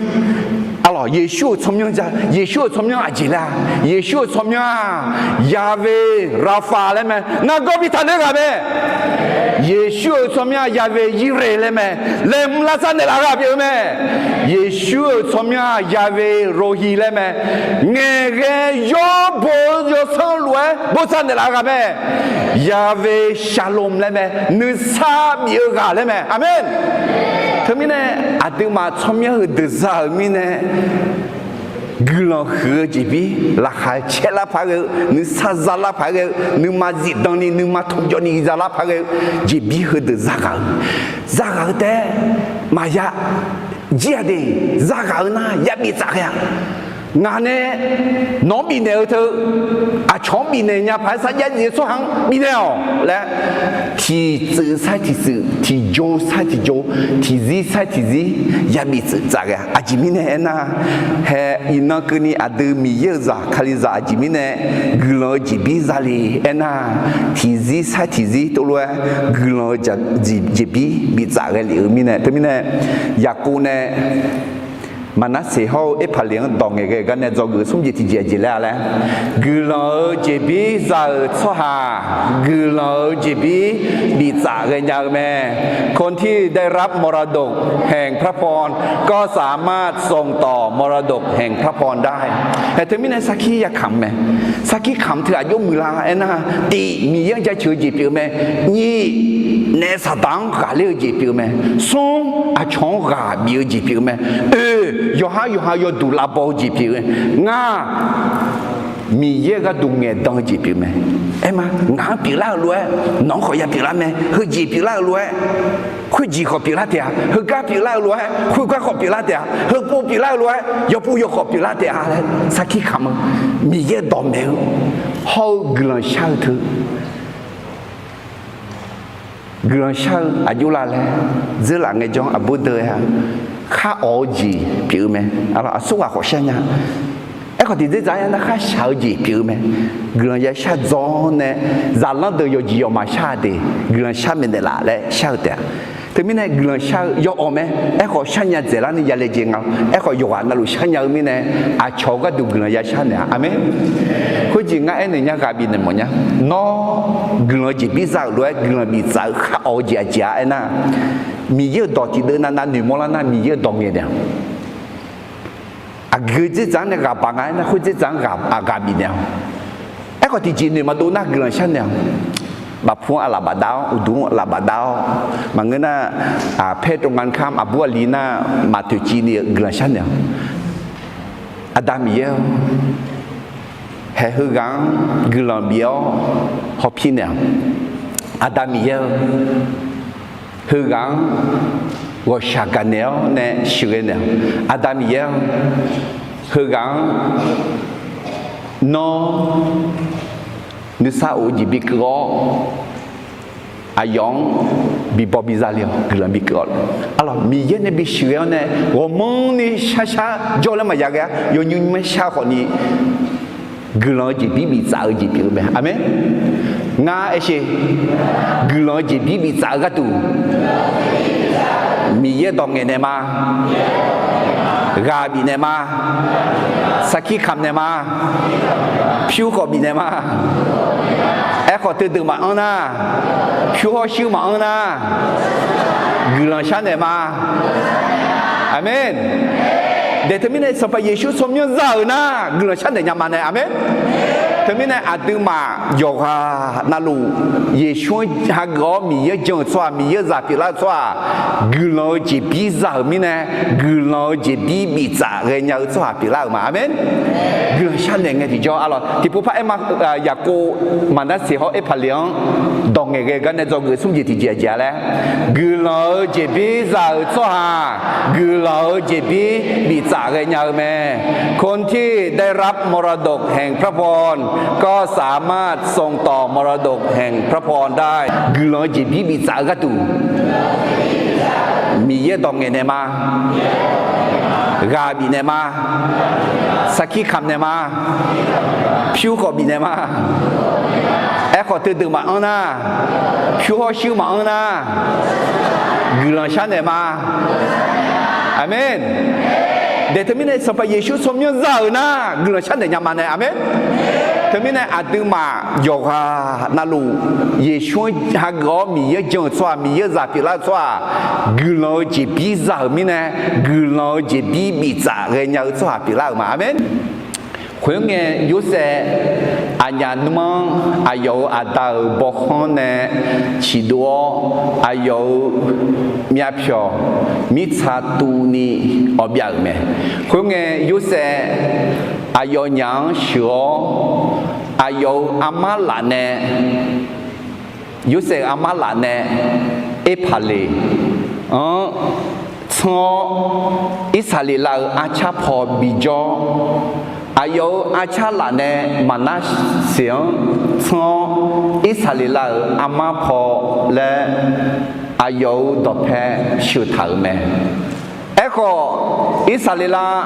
arlawq, Yeqsur-euq tsawrmyanr ja, Yeqsur-euq tsawrmyanr aqjeq laer-a? Yeqsur-euq tsawrmyanr-aq, Yahweh Rapha laer mae. Nargawr bitaq ler ghaq mae. Yeqsur-euq tsawrmyanr-aq, Yahweh Yire laer mae. Laeqhmq lavsav naeqlaf ghaq pyeuf-eu mae. Yeqsur-euq tsawrmyanr-aq, Yahweh Rohi laer mae. Ngaeqghae yawr bo-eu yawsanr lof-aer bosav naeqlaf-eu ghaq mae. Yahweh Shalom laer mae. Nuisar bif-eu ghaq laer mae. Aqmeq. Teumirnae, aqduimaf tsawrmyanr heudeuq za-euq mirnae, guiqlanq huiq-eu jeqbir, laqkhaq caer lar paq ghae-eu, nuisar za lar paq ghae-eu, nuima zifdan ni nuima tanqjawv ni za lar paq ghae-eu jeqbir heudeuq zaghaq-eu, zaghaq-eu taef-aer maqya jir-a de. Zaghaq-eu nar yabif tsaf ghae-a. Ngaq nae nawq-anr bifnaeq-eu teu, aqcawq-anr bifnaeq nya paq-aer sarjax zif-eu tsawrhaq-anr bifnaeq-awq laer, tiqtsuif sar tiqtsuif, tiqjoe sar tiqjoe, tiqzir sar tiqzir, yabif tsuif tsaf ghae-a. Aqjeq mirnae aernar, hae iqnan keuvni aqdui Miqyaer-euq zaq Kalizaq aqjeq mirnae guiqlanq-eu jeqbir za le aernar, tiqzir sar tiqzir tov lof-aer guiqlanq-eu jeqbir biftsaf ghae lef-eu mirnae. Teumirnae, Yaqkov nae Maqnarseq hawr-eu Erpaqleq-anr dawq ngaeqghae-eu gar nae dzawgeuf smr jeq tiqjeq aqjeq laer-a laer, guiqlanq-eu jeqbir za-euq tsawrhaq guiqlanq-eu jeqbir biftsaf ghaenya-eu mae. คนที่ได้รับมรดกแห่งพระพรก็สามารถส่งต่อมรดกแห่งพระพรได้ Hae teumirnae sarkir yakamq mae. Sarkir kamq teu aqjox muiqlar aernar, tiq, Miqyaer-anr jaceuq-eu jeq pyeuf-eu mae. Nyiq, naef Saqdaq-anr ghaqler-eu jeq pyeuf-eu mae. Smr, aqcawq-anr ghaq bif-eu jeq pyeuf-eu mae. Oe, yawqha yawqha yawduq lavbaw-eu jeq pyeuf-eu. Ngar, Miqyaer gharduq ngaeqdan-eu jeq pyeuf-eu mae. Aer ma, ngaq-anr pyeuflar-euq lof-aer nawq-anr khawf ya pyeuflar mae. Heujeq pyeuflar-euq lof-aer, khoerjeq khawf pyeuflar taef-a. Heugar pyeuflar-eu lof-aer khoergar khawf pyeuflar taef-a. Heupov pyeuflar-eu lof-aer yawpov yawkhawf pyeuflar taef-a laer sarkir kamq-eu, Miqyaer dawqmaeq-eu hawr-eu guiqlanq shar-eu teu guiqlanq shar-eu aqjox la laer dzeurlaf ngaejawr aqbur deuq-a. khar awq-eu jeq pyeuf-eu mae. Aqsurghaq khawf sharnya. Aerkhawf tiqdzerdzaq-aer nar khar shaq-eu jeq pyeuf-eu mae. Guiqlanq yashar dzawr nae, zaqlanr deuq yawqjeq yawqma shar-a de, guiqlanq shar maeqnaeq laf laer shar-eu taef-a. Teumirnae guiqlanq shar-eu yawawq mae. Aerkhawf sharnya dzaeqlar ni yale jeq nga. Aerkhawf yawqghaq navluf sharnya-eu mirnae, aqcawq-eu gharduq guiqlanq yashar naeq-a. Aqmeq. Khoerjeq ngar aernaeq nya ghaq bifnaeq mawf nya. Nawr guiqlanq-eu jeqbir za-euq lof-aer guiqlanq biftsaf-eu khar awq-eu jeq aqjeq-a aernar, Miqyaer-euq dawq tiqdeuv navnav noeqmawr lar nar Miqyaer-euq dawq ngaeqnaeq-awq. Aqgeu dzerdzaq-anr nae ghaq baq nga aernar khoer dzerdzaq-anr ghaq bifnaeq-awq. Aerkhawf tiqjeq noeq maqdov nar guiqlanq sharnaeq-awq. Bafpu-anr aqlaf bafdav-awr, uqduq-anr aqlaf bafdav-awr, maqngeur nar, paer tov nga kamr aqbur aqli nar maqtoeqciv ni-eu guiqlanq sharnaeq-awq. Aqda Miqyaer-or, haeq heughaq-anr guiqlanq bif-awr hawpir naeq-awq. Aqda Miqyaer-or, heughaq-anr ghawqshaq gaqnaeq-awr nae sheuqghae naeq-awq. Aqda Miqyaer-or, heughaq-anr nawr nuisar of-eu jeq bikeuv-awr, aqyawf-anr bibaw biza le-awq, guiqlanq bikeuv-awq. Arlawq, Miqyaer nae bisheuqghae-awr nae ghawqmanrni sharshar jawr laer maqya ghae-a. Yawnymr nymr-aer shar khawfni guiqlanq-eu jeqbir biftsaf-eu jeq pyeuf-eu mae. Aqmeq. Ngar aershe, guiqlanq-eu jeqbir biftsaf-eu gharduq Miqyaer dawq ngaeqnaeq ma. Ghaq bifnaeq ma. Sarkir kamq naeq ma. Pyur khawf bifnaeq ma. Aerkhawf teudeuq maqanr nar, pyur hawr shuir maqanr nar, guiqlanq sharnaeq ma. Aqmeq. Daeq teumirnae Sanqpaq Yeqsur tsawrmyanr za-euq nar guiqlanq sharnaeq nya ma nae. Aqmeq. Teumirnae aqduimaf yawqghaq navluf Yeqsur-anr hageuf-awr Miqyaer-anr jan-euq tsawrhaq, Miqyaer-anr zaq pyeuflar-eu tsawrhaq, guiqlanq-eu jeqbir za-euq mirnae, guiqlanq-eu jeqbir biftsaf ghaenya-eu tsawrhaq pyeuflar-euq ma. Aqmeq. Guiqlanq sharnaeq ngae tiqjawr arlawq. Tiqpov par aer ma, Yaqkov, Maqnarseq hawr Erpaqleq-anr dawq ngaeqghae gar nae dzawgeuf smr jeq tiqjeq aqjeq-a laer, guiqlanq-eu jeqbir za-euq tsawrhaq guiqlanq-eu jeqbir biftsaf ghaenya-eu mae. คนที่ได้รับมรดกแห่งพระพรก็สามารถส่งต่อมรดกแห่งพระพรได้ Guiqlanq-eu jeqbir biftsaf-eu gharduq Miqyaer dawq ngaeqnaeq ma. Ghaq bifnaeq ma. Sarkir kamq naeq ma. Pyur khawf bifnaeq ma. Aerkhawf teudeuq maqanr nar, pyur hawr shuir maqanr nar, guiqlanq sharnaeq ma. Aqmeq. Daeq teumirnae Sanqpaq Yeqsur tsawrmyanr za-euq nar guiqlanq sharnaeq nya ma nae. Aqmeq. Teumirnae aqduimaf yawqghaq navluf Yeqsur-anr hageuf-awr Miqyaer-anr jan-euq tsawrhaq, Miqyaer-anr zaq pyeuflar-eu tsawrhaq, guiqlanq-eu jeqbir za-euq mirnae, guiqlanq-eu jeqbir biftsaf ghaenya-eu tsawrhaq pyeuflar-euq ma. Aqmeq. Khoerngae Yorsaev aqnyaf nuima-anr aqyawf-euq aqda-euq bawkhanr nae ciqdov-awr, aqyawf-euq myavpyawq mirtsa tuvni awbyav-euq mae. Khoerngae Yorsaev aqyawfnyaf-anr sheuq-awr, aqyawf-euq armar laf nae, Yorsaev-euq armar laf nae Erpaqleq-anr tsanr-awr, Irsaqleqlav-euq arcar paw bijawr, aqyawf-euq arcar laf nae Maqnarseq-anr tsanr-awr, Irsaqleqlav-euq armar paw laer aqyawf-euq dawqpae sheuq taq-euq mae. Aerkhawf, Irsaqleqlav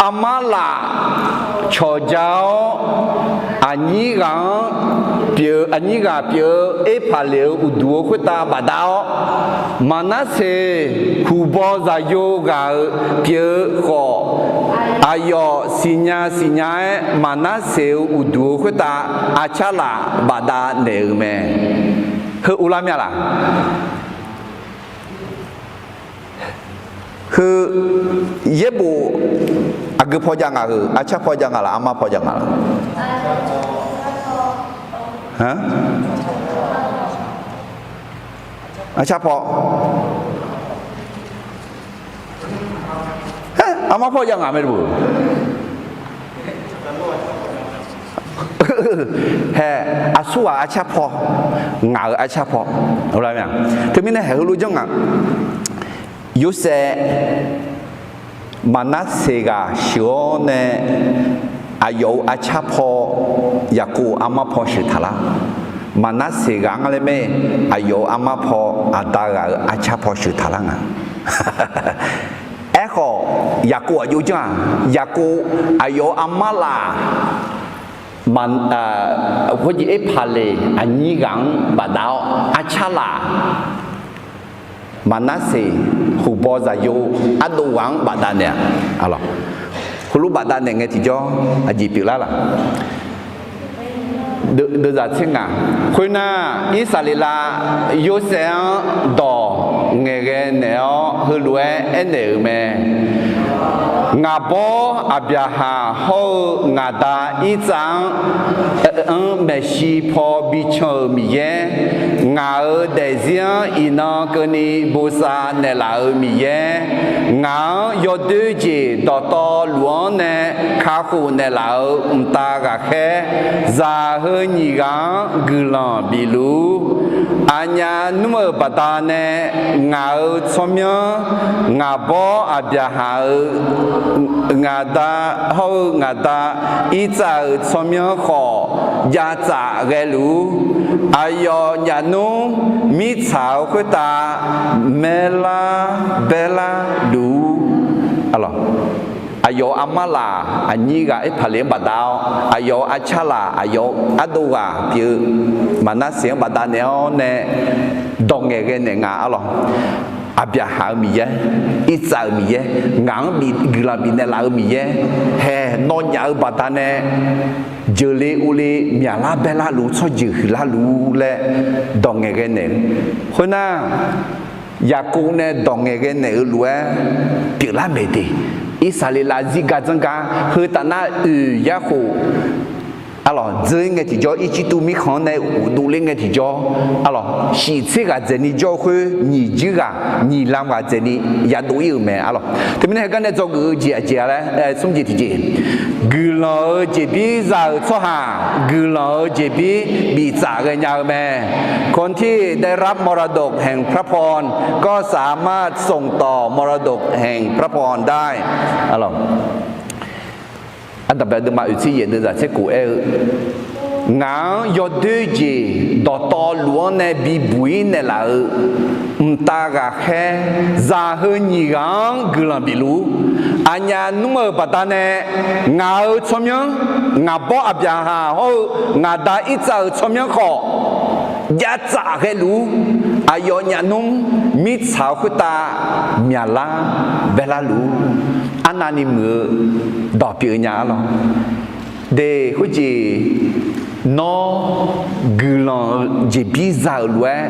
armar laf cawq ja-awr, aqnyir ghaq-anr pyeuf-eu, aqnyir ghaq pyeuf-eu Erpaqleq-euq uqduq-eu khoertav bafdav-awr, Maqnarseq huqbaw zaqyo ghaq-euq pyeuf-eu khawf, aqyawf siqnya siqnya-aer Maqnarseq-euq uqduq-eu khoertav arcar laf bafdav naeq-euq mae. Heu uvlar mya laq? Heu, yaerbof aqgeu paw jav nga heu, arcar paw jav nga laf, armar paw jav nga laf? Arcar paw. Armar paw jav nga mae luf-eu. Hae, aqsurghaq arcar paw, ngaq-euq arcar paw. Teumirnae haeq heulof janr nga. Yorsaev Maqnarseq ghaq sheuq-awr nae, aqyawf-euq arcar paw Yaqkov armar paw sheuq taq lar. Maqnarseq ghaq-anr laer mae, aqyawf-euq armar paw aqda ghaq-euq arcar paw sheuq taq lar nga. Aerkhawf, Yaqkov aqjox janr-aq, Yaqkov aqyawf-euq armar laf, khoerjeq Erpaqleq aqnyir ghaq-anr bafdav-awr, arcar laf, Maqnarseq huqbaw zaqyo ardov ghaq-anr bafdav naeq-a. Heulof bafdav naeq ngae tiqjawr aqjeq pyeuflar laf? Deuvzaq tser ngaq. Khoernar, Irsaqleqlav Yorsaev-anr dawq ngaeqghae naeq-awr heulof-aer aernaeq-euq mae. Ngaq bawr Aqbyaqhaq hawr-eu ngaq da Irtsav-anr, anr maeqshi paw bican-euq Miqyaer, ngaq-euq daefzir-anr iqnan keuvni bosav naeqlaf-euq Miqyaer, ngaq-anr yawdoer jeq dawqtawvluf-anr nae kakhof naeqlaf-euq mqtav ghaqkhaer, zaq heu nyiq ghaq-anr guiqlanq bif luf-ur. Aqnyaf nmr-euq baqdanae ngaq-euq tsawrmyanr, ngaq bawr Aqbyaqhaq-euq ngaq da hawr-eu ngaq da Irtsav-euq tsawrmyanr khawf jav tsaf ghae luf-ur. Aqyawf nyaf nmr mirtsaq-euq khoertav maerlar baerlar luf-ur. Aqyawf-euq armar laf aqnyir ghaq Erpaqleq-anr bafdav-awr, aqyawf-euq arcar laf, aqyawf-euq ardov ghaq pyeuf-eu Maqnarseq-anr bafdav naeq-awr nae dawq ngaeqghae naeq nga arlawq. Aqbyaqhaq-euq Miqyaer, Irtsav-euq Miqyaer, ngaq-anr guiqlanq bifnaeq laf-eu Miqyaer, haeq nawnyaf-euq baqdanae jeuqle uvle myaqlar baerlar luf-ur, tsawrjeuq huiqlar luf-ur laer dawq ngaeqghae naeq-eu. Khoernar, Yaqkov nae dawq ngaeqghae naeq-eu lof-aer pyeuflar maeq de. Irsaqleqlav zirgar dzanr gar heu taf nar oeq yarkhof arlawq dzeur-ir ngae tiqjawr, Irjirtuv mirkhanq-anr nae uqdov ler ngae tiqjawr arlawq, shiq tser ghaq dzaeqni jawr-eu khoer nyiq jir ghaq nyiq lam ghaq dzaeqni yadov-ir-euq mae arlawq. Teumirnae heugar nae dzawgeuf-eu jeq aqjeq-a laer smr jeq tiqjeq, guiqlanq-euq jeqbir za-euq tsawrhaq guiqlanq-euq jeqbir biftsaf ghaenya-eu mae. คนที่ได้รับมรดกแห่งพระพรก็สามารถส่งต่อมรดกแห่งพระพรได้ Ardanqbae deuvma oeq tser yaef deuvzaq tser kof aer-eu, ngaq-anr yawdoer jeq dawqtawvluf-anr nae bibuq-ir naeqlaf-euq mqtav ghaqkhaer zaq heu nyiq ghaq-anr guiqlanq bif luf-ur. Aqnyaf nmr-euq baqdanae ngaq-euq tsawrmyanr, ngaq bawr Aqbyaqhaq hawr-eu ngaq da Irtsav-euq tsawrmyanr khawf jav tsaf ghae luf-ur. Aqyawf nyaf nmr mirtsaq-euq khoertav myaqlar baerlar luf-ur. Arnavni muiq-eu dawq pyeuf-eu nya arlawq. De khoerjeq, nawr guiqlanq-eu jeqbir za-euq lof-aer,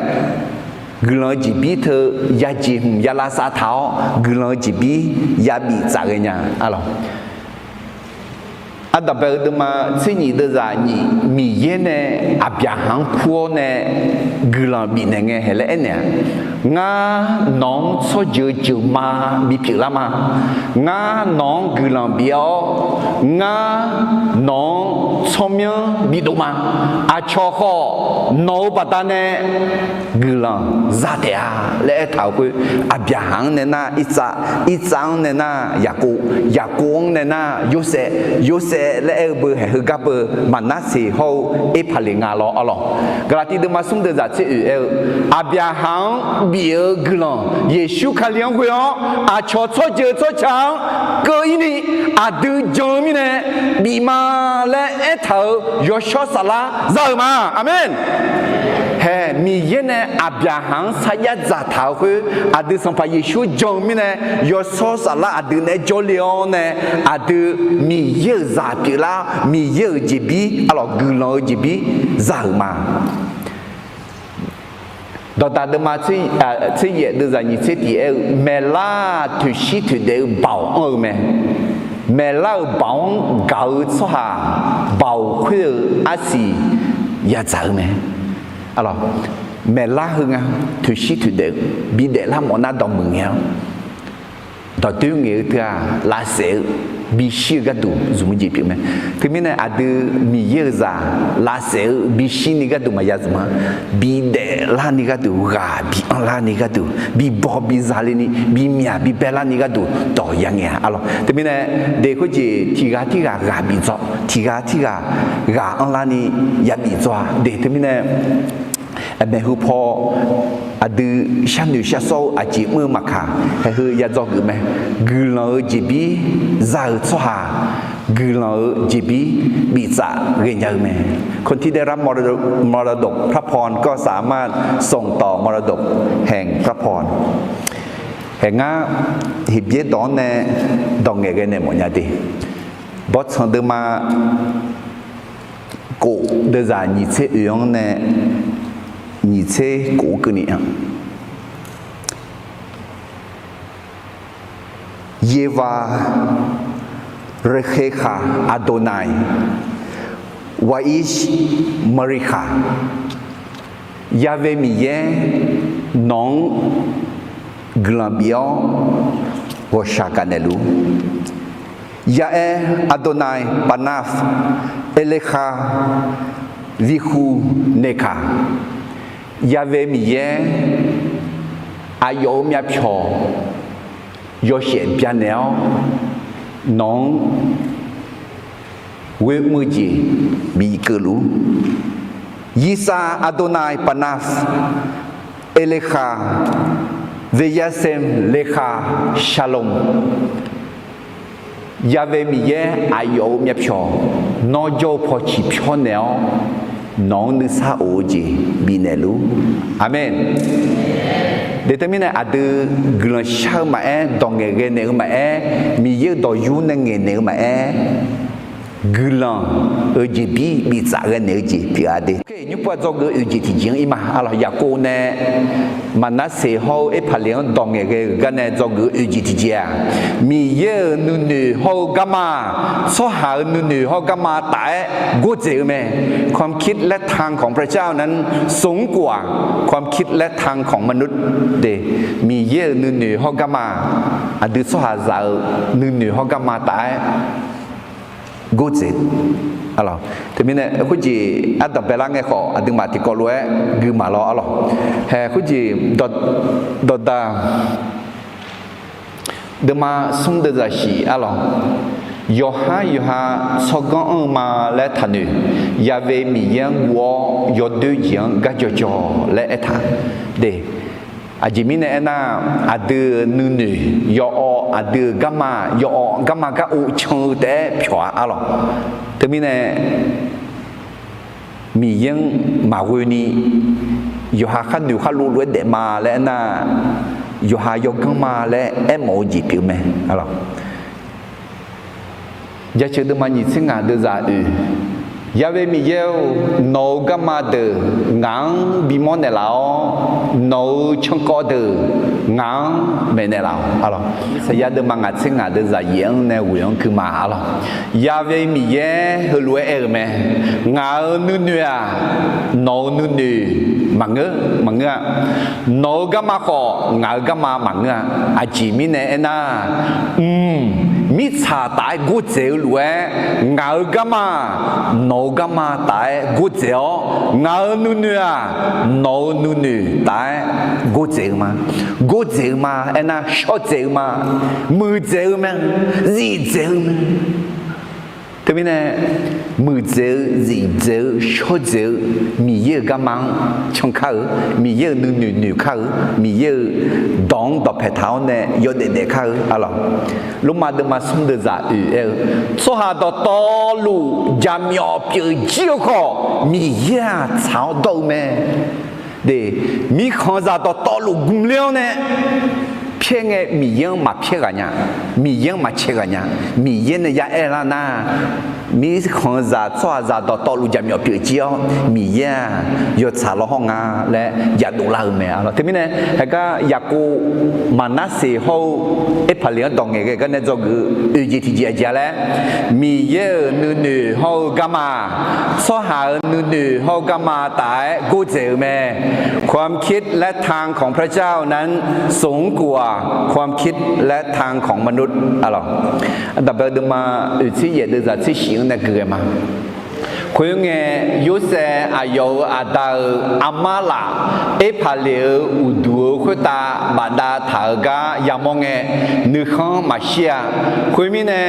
guiqlanq-eu jeqbir teu yajeq hmq ya lavsav taq-awr guiqlanq-eu jeqbir yabif tsaf ghaenya arlawq. Ardanqbae-eu deuvma tser nyiq deuvzaq nyiq, Miqyaer nae Aqbyaqhaq-anr kur-awr nae guiqlanq bifnaeq ngae haeq laer aernaeq-a, ngar nawq-anr tsawrjeuq jeuqma bipyeuf lar ma. Ngar nawq-anr guiqlanq bif-awr, ngar nawq-anr tsawrmyanr bidov ma. Aqcawq khawf nawq-euq baqdanae guiqlanq za taef-a laer aertaq-euq khoer, Aqbyaqhaq-anr nae nar Irtsav, Irtsav-anr nae nar Yaqkov, Yaqkov-anr nae nar Yorsaev, Yorsaev laer aer-eu beu haeq heugar beu Maqnarseq hawr-eu Erpaqleq nga lawr arlawq. Gaqlaqtiv deuvma smr deuvzaq tser oeq aer-eu, Aqbyaqhaq-anr bif-eu guiqlanq Yeqsur Kali-anr ghoe-awr aqcawq tsawrjeuq tsawrca-anr keuv-ir ni aqdui jan-eu mirnae bif ma laer aertaq-euq yawshawr saflar za-euq ma. Aqmeq. Haeq, Miqyaer nae Aqbyaqhaq-anr sarjax dzaqtaq-euq khoer, aqdui Sanqpaq Yeqsur jan-eu mirnae yawshawr saflar aqdui naeq-aer jawrle-awr nae, aqdui Miqyaer-euq zaq pyeuflar, Miqyaer-euq jeqbir arlawq, guiqlanq-eu jeqbir za-euq ma. Dawqdaq deuvma tser yaef deuvzaq nyiq tser tiq aer-eu, maeqlar toeqshir toeqdaef-eu baoq anr-eu mae. Maeqlar-euq baoq-anr gaq-eu tsawrhaq baoq khoer-eu arsiq yadzaq-eu mae. Maeqlar heu nga, toeqshir toeqdaef-eu bidaef lar mawf nar dawqmuiq ngae-awr, dawqdoer ngaeq-eu teu-aq lavsaef-eu bishir-eu gharduq zmq-eu jeq pyeuf mae. Teumirnae aqdui Miqyaer-euq zaq lavsaef-eu bishir ni gharduq maqya zmq-a. Bidaef larni gharduq, ghaq bi anrlarni gharduq, bibaw bizale ni, bimyaq bibae larni gharduq dawq ya ngae-a arlawq. Teumirnae de khoerjeq tiq ghaq tirghaq ghaq bidzaw, tiq ghaq tirghaq ghaq anrlarni ya bidzaw-a de. Teumirnae maeqhu paw Aqdui sharnoeq sharsawr-eu aqjeq mr-eu maqkaq, haeq heu ya dzawgeuf mae. Guiqlanq-euq jeqbir za-euq tsawrhaq, guiqlanq-euq jeqbir biftsaf ghaenya-eu mae. คนที่ได้รับมรดก พระพรก็สามารถส่งต่อมรดกแห่งพระพร Haeq ngar heqbyaer dawq-anr nae dawq ngaeqghae naeq mawfnya de. Bawrtsanq deuvma kof deuvzaq nyiq tser oeq-anr nae nyiq tser kof-eu keuvni-a, Yeva, Rekhekhaq, Aqdonaiq, Waish, Marikhaq, Ya've Miqyaer nawq-anr guiqlanq bif-awr ghawqshaq gaqnaeq luf-ur. Ya'aer, Aqdonaiq Paqnaf, Eqleqkha, Viqhu, Neqkaq, Ya've Miqyaer aqyawf-euq myavpyawq yawshaef byanaeq-awr nawq-anr ghoe mr-eu jeq bif keuv luf-ur. Yisav, Aqdonaiq Paqnaf, Eqleqkha, Veqyasaem, Leqkha, Shalom, Ya've Miqyaer aqyawf-euq myavpyawq nawr jawr-eu paw ciqpyawr naeq-awr nawq-anr nuisar of-eu jeq bifnaeq luf-ur. Aqmeq. Deuq teumirnae aqdui guiqlanq shar-eu maqaer, dawq ngaeqghae naeq-eu maqaer, Miqyaer-euq dawq yur nae ngaeqnaeq-eu maqaer, guiqlanq-euq jeqbir biftsaf ghae naeq-eu jeq pyeuf-a de. Nymrpov-aq dzawgeuf-eu oeq jeq tiqjeq-anr ir ma. Arlawq, Yaqkov nae Maqnarseq hawr-eu Erpaqleq-anr dawq ngaeqghae-euq gar nae dzawgeuf-eu oeq jeq tiqjeq-aq, Miqyaer-euq nuinoeq hawr-eu garma, tsawrhaq-euq nuinoeq hawr-eu garma taf-aer gordzaeq-eu mae. ความคิดและทางของพระเจ้านั้นสูงกว่าความคิดและทางของมนุษย์ de. Miqyaer-euq nuinoeq hawr garma, aqdui tsawrhaqzaq-euq nuinoeq hawr garma taf-aer gordzaeq. Arlawq, teumirnae khoerjeq ardanq baelar ngae khawf, aqduimaf tiqkawv lof-aer guiqmaq lawr arlawq. Haeq khoerjeq dawqdaq deuvma smr deuvzaq shiq arlawq. Yawqhar yawqha tsawrganr anr-eu ma laer taqnoeq. Ya've Miqyaer-anr guv-awr yawdoer jeq-anr gar jawqjawq laer aertaq de. Aqjeq mirnae aernar, aqdui-euq nuinoeq yawawv, aqdui-euq garma yawawv, garma gar ov can-eu taef-aer pyawq-a arlawq. Teumirnae Miqyaer-anr maqghoe ni yawqha khar noeq khar lov lof-aer daef ma laer aernar, yawqha yawganr ma laer aermawf-eu jeq pyeuf mae arlawq. Jaceuq deuvma nyiq tser ngaq deuvzaq oeq. Ya've Miqyaer-or, nawq-euq garma deuq ngaq-anr bimawr naeqlaf-awr, nawq-euq cankawv deuq ngaq-anr maeqnaeq laf-awq arlawq. Irsaqyar deuvma ngaq tser ngaq deuvzaq yaef-anr nae ghoeq-anr kuima arlawq. Ya've Miqyaer heulof-aer aer-euq mae. Ngaq-euq nuinoeq-aq, nawq-euq nuinoeq maqngeur, maqngeur-a. Nawq-euq garma khawf, ngaq-euq garma maqngeur-a. Aqjeq mirnae aernar, mq, mirtsaq taf-aer gordzaeq-eu lof-aer, ngaq-euq garma, nawq-euq garma taf-aer gordzaeq-awr, ngaq-euq nuinoeq-aq, nawq-euq nuinoeq taf-aer gordzaeq-eu ma. Gordzaeq-eu ma aernar, shawrdzaeq-eu ma. Muiqdzaeq-eu mae. Zifdzaeq-eu mae. Teumirnae, muiqdzaeq-eu, zifdzaeq-eu, shawrdzaeq-eu, Miqyaer-euq garma-anr cankar-eu, Miqyaer-euq nuinoeq noeqkar-eu, Miqyaer-euq dawq-anr dawqpae taq-awr nae yawdaef daefkar-eu arlawq. Lormav deuvma smr deuvzaq oeq aer-eu, tsawrhaq dawqtawvluf jaqmyawf pyeuf jir-eu khawf, Miqyaer-aq tsaq-awr dawr-eu mae. De, mirkhanqzaq dawqtawvluf gmqler-awr nae pyaer ngae, Miqyaer-anr maqpyaer ghaq nya, Miqyaer-anr maqcae ghaq nya. Miqyaer nae ya aer lar nar, mirkhanqzaq tsawrhaqzaq dawqtawvluf jaqmyawf pyeuf jir-awr, Miqyaer-aq yawtsaq lawr hawr nga laer yadov lar-eu mae arlawq. Teumirnae, heugar Yaqkov, Maqnarseq hawr-eu Erpaqleq-anr dawq ngaeqghae gar nae dzawgeuf-eu oeq jeq tiqjeq aqjeq-a laer, Miqyaer-euq nuinoeq hawr-eu garma, tsawrhaq-euq nuinoeq hawr-eu garma taf-aer gordzaeq-eu mae. ความคิดและทางของพระเจ้านั้นสูงกว่าความคิดและทางของมนุษย์ arlawq. Aqdaq bae deuvma oeq tser yaef deuvzaq tser shif-anr nae guiqghae ma. Khoerngae, Yorsaev aqyawf-euq aqda-euq armar laf Erpaqleq-euq uqduq-euq khoertav bafdav taq-euq gar yamawr ngae, nuikhanr maqshir-a. Khoermirnae,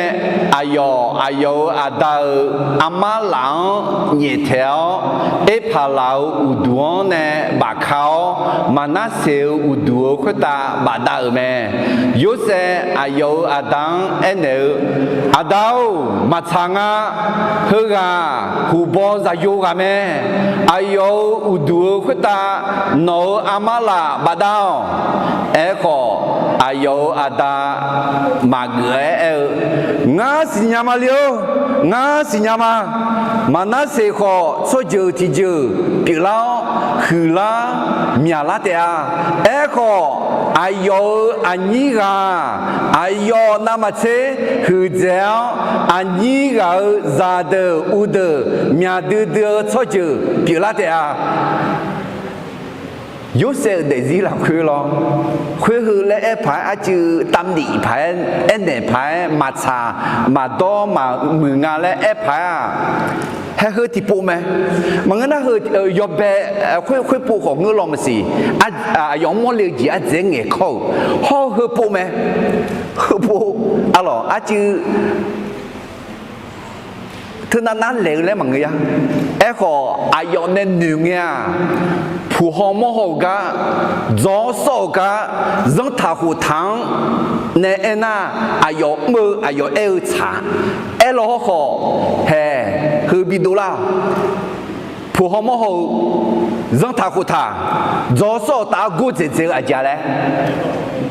aqyawf, aqyawf-euq aqda-euq armar laf-anr nyaeftaeq-awr, Erpaqlaq-euq uqduq-anr nae bafka-awr, Maqnarseq-euq uqduq-euq khoertav bafdav-euq mae. Yorsaev aqyawf-euq aqda-anr aernaeq-eu, Aqda-or, maqtsaq nga. Heughaq huqbaw zaqyo ghaq mae. Aqyawf-euq uqduq-euq khoertav nawq-euq armar laf bafdav-awq. Aerkhawf, aqyawf-euq aqda maqgeuf-aer aer-eu, Ngar siqnya ma le-or, ngar siqnya ma. Maqnarseq khawf tsawrjeuq tiqjeuq pyeuflar-awr, huiqlar myaqlar taef-a. Aerkhawf, aqyawf-euq aqnyir ghaq-aq, aqyawf navmaqtser huiqdzaeq-awr, aqnyir ghaq-euq zaqdeuq uvdeuq myaqdui dui-eu tsawrjeuq pyeuflar taef-a. Yorsaev-euq daefzir lafkhoer lawr, khoer heu laer aer paq-aer arcuiv tavnif paq-aer aernaeq paq-aer maqtsaq maqdawr maqmuiq nga laer aer paq-aer-aq, haer heu tiqpov mae. Maqngeur nar heu yawbae khoer khoerpov khawf ngeur law maqsiq. Aqyawf mawrle-eu jeq ardzaeq-aer ngaeqkawr-euq hawr-eu heupov mae. Heupov, arlawq arcuiv teunav nar laeq-eu laer maqngeur ya. Aerkhawf, aqyawf nae noeq ngae-aq, puq haw mawr haw-euq gar, dzaw-awr sawr-euq gar, zanrtaq khoftaq-anr nae aernar, aqyawf mr-eu aqyawf aer-eu tsaq-a. Aerlaw hawrkhawf, haeq, heu bidov lar-awq. Puq haw mawr haw-eu, zanrtaq khoftaq, dzaw-awr sawr-euq taf-awr gordzaeq dzaeq-eu aqjeq-a laer,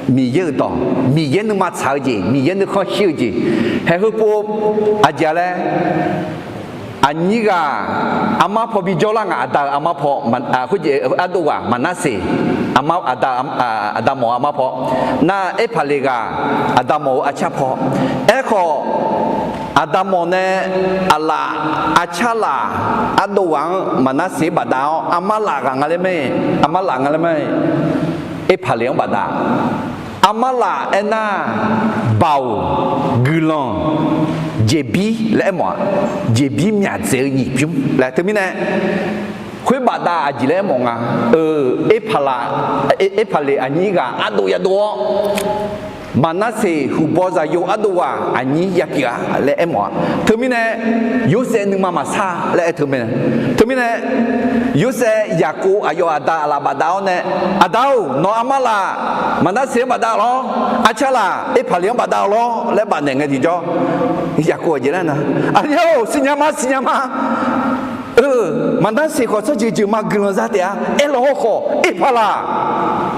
Miqyaer-euq dawq, Miqyaer nuima tsaq-eu jeq, Miqyaer nuikhanr shir-eu jeq, haeq heupov aqjeq-a laer, aqnyir ghaq armar paw bijawr lar ngaq, aqda-euq armar paw, khoerjeq ardov ghaq Maqnarseq, aqda, aqda mawf-eu armar paw, nar Erpaqleq ghaq aqda mawf-eu arcar paw. Aerkhawf, aqda mawf nae aqlaf arcar laf ardov ghaq-anr Maqnarseq bafdav-awr, armar laf ghaq nga laer mae, armar laf nga laer mae, Erpaqleq-anr bafdav. Armar laf aernar, baoq, guiqlanq, jeqbir laer aermawf-a. Jeqbir myaqdzaeq-eu nyiq bymr laer teumirnae, khoer bafdav aqjeq laer aermawf nga. Erpaqlaq, Erpaqleq aqnyir ghaq ardov yadov-awr, Maqnarseq huqbaw zaqyo ardov ghaq aqnyir yapyeuf-a laer aermawf-a. Teumirnae, Yorsaev nuima maqsar laer aer teumirnae, teumirnae, Yorsaev Yaqkov aqyawf aqda aqlaf bafdav-awr nae, Aqda-or, nawq armar laf Maqnarseq-anr bafdav lawr, arcar laf Erpaqleq-anr bafdav lawr laer bafnaeq ngae tiqjawr, Yaqkov aqjeq laer nar, aqnyir-or, siqnya ma, siqnya ma. Maqnarseq khawf tsawrjeuq jeuq ma guiqlanq za taef-a. Aerlaw hawrkhawf, Erpaqlaq,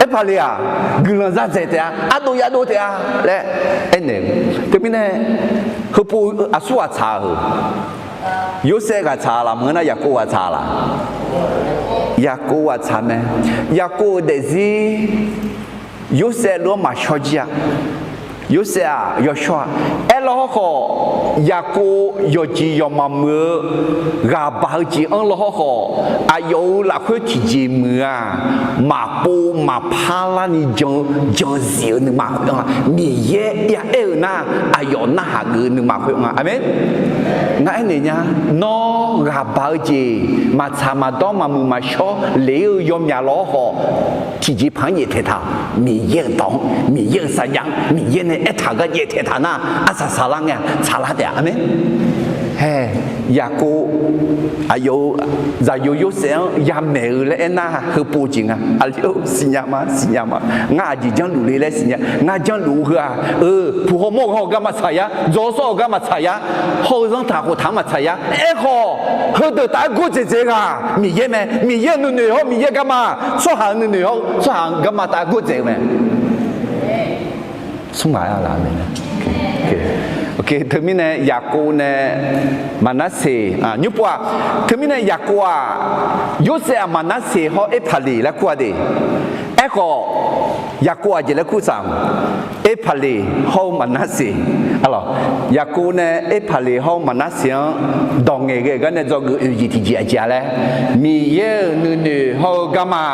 Erpaqleq-aq, guiqlanq za dzaeq taef-a, ardov yadov taef-a laer aernaeq-eu. Teumirnae, heupov aqsur ghaq tsaq-euq, Yorsaev ghaq tsaq laf maqngeur nar, Yaqkov ghaq tsaq laf? Yaqkov ghaq tsaq mae. Yaqkov-euq daefzir Yorsaev lof-anr maqshawr jir-a. Yorsaev-aq yawshawr-a. Aerlaw hawrkhawf, Yaqkov yawqjeq yawqmaf muiq-eu ghaq baq-eu jeq anr law hawrkhawf, aqyawf-euq lafkhoer tiqjeq muiq-aq, maqpov maqpar larni jan, jan zif-eu nuima khoer-anr, Miqyaer yaaer-eu nar, aqyawf narhaq geuf-eu nuima khoer-anr-a. Aqmeq. Ngar aernaeq nya, nawr ghaq baq-eu jeq maqtsaq maqdawr maqmuiq maqshawr ler-eu yawmyaq law hawrkhawf, tiqjeqpaq-anr nyaeftaeq taq-awq. Miqyaer-euq dawq-anr, Miqyaer-euq sarjax-anr, Miqyaer nae aertaq-eu gar nyaeftaeq taq nar, arsaq saqlar ngae-a, tsaqlar taef-a. Aqmeq. Hae, Yaqkov, aqyawf-euq zaqyo Yorsaev-anr yamaeq-eu laer aernar, heupov jeq nga. Aqli-or, siqnya ma, siqnya ma. Ngar aqjeq janrluf le laer siqnya. Ngar janrluf-eu heu-aq, eu, puq haw mawr-eu gar maqtsaq yar, dzaw-awr sawr-eu gar maqtsaq yar, hawr-eu zanrtaq khoftaq-anr maqtsaq yar. Aerkhawf, heudeuq taf-aer gordzaeq dzaeq ghaq Miqyaer mae. Miqyaer-euq nuinoeq hawr Miqyaer garma, tsawrhaq-euq nuinoeq hawr tsawrhaq-euq garma taf-aer gordzaeq-eu mae. Smr ghaq-a laf-a. Teumirnae Yaqkov nae Maqnarseq nymrpov-aq, teumirnae Yaqkov-aq, Yorsaev-aq Maqnarseq hawr Erpaqleq laer kur-a de. Aerkhawf, Yaqkov aqjeq laer kur tsaq-a? Erpaqleq hawr-eu Maqnarseq, arlawq, Yaqkov nae Erpaqleq hawr-eu Maqnarseq-anr dawq ngaeqghae gar nae dzawgeuf oeq jeq tiqjeq aqjeq-a laer, Miqyaer-euq nuinoeq hawr-eu garma,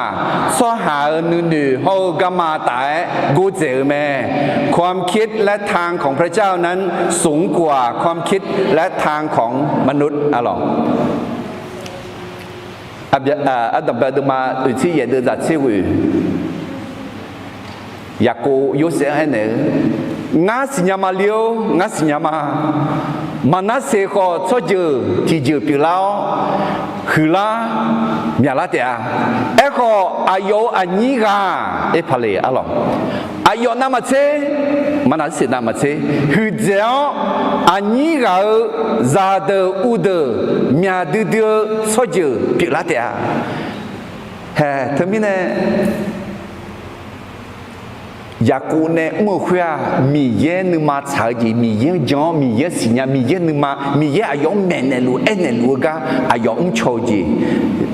tsawrhaq-euq nuinoeq hawr-eu garma taf-aer gordzaeq-eu mae. ความคิดและทางของพระเจ้านั้นสูงกว่าความคิดและทางของมนุษย์ arlawq. Ardanqbae deuvma oeqtser yaef deuv zaq tser ghoeq, Yaqkov Yorsaev-anr aernaeq-eu, Ngar siqnya ma ler-or, ngar siqnya ma. Maqnarseq khawf tsawrjeuq tiqjeuq pyeuflar-awr, huiqlar myaqlar taef-a. Aerkhawf, aqyawf-euq aqnyir ghaq-aq, erpaqle arlawq, aqyawf navmaqtser, maqnarseq navmaqtser huiqdzaeq-awr, aqnyir ghaq-euq zaqdeuq uvdeuq myaq duidui-eu tsawrjeuq pyeuflar taef-a. Hae, teumirnae Yaqkov nae mr-eu khoer-aq, Miqyaer nuima tsaq-eu jeq, Miqyaer-anr jan-awr, Miqyaer siqnya, Miqyaer nuima, Miqyaer aqyawf-anr maeqnaeq luf aernaeq luf-eu gar aqyawf mrcaw-eu jeq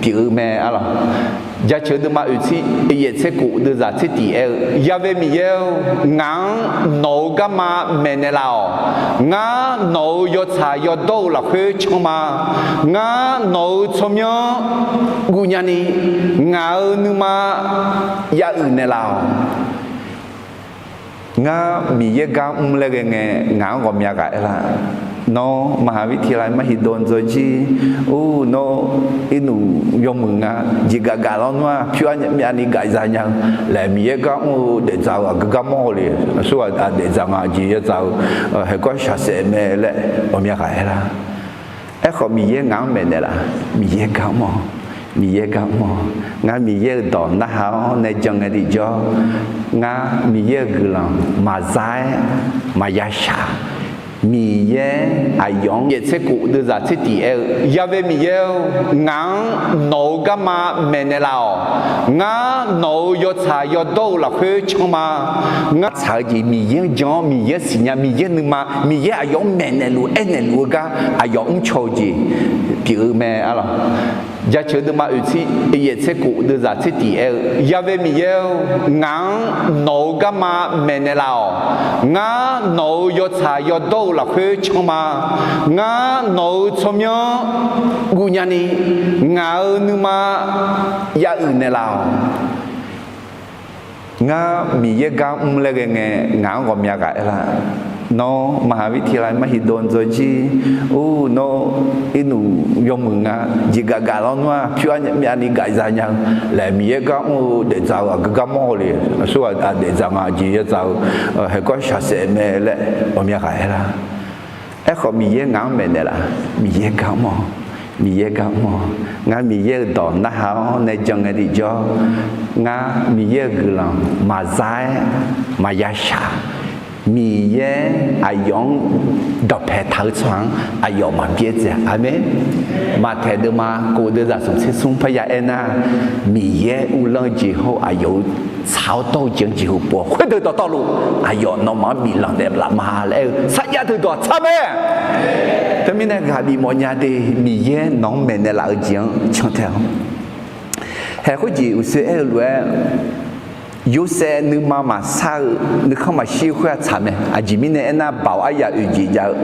pyeuf-eu mae arlawq. Jaceuq deuvma oeqtser yaef tser khof deuvzaq tser tiq aer-eu, Ya've Miqyaer-or, ngaq-anr nawq-euq garma maeqnaeq laf-awq. Ngar nawq-euq yawtsaq yawdawr-eu lafkhoer can ma. Ngar nawq-euq tsawrmyanr guvnya ni, ngaq-euq nuima ya'uiq naeqlaf-awq. Ngar Miqyaer gar mr laer ghae ngae, ngaq-anr ghawqmya ghaq aerlar, Nawr มหาวิทยาลัยมหิดล dzaw jir, or, nawr irnuq yawmuiq nga, jeqgaf gaf lawr nar-aq, pyur armyavni gaf za nya-eu laer, Miqyaer gar mr-eu daefdzaq-eu aqgeu gar mawr haw le, aqsurghaq daefdzaq nga jeq yadzaq-eu, haeqgawr shaqsaef mae laer ghawqmya ghaq aerlar. Aerkhawf, Miqyaer ngaq-anr maeqnaeq laf, Miqyaer gar mr-awq, Miqyaer gar mr-awq. Ngar Miqyaer-euq dawq narhaq-awr nae jan ngae tiqjawr, ngar Miqyaer-euq guiqlanq maqza-aer maqya shaq. Miqyaer aqyawf-anr yaef tser khof deuvzaq tser tiq aer-eu, Ya've Miqyaer-or, ngaq-anr nawq-euq garma maeqnaeq laf-awq. Ngar nawq-euq yawtsaq yawdawr-eu lafkhoer can ma. Ngar tsaq-eu jeq Miqyaer-anr jan-awr, Miqyaer siqnya, Miqyaer nuima, Miqyaer aqyawf-anr maeqnaeq luf aernaeq luf-eu gar aqyawf mrcaw-eu jeq pyeuf-eu mae arlawq. Jaceuq deuvma oeqtser yaef tser khof deuvzaq tser tiq aer-eu, Ya've Miqyaer-or, ngaq-anr nawq-euq garma maeqnaeq laf-awq. Ngar nawq-euq yawtsaq yawdawr-eu lafkhoer can ma. Ngar nawq-euq tsawrmyanr guvnya ni, ngaq-euq nuima ya'uiq naeqlaf-awq. Ngar Miqyaer gar mr laer ghae ngae, ngaq-anr ghawqmya ghaq aerlar, Nawr มหาวิทยาลัยมหิดล dzaw jir, or, nawr irnuq yawmuiq nga, jeqgaf gaf lawr nar-aq, pyur armyavni gaf za nya-eu laer, Miqyaer gar mr-eu daefdzaq-eu aqgeu gar mawr haw le, aqsurghaq daefdzaq nga jeq yadzaq-eu, haeqgawr shaqsaef mae laer ghawqmya ghaq aerlar. Aerkhawf, Miqyaer ngaq-anr maeqnaeq laf, Miqyaer gar mr-awq, Miqyaer gar mr-awq. Ngar Miqyaer-euq dawq narhaq-awr nae jan ngae tiqjawr, ngar Miqyaer-euq guiqlanq maqza-aer maqya shaq. Miqyaer aqyawf-anr dawqpae taq-eu tsawrhaq-anr aqyawf maqbyaer dzae. Aqmeq. Maqtaeq deuvma khof deuvzaq smq tser smr parya aernar, Miqyaer uvlanr-eu jeq hawr-eu aqyawf-euq tsaq-awr dawr-eu jeq-anr jeqhu pov-awr, khoerdeuq dawqtawvluf aqyawf nawmaf-anr biflanq naeqlaf ma laer aer-eu sarjax deuq dawq tsaq mae. Teumirnae ghaq bif mawfnya de, Miqyaer nawq-anr maeqnaeq laf-eu jeq-anr cantae-awr. Haeq khoerjeq uqshoe aer-eu lof-aer, Yorsaev nuima maqsar-eu, nuikhanr maqshir-eu khoer-aq tsaq mae. Aqjeq mirnae aernar, baoq aryaq oeq jeq jav-eu,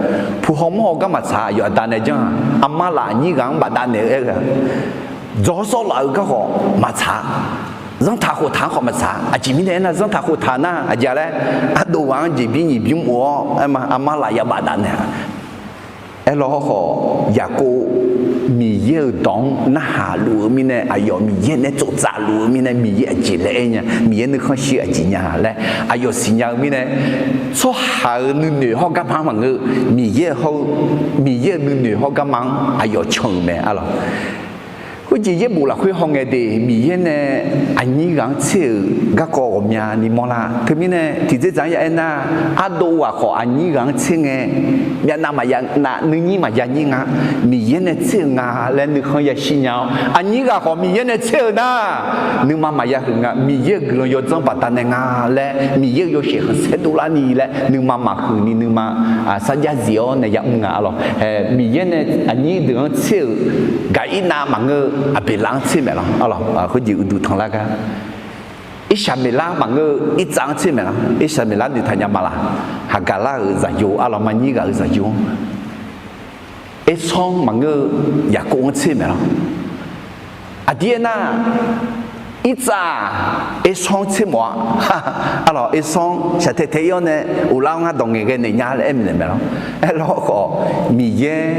puq haw mawr haw gar maqtsaq, aqyawf aqda nae janr-aq, aqma laf aqnyir ghaq-anr bafdav naeq-eu aer-eu-aq, dzawr sawr laf-eu gar khawf maqtsaq, zanrtaq khoftaq-anr khawf maqtsaq. Aqjeq mirnae aernar, zanrtaq khoftaq nar aqjeq laer, ardov ghaq-anr jeqbir nyiq bymr of-awr aer ma, aqma laf ya bafdav naeq-a. Aerlawr hawrkhawf, Yaqkov Miqyaer-euq dawq-anr narhaq luf-eu mirnae, aqyawf Miqyaer nae tsoftsaf luf-eu mirnae, Miqyaer aqjeq laer aer nya, Miqyaer nuikhanr shir aqjeq nya laer aqyawf siqnya-eu mirnae, tsawrhaq-euq nuinoeq hawr garma-anr maqngeur-eu, Miqyaer hawr-eu, Miqyaer-euq nuinoeq hawr garma-anr aqyawf can-euq mae arlawq. Khoerjeq yaerbof lafkhoer hawngae de, Miqyaer nae aqnyir ghaq-anr tser-euq garkawv ghawqmyani mawrlar. Teumirnae tiqdzerdzaq-anr ya aernar, ardov ghaq khawf aqnyir ghaq-anr tser ngae, myavnav maqya nav, nuinyir maqya nyir nga. Miqyaer nae tser-euq nga laer nuikhanr yashir nya-awr, aqnyir ghaq khawf Miqyaer nae tser-euq nar, nuima maqya huiq nga. Miqyaer-euq guiqlanq yawdzanr baqdanae nga laer, Miqyaer-euq yawshaef khanqsaer dovlarni laer nuima maqhuiq ni nuima sarjax zif-awr nae yamr nga arlawq. Miqyaer nae aqnyir deuq-anr tser-euq Gaqirnav maqngeur-eu, Aqbeqlav-anr tser maeq lawr arlawq. Khoerjeq uqduq tanqlar gar, Irsaqmeqlar maqngeur-eu, Irtsav-anr tser maeq lawr. Irsaqmeqlar noeqtaq nya ma laq? Haqgaqlar-euq zaqyo arlawq, maqnyir ghaq-euq zaqyo-anr. Ersawr maqngeur-eu, Yaqkov-anr tser maeq lawr. Aqdir aernar, Irtsav-aq, Ersawr-anr tser mawf-a. Arlawq, Ersawr-anr shaqtae tae-ir-awr nae, uvlar-awr ngar dawq ngaeqghae naeq nya laer aer maeq lawr. Aerlawr khawf, Miqyaer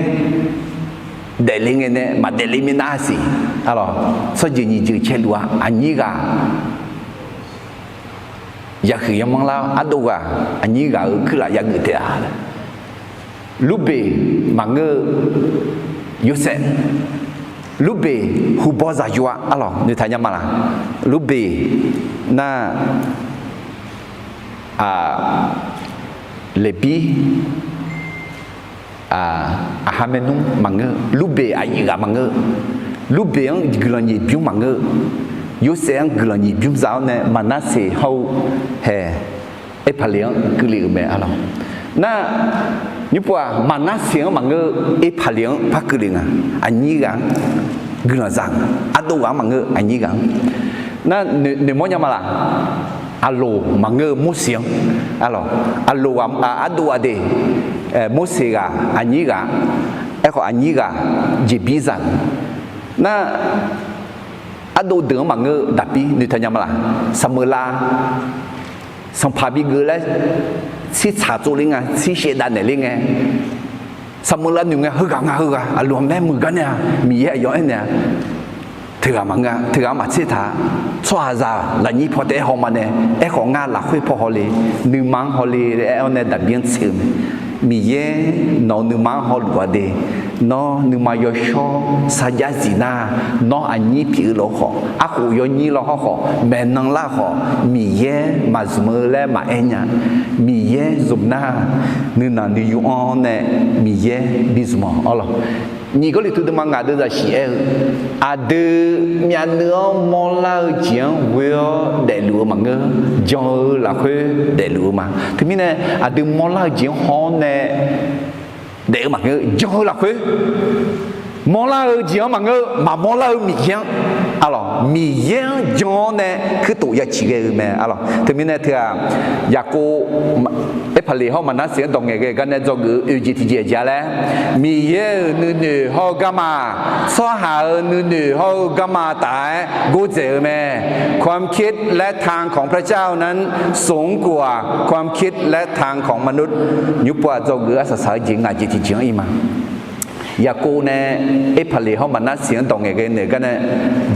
daefle ngae nae maqdaefle minav siq. Arlawq, tsawrjeuq nyiq jeuq caeluf-a, aqnyir ghaq yahuiq yamanr lar-awr ardov ghaq aqnyir ghaq-euq kuirlaf yageuf taef-a. Lurbeq maqngeur-eu Yorsaev, Lurbeq hubaw zaqyo-a. Arlawq, noeqtaq nya ma laq? Lurbeq nar, Leqbir, aqha maernmr maqngeur, Lurbeq aqyuif ghaq maqngeur, Lurbeq-anr guiqlanq nyiq bymr maqngeur, Yorsaev-anr guiqlanq nyiq bymr za-awr nae Maqnarseq hawr-eu hae Erpaqleq-anr keuvle-euq mae. Arlawq, nar, nymrpov-aq, Maqnarseq-anr maqngeur, Erpaqleq-anr par keuvle nga. Aqnyir ghaq-anr guiqlanq za nga. Ardov ghaq-anr maqngeur, aqnyir ghaq-anr. Nar, noeqmawr nya ma laq? Aqloq maqngeur-eu Morseq-anr. Arlawq, Aqloq ghaq, ardov ghaq de, Morseq ghaq aqnyir ghaq, aerkhawf aqnyir ghaq jeqbir za-eu. Nar, ardov deuq-anr maqngeur-eu Daqbir noeqtaq nya ma laq? Saqmeuqlav sanqpaq bigeuf laer tsir tsaq tsovler nga, tsir shaevdav naeqler ngae, Saqmeuqlav noeq ngae, heughaq nga heughaq, aqloq-anr maer muiq gar nae-a, Miqyaer aqyawf aernaeq-a, teughaq maqngeur-a, teughaq-anr maqtser taq-a. Tsawrhaqzaq lafnyir paw taef-aer hawma nae, aerkhawf ngar lafkhoer paw hawle, nuima-anr hawle laer aer-awr nae Daqbir-anr tser-eu mae. Miqyaer nawq-euq nuima-anr hawluf-a de, nawr nuima yawshawr sarjax zif nar, nawr aqnyir pyeuf-eu lawr khawf, arkhof yawnyir lawr hawr khawf, maeqnan lar khawf, Miqyaer maqzmq-eu laer maqaer nya. Miqyaer zmq nar, nuinanq nuiyu-anr nae Miqyaer bi zmq-awq. Arlawq, nyiq Gawrliqtu deuvma ngaq deuv zaqsiq aer-eu, aqdui myavnuiv-anr mawrlar-eu jeq-anr ghoe-awr daefluf-eu maqngeur, jan-eu lafkhoer daefluf-eu ma. Teumirnae aqdui mawrlar-eu jeq-anr haw-awr nae daef-eu maqngeur, jan-eu lafkhoer, mawrlar-eu jeq-anr maqngeur, maqmawrlar-eu Miqyaer-anr, arlawq, Miqyaer-anr jan-awr nae kuirtof ya ciq ghae-eu mae. Arlawq, teumirnae teughaq, Yaqkov, Erpaqleq hawr Maqnarseq-anr dawq ngaeqghae gar nae dzawgeuf-eu oeq jeq tiqjeq aqjeq-a laer, Miqyaer-euq nuinoeq hawr-eu garma, tsawrhaq-euq nuinoeq hawr-eu garma taf-aer gordzaeq-eu mae. ความคิดและทางของพระเจ้านั้นสูงกว่าความคิดและทางของมนุษย์ Nymrpov-aq, dzawgeuf arsaq saq-eu jeq ngaq jeq tiqjeq-anr ir ma. Yaqkov nae Erpaqleq hawr Maqnarseq-anr dawq ngaeqghae naeq-eu gar nae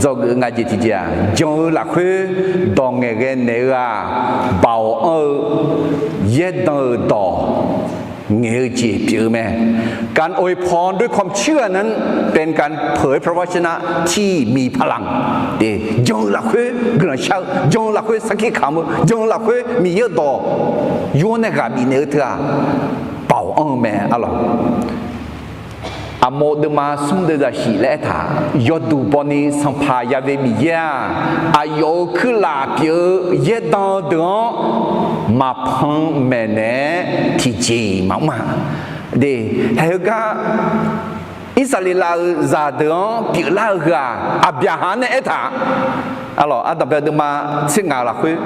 dzawgeuf-eu ngaq jeq tiqjeq-aq, jan-eu lafkhoer dawq ngaeqghae naeq-eu-aq, baoq anr-eu yaerdan-euq dawq ngaeq-eu jeq pyeuf-eu mae. การอวยพรด้วยความเชื่อนั้นเป็นการเผยพระวจนะที่มีพลัง Jan-eu lafkhoer guiqlanq shar-eu, jan-eu lafkhoer sarkir kamq-eu, jan-eu lafkhoer Miqyaer-euq dawq yur-awr nae ghaq bifnaeq-eu teu-aq, baoq anr-eu mae. Arlawq, Aqmawf deuvma smr deuv zaqsiq laer aertaq, yawduq bawni Sanqpaq Yaqve Miqyaer-aq, aqyawf-euq kuirlaf pyeuf-eu yaerdan deuq-anr maqpan maeqnaeq-aer tiqjeq-iq maqmr-a. De, haeq heugar Irsaqleqlav-euq zaqdeuq-anr pyeuflar-eu heu-aq, Aqbyaqhaq-anr nae aertaq, arlawq, Ardanqbae-eu deuvma tser ngaq-eu lafkhoer,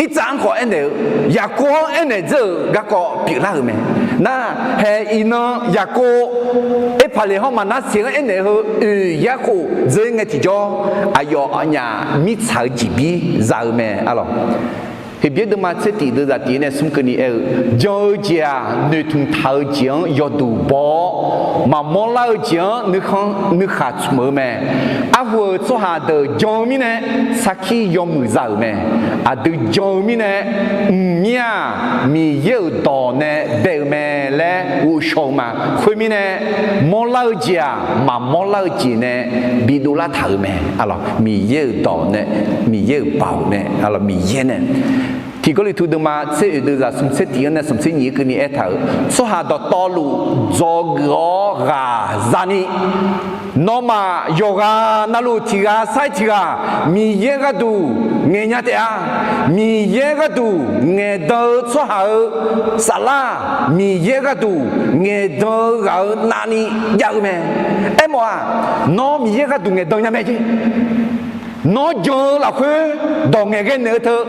Irtsav-anr khawf aernaeq-eu, Yaqkov-anr aernaeq dzeur-euq garkawv pyeuflar-euq mae. Nar, haeq iqnan Yaqkov Erpaqleq hawr Maqnarseq-anr aernaeq heu oeq yarkhof dzeur ngae tiqjawr, aqyawf aqnyaf mirtsaq-eu jeqbir za-eu mae. Arlawq, Heqbyaer deuvma tser tiq deuv zaq tiq nae smr keuvni aer-eu, jan-eu jeq-aq, noeqtmq taq-eu jeq-anr yawduq baw-awr, maqmawr lar-eu jeq-anr nuikhanr nuikhaq tsmq-eu mae. Arhu-euq tsawrhaq deuq jan-eu mirnae sarkir yawmuiq za-euq mae. Aqdui jan-eu mirnae, mqmir-aq, Miqyaer-euq dawq nae bae-eu mae laer ghovshaw-eu ma. Khoermirnae, mawrlar-eu jeq-aq, maqmawr lar-eu jeq nae bidov lar taq-euq mae. Arlawq, Miqyaer-euq dawq nae, Miqyaer-euq baoq nae, arlawq, Miqyaer nae. Tiq Gawrliqtu deuvma tser oeq deuv zaq smq tser tiq-anr nae smq tser nyiq-anr keuvni aertaq-euq, tsawrhaq dawqtawvluf dzawgeuf-awr ghaq zani, nawmaf yawqghaq navluf tiq ghaq sar-iq tiq ghaq Miqyaer gharduq ngaeq nya taef-a. Miqyaer gharduq ngaeqdan-eu tsawrhaq-euq saflar, Miqyaer gharduq ngaeqdan-eu ghaq-euq navni jav-eu mae. Aermawf-aq, nawr Miqyaer gharduq ngaeqdan nya mae jeq. Nawr jan-eu lafkhoer dawq ngaeqghae naeq-eu teu,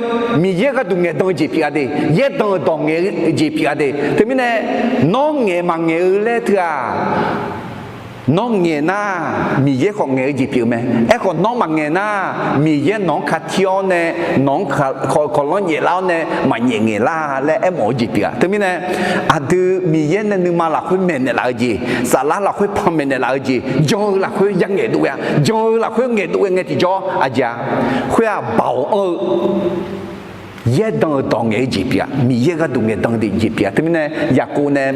Miqyaer gharduq ngaeqdan-eu jeq pyeuf-a de, yaerdan-eu dawq ngaeq-eu jeq pyeuf-a de. Teumirnae, nawr ngaeq maqngaeq-eu laer teu-aq, Nawr ngaeq nar, Miqyaer khawf ngaeq-eu jeq pyeuf-eu mae. Aerkhawf, nawr maqngaeq nar, Miqyaer nawq-anr katir-awr nae, nawq-anr kawqlanr nyaeflar-awr nae maqnyaef ngaeqlar laer aermawf-eu jeq pyeuf-a. Teumirnae, aqdui Miqyaer nae nuima lafkhoer maeqnaeq laf-eu jeq, saflar lafkhoer panmaeq naeqlaf-eu jeq, jan-eu lafkhoer ya ngaeqdov ghae-a. Jan-eu lafkhoer ngaeqdov ghae ngae tiqjawr aqjeq-a, khoer-aq, baoq anr-eu yaerdan-euq dawq ngaeq-eu jeq pyeuf-a. Miqyaer gharduq ngaeqdan-eu jeq pyeuf-a. Teumirnae, Yaqkov nae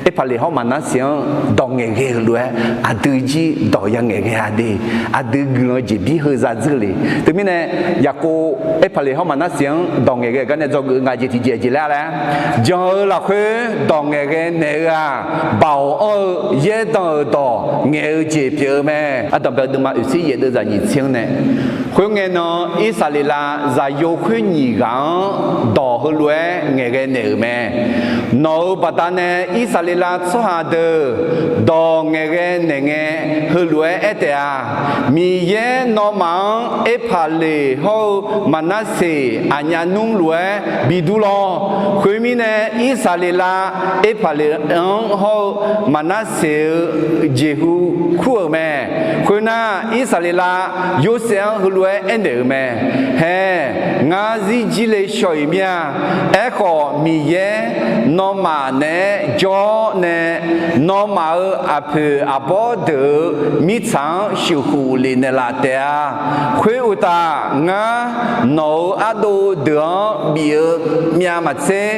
Erpaqleq hawr Maqnarseq-anr dawq ngaeqghae-euq lof-aer, aqdui jir dawq ya ngaeqghae-a de. Aqdui guiqlanq jeqbir heu zadzeur le. Teumirnae, Yaqkov Erpaqleq hawr Maqnarseq-anr dawq ngaeqghae-euq gar nae dzawgeuf nga jeq tiqjeq jeq laer laer, jan-eu lafkhoer dawq ngaeqghae naeq-eu-aq, baoq anr-eu yaerdan-euq dawq ngaeq-eu jeq pyeuf-eu mae. Ardanqbae deuvma oeqtser yaef deuvzaq nyiq tser-anr nae, khoerngae nan Irsaqleqlav zaqyo khoer nyiq ghaq-anr dawq heulof-aer ngaeqghae naeq-euq mae. Nawq-euq baqdanae Irsaqleqlav tsawrhaq deuq dawq ngaeqghae naeq ngae, heulof-aer aer taef-a. Miqyaer nawmaf-anr Erpaqleq hawr-eu Maqnarseq aqnyaf nmr lof-aer bidur lawr. Khoermirnae, Irsaqleqlav Erpaqleq-anr hawr-eu Maqnarseq-eu jeqhu kur-euq mae. Khoernar, Irsaqleqlav Yorsaev-anr heulof-aer aernaeq-euq mae. Hae, ngar zirjir le shaw-iq mir-a. Aerkhawf, Miqyaer nawmaf naeq-aer jawr nae, nawmaf-euq aqpoeq aqbawr deuq-euq mirtsaq-anr sheuqkhof lef naeqlaf taef-a. Khoeruqtaf, ngar nawq-euq ardov deuq-anr bif-eu myav maqtser,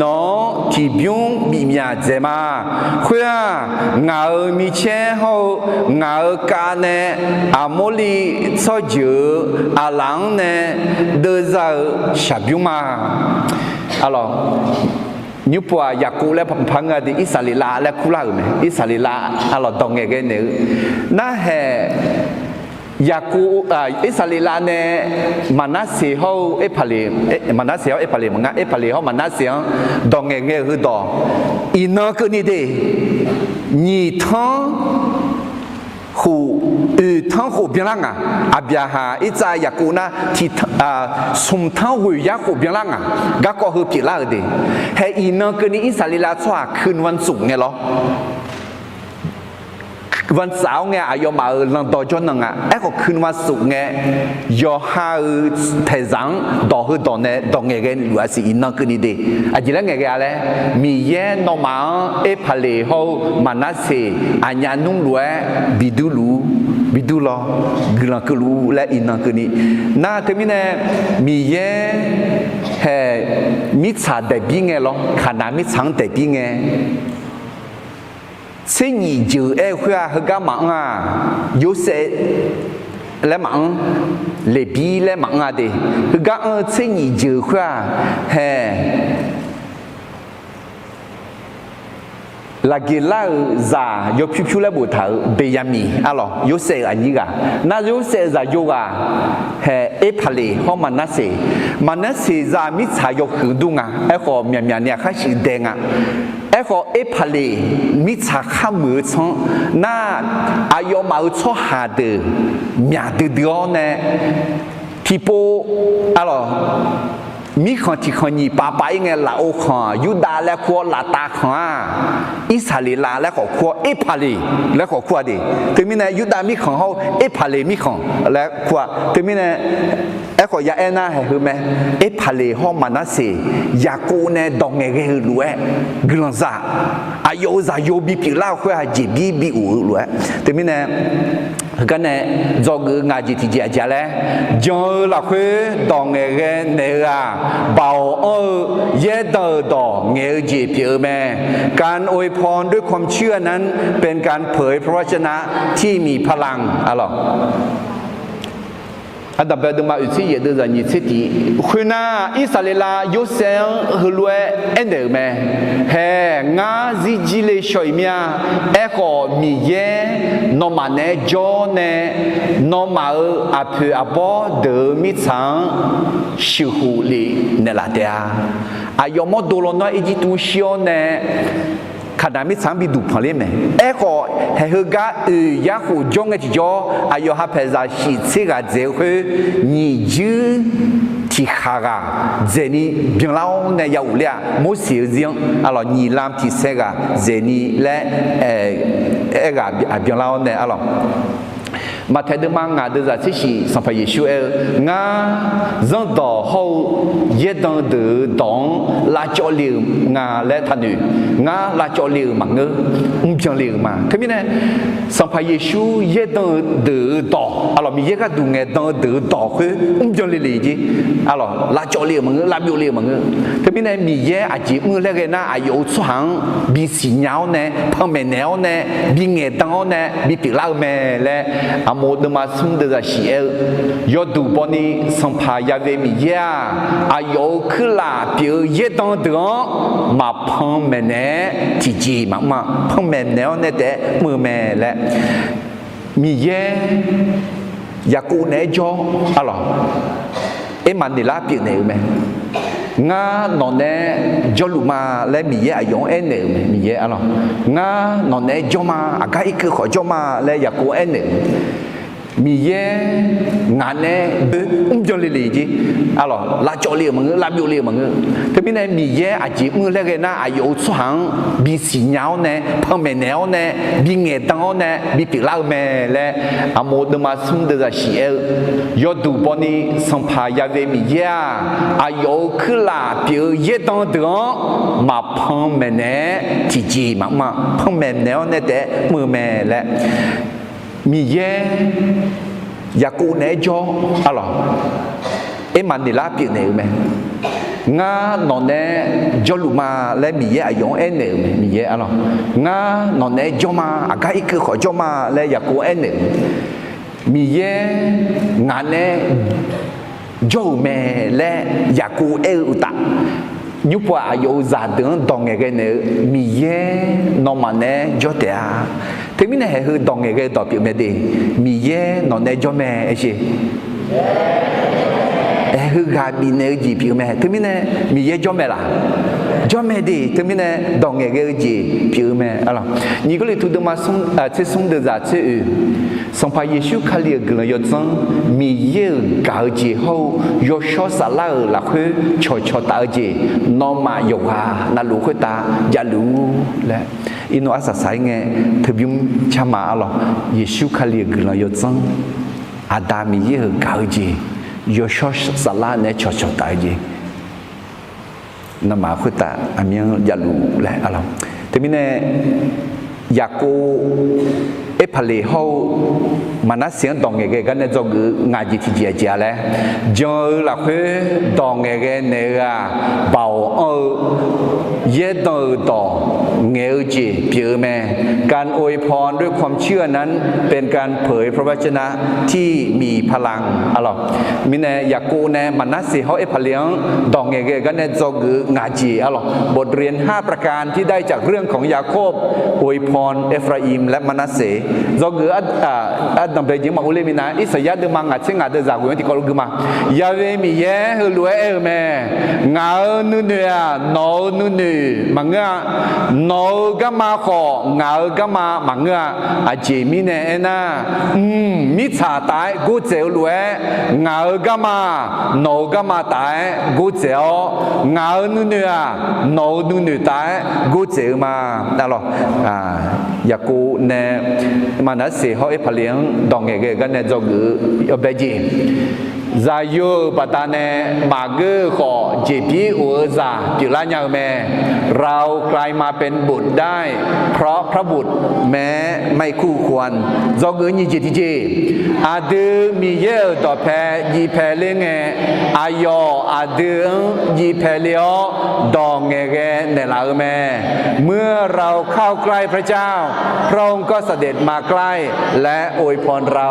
nawq-anr tiqbymr bif myaq dzaeq ma. Khoer-aq, ngaq-euq micaer hawr-eu ngaq-euq kav nae Aqmorliv tsawrjeuq-euq aqlaf-anr nae deuvza-eu shaqbymr ma. Nymrpov-aq, Yaqkov laer paq ngeur-a de, Irsaqleqlav laer kurlar-euq mae. Irsaqleqlav arlawq dawq ngaeqghae naeq-eu narhaeq, Yaqkov, Irsaqleqlav nae Maqnarseq hawr-eu Erpaqleq, Maqnarseq hawr Erpaqleq maqnga, Erpaqleq hawr Maqnarseq-anr dawq ngaeqghae-euq heudawq iqnan keuvni de, nyiq tanr khof, oeq tanr khof byanlar ngaq. Aqbyaqhaq, Irtsav, Yaqkov nar tiq tanr, smq tanr ghoeq yar khof byanlar ngaq. Garkawv heu pyeuflar-euq de. Hae iqnan keuvni Irsaqleqlav tsawrhaq คืนวันศุกร์ ngae lawr. วันเสาร์ ngae aqyawfmaf-euq landaw jawrnan nga. Aerkhawf คืนวันศุกร์ ngae, yawqha-euq paeqzaq-anr dawq heudawq nae dawq ngaeqghae luf-a siq iqnan keuvni de. Aqjeq laer ngaeqghae-a laer, Miqyaer nawmaf-anr Erpaqleq hawr-eu Maqnarseq aqnyaf nmr lof-aer bidur luf-ur, bidur lawr, guiqlanq keuvluf-ur laer iqnan keuvni. Nar teumirnae, Miqyaer hae mirtsaq daeqbir ngae lawr, Kaqnaq mirtsaq-anr daeqbir ngae, tser nyif jeuq aer-eu khoer-aq, heugar maqanr-aq, Yorsaev laer maqanr, Leqbir laer maqanr-a de. Heugar anr-eu tser nyif jeuq khoer-aq, hae Laqgeqlar-euq zaq yawpyur pyur laer boftaq-euq Beqyaqmiq arlawq, Yorsaev-euq aqnyir ghaq. Nar Yorsaev-euq zaqyo ghaq hae Erpaqleq hawr Maqnarseq. Maqnarseq zaq mirtsaq yawhuiq dur nga. Aerkhawf, myaqmyaq ni aqkhar shuif dae nga. Aerkhawf, Erpaqleq mirtsaq khar muiq-eu tsanr nar, aqyawfmaf-euq tsawrhaq deuq myaq duidui-awr nae tiqpov, arlawq, mirkhanq tiqkhanq nyiq pavpav-ir ngae, lafov khanq Yurdav laer kur-awr, laftav khanq-aq Irsaqleqlav laer khawf kur-awr, Erpaqleq laer khawf kur-a de. Teumirnae Yurdav mirkhanq hawr-eu Erpaqleq mirkhanq laer kur-a. Teumirnae aerkhawf ya aer nar haeq heu mae, Erpaqleq hawr Maqnarseq Yaqkov nae dawq ngaeqghae-eu lof-aer guiqlanq zaq, aqyawf-euq zaqyo bipyeuf lar-eu khoer-aq jeqbir bi of-eu lof-aer. Teumirnae heugar nae dzawgeuf-eu nga jeq tiqjeq aqjeq-a laer, jan-eu lafkhoer dawq ngaeqghae naeq-eu-aq, baoq anr-eu yaerdan-euq dawq ngaeq-eu jeq pyeuf-eu mae. การอวยพรด้วยความเชื่อนั้นเป็นการเผยพระวจนะที่มีพลัง arlawq. Ardanqbae deuvma oeqtser yaef deuvzaq nyiq tser tiq. Khoernar, Irsaqleqlav Yorsaev-anr heulof-aer aernaeq-euq mae. Hae, ngar zirjir le shaw-iq mir-a. Aerkhawf, Miqyaer nawmaf naeq-aer jawr nae, nawmaf-euq aqpoeq aqbawr deuq-euq mirtsaq-anr sheuqkhof lef naeqlaf taef-a. Aqyawf mawrdo law nawr Irjirtuv shir-awr nae, Kaqnaq mirtsaq-anr bi duqpanq ler mae. Aerkhawf, haeq heugar oeq yar khof jawr ngae tiqjawr, aqyawf ha paeqzaq shif tser ghaq dzaeq-eu khoer, nyiq juir tiqkhaq ghaq dzaeqni byanlar-awr nae ya ghofler-aq, Morseq-eu zir-anr arlawq, nyiq lam tiqsaer ghaq dzaeqni laer aer ghaq byanlar-awr nae arlawq. Maqtaeq deuvma ngaq deuvzaq tser shif Sanqpaq Yeqsur aer-eu, Ngar, zanrdawq hawr-eu yaerdan deuq-euq dawq-anr lavcawv le-euq nga laer taqnoeq. Ngar lavcawv le-euq maqngeur, mrbyan le-euq ma. Teumirnae, Sanqpaq Yeqsur yaerdan-eu deuq-euq dawq arlawq, Miqyaer gharduq ngaeqdan-eu deuq-euq dawq khoer mrbyan le le jeq arlawq, lavcawv le-euq maqngeur, lavbyov le-euq maqngeur. Teumirnae Miqyaer aqjeq mr-eu laer ghae nar, aqyawf-euq tsawrhaq-anr bi siqnya-awr nae, panmaeq naeq-awr nae, bi ngaeqdan-awr nae bi pyeuflar-eu mae laer, Aqmov deuvma smr deuvzaq shif aer-eu, yawduq bawni Sanqpaq Ya've Miqyaer-aq, aqyawf-euq kuirlaf pyeuf-eu yaerdan deuq-anr maqpanmaeq naeq-aer tiqjeq maqmr-a. Panmaeq naeq-awr nae taef-aer mr-eu mae laer, Miqyaer Yaqkov naeq-aer jawr arlawq, Ermaqneqlar pyeufnaeq-euq mae. Ngar nawq naeq-aer jawrluf ma laer Miqyaer aqyawf-anr aernaeq-euq mae. Miqyaer arlawq, Ngar nawq naeq-aer jawr ma, aqgar irkeuv khawf jawr ma laer Yaqkov aernaeq-euq mae. Miqyaer ngaq naeq-aer mrbyan le le jeq arlawq, lavcawv le-euq maqngeur, lavbyov le-euq maqngeur. Teumirnae Miqyaer aqjeq mr-eu laer ghae nar, aqyawf-euq tsawrhaq-anr bi siqnya-awr nae, panmaeq naeq-awr nae, bi ngaeqdan-awr nae bi pyeuflar-eu mae laer, Aqmov deuvma smr deuvzaq shif aer-eu, yawduq bawni Sanqpaq Ya've Miqyaer-aq, aqyawf-euq kuirlaf pyeuf-eu yaerdan deuq-anr maqpanmaeq naeq-aer tiqjeq maqmr-a. Panmaeq naeq-awr nae taef-aer mr-eu mae laer, Miqyaer Yaqkov naeq-aer jawr arlawq, Ermaqneqlar pyeufnaeq-euq mae. Ngar nawq naeq-aer jawrluf ma laer Miqyaer aqyawf-anr aernaeq-euq mae. Miqyaer arlawq, Ngar nawq naeq-aer jawr ma, aqgar irkeuv khawf jawr ma laer Yaqkov aernaeq-euq mae. Miqyaer ngaq naeq-aer jawr-euq mae laer Yaqkov aer-eu uqtaf, nymrpov-aq aqyawf-euq zaqdeuq-anr dawq ngaeqghae naeq-eu, Miqyaer nawmaf naeq-aer jawr taef-a. Teumirnae haeq heu dawq ngaeqghae-eu dawq pyeuf mae de. Miqyaer nawq naeq-aer jawr mae aer sher. Haeq heu ghaq bifnaeq-eu jeq pyeuf-eu mae. Teumirnae Miqyaer jawr mae laq? Jawr mae de. Teumirnae dawq ngaeqghae-eu jeq pyeuf-eu mae. Nyiq Gawrliqtu deuvma tser smr deuvzaq tser oeq, Sanqpaq Yeqsur Kali-euq guiqlanq yawdzanr, Miqyaer-euq gaq-eu jeq hawr-eu yawshawr saflar-euq lafkhoer cawqcawq taf-eu jeq, nawmaf yawqghaq navluf khoertav javluf-ur laer, irnov arsaq saq-ir ngae, teubymr carma arlawq, Yeqsur Kali-euq guiqlanq yawdzanr, Aqda Miqyaer-euq gaq-eu jeq, yawshawr saflar naeq-aer cawqcawq taf-eu jeq, nawmaf khoertav aqmyanluf javluf laer arlawq. Teumirnae Yaqkov Erpaqleq hawr-eu Maqnarseq-anr dawq ngaeqghae gar nae dzawgeuf-eu ngaq jeq tiqjeq aqjeq-a laer, jan-eu lafkhoer dawq ngaeqghae naeq-eu-aq, baoq anr-eu yaerdan-euq dawq ngaeq-eu jeq pyeuf-eu mae. การอวยพรด้วยความเชื่อนั้น เป็นการเผยพระวจนะที่มีพลัง arlawq. Mirnae Yaqkov nae Maqnarseq hawr Erpaqleq-anr dawq ngaeqghae gar nae dzawgeuf-eu ngaq jeq arlawq, บทเรียนห้าประการ ที่ได้จากเรื่องของยาโคบ อวยพรเอฟราอิมและมะนัสเส dzawgeuf-eu ardanqbae jeq maqur ler minav, Irsaqyar deuvma ngaq tser ngaq deuvzaq ghoeq-anr tiqkawv lof gui ma. Ya've Miqyaer heulof-aer aer-eu mae, Ngaq-euq nuinoeq-aq, nawq-euq nuinoeq maqngeur-a. Nawq-euq garma khawf, ngaq-euq garma maqngeur-a. Aqjeq mirnae aernar, mq, mirtsaq taf-aer gordzaeq-eu lof-aer, ngaq-euq garma-aq, nawq-euq garma taf-aer gordzaeq-awr, ngaq-euq nuinoeq-aq, nawq-euq nuinoeq taf-aer gordzaeq-eu ma. Arlawq, Yaqkov nae Maqnarseq hawr Erpaqleq-anr dawq ngaeqghae gar nae dzawgeuf-eu yawbae jeq, zaqyo-euq baqdanae maqgeur-eu khawf, jeqbir of-eu zaq pyeuflar nya-eu mae. เรากลายมาเป็นบุตรได้เพราะพระบุตร แม้ไม่คู่ควร dzawgeuf-eu nyiq jeq tiqjeq, aqdui Miqyaer-euq dawqpae jivpae ler ngae, aqyawf aqdui-anr jivpae ler-awr dawq ngaeqghae naeqlaf-eu mae. เมื่อเราเข้าใกล้พระเจ้า พระองค์ก็เสด็จมาใกล้และอวยพรเรา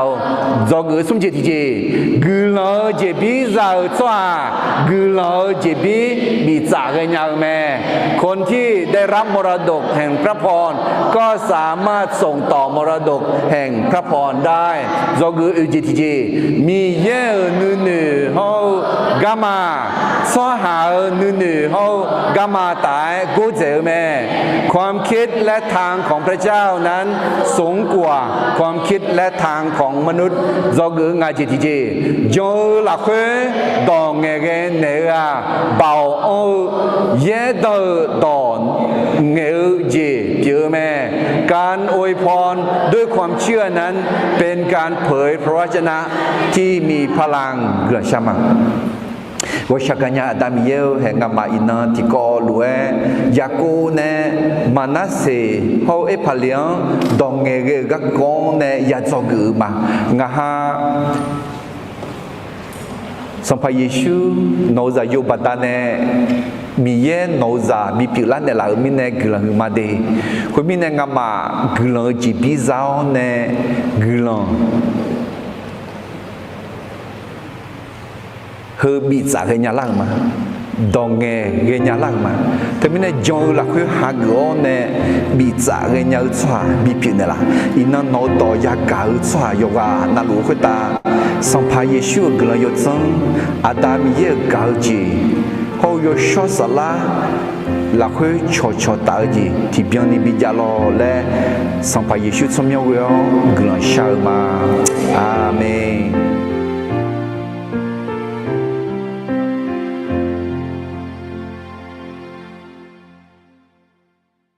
dzawgeuf-eu smr jeq tiqjeq, guiqlanq-eu jeqbir za-euq tsawrhaq guiqlanq-eu jeqbir biftsaf ghaenya-eu mae. คนที่ได้รับมรดกแห่งพระพรก็สามารถส่งต่อมรดกแห่งพระพรได้ dzawgeuf-eu oeq jeq tiqjeq, Miqyaer-euq nuinoeq hawr-eu garma-aq, tsawrhaq-euq nuinoeq hawr-eu garma taf-aer gordzaeq-eu mae. ความคิดและทางของพระเจ้านั้นสูงกว่าความคิดและทางของมนุษย์ dzawgeuf-eu ngaq jeq tiqjeq, jan Jan-eu lafkhoer dawq ngaeqghae naeq-eu-aq, baoq anr-eu yaerdanq-euq dawq ngaeq-eu jeq pyeuf-eu mae. การอวยพรด้วยความเชื่อนั้นเป็นการเผยพระวจนะที่มีพลัง Guiqlanq shar ma. Ghawqshaq gaqnya Aqda Miqyaer-eu haeq, ngamaf iqnan tiqkawv lof-aer Yaqkov nae Maqnarseq hawr-eu Erpaqleq-anr dawq ngaeqghae-euq garkawv-anr nae ya dzawgeuf-eu ma. Ngaq ha Sanqpaq Yeqsur nawq-eu zaqyo baqdanae Miqyaer nawq-eu zaq bipyeuf lar naeqlaf-euq mirnae guiqlanq huiqma de. Khoermirnae ngamaf guiqlanq-eu jeqbir za-awr nae guiqlanq heu biftsaf ghaenya lar-euq ma. Dawq ngaeqghae nya lar-euq ma. Teumirnae jan-eu lafkhoer hageuf-awr nae biftsaf ghaenya-eu tsawrhaq bipyeuf naeqlaf. Iqnan nawq-eu dawq yagaq-eu tsawrhaq yawqghaq navluf-eu khoertav Sanqpaq Yeqsur-euq guiqlanq yawdzanr, Aqda Miqyaer-euq gaq-eu jeq hawr-eu yawshawr saflar lafkhoer cawqcawq taf-eu jeq tiqbyan ni bijav lawq laer Sanqpaq Yeqsur tsawrmyanr ghoe-awr guiqlanq shar-eu ma. Aqmeq.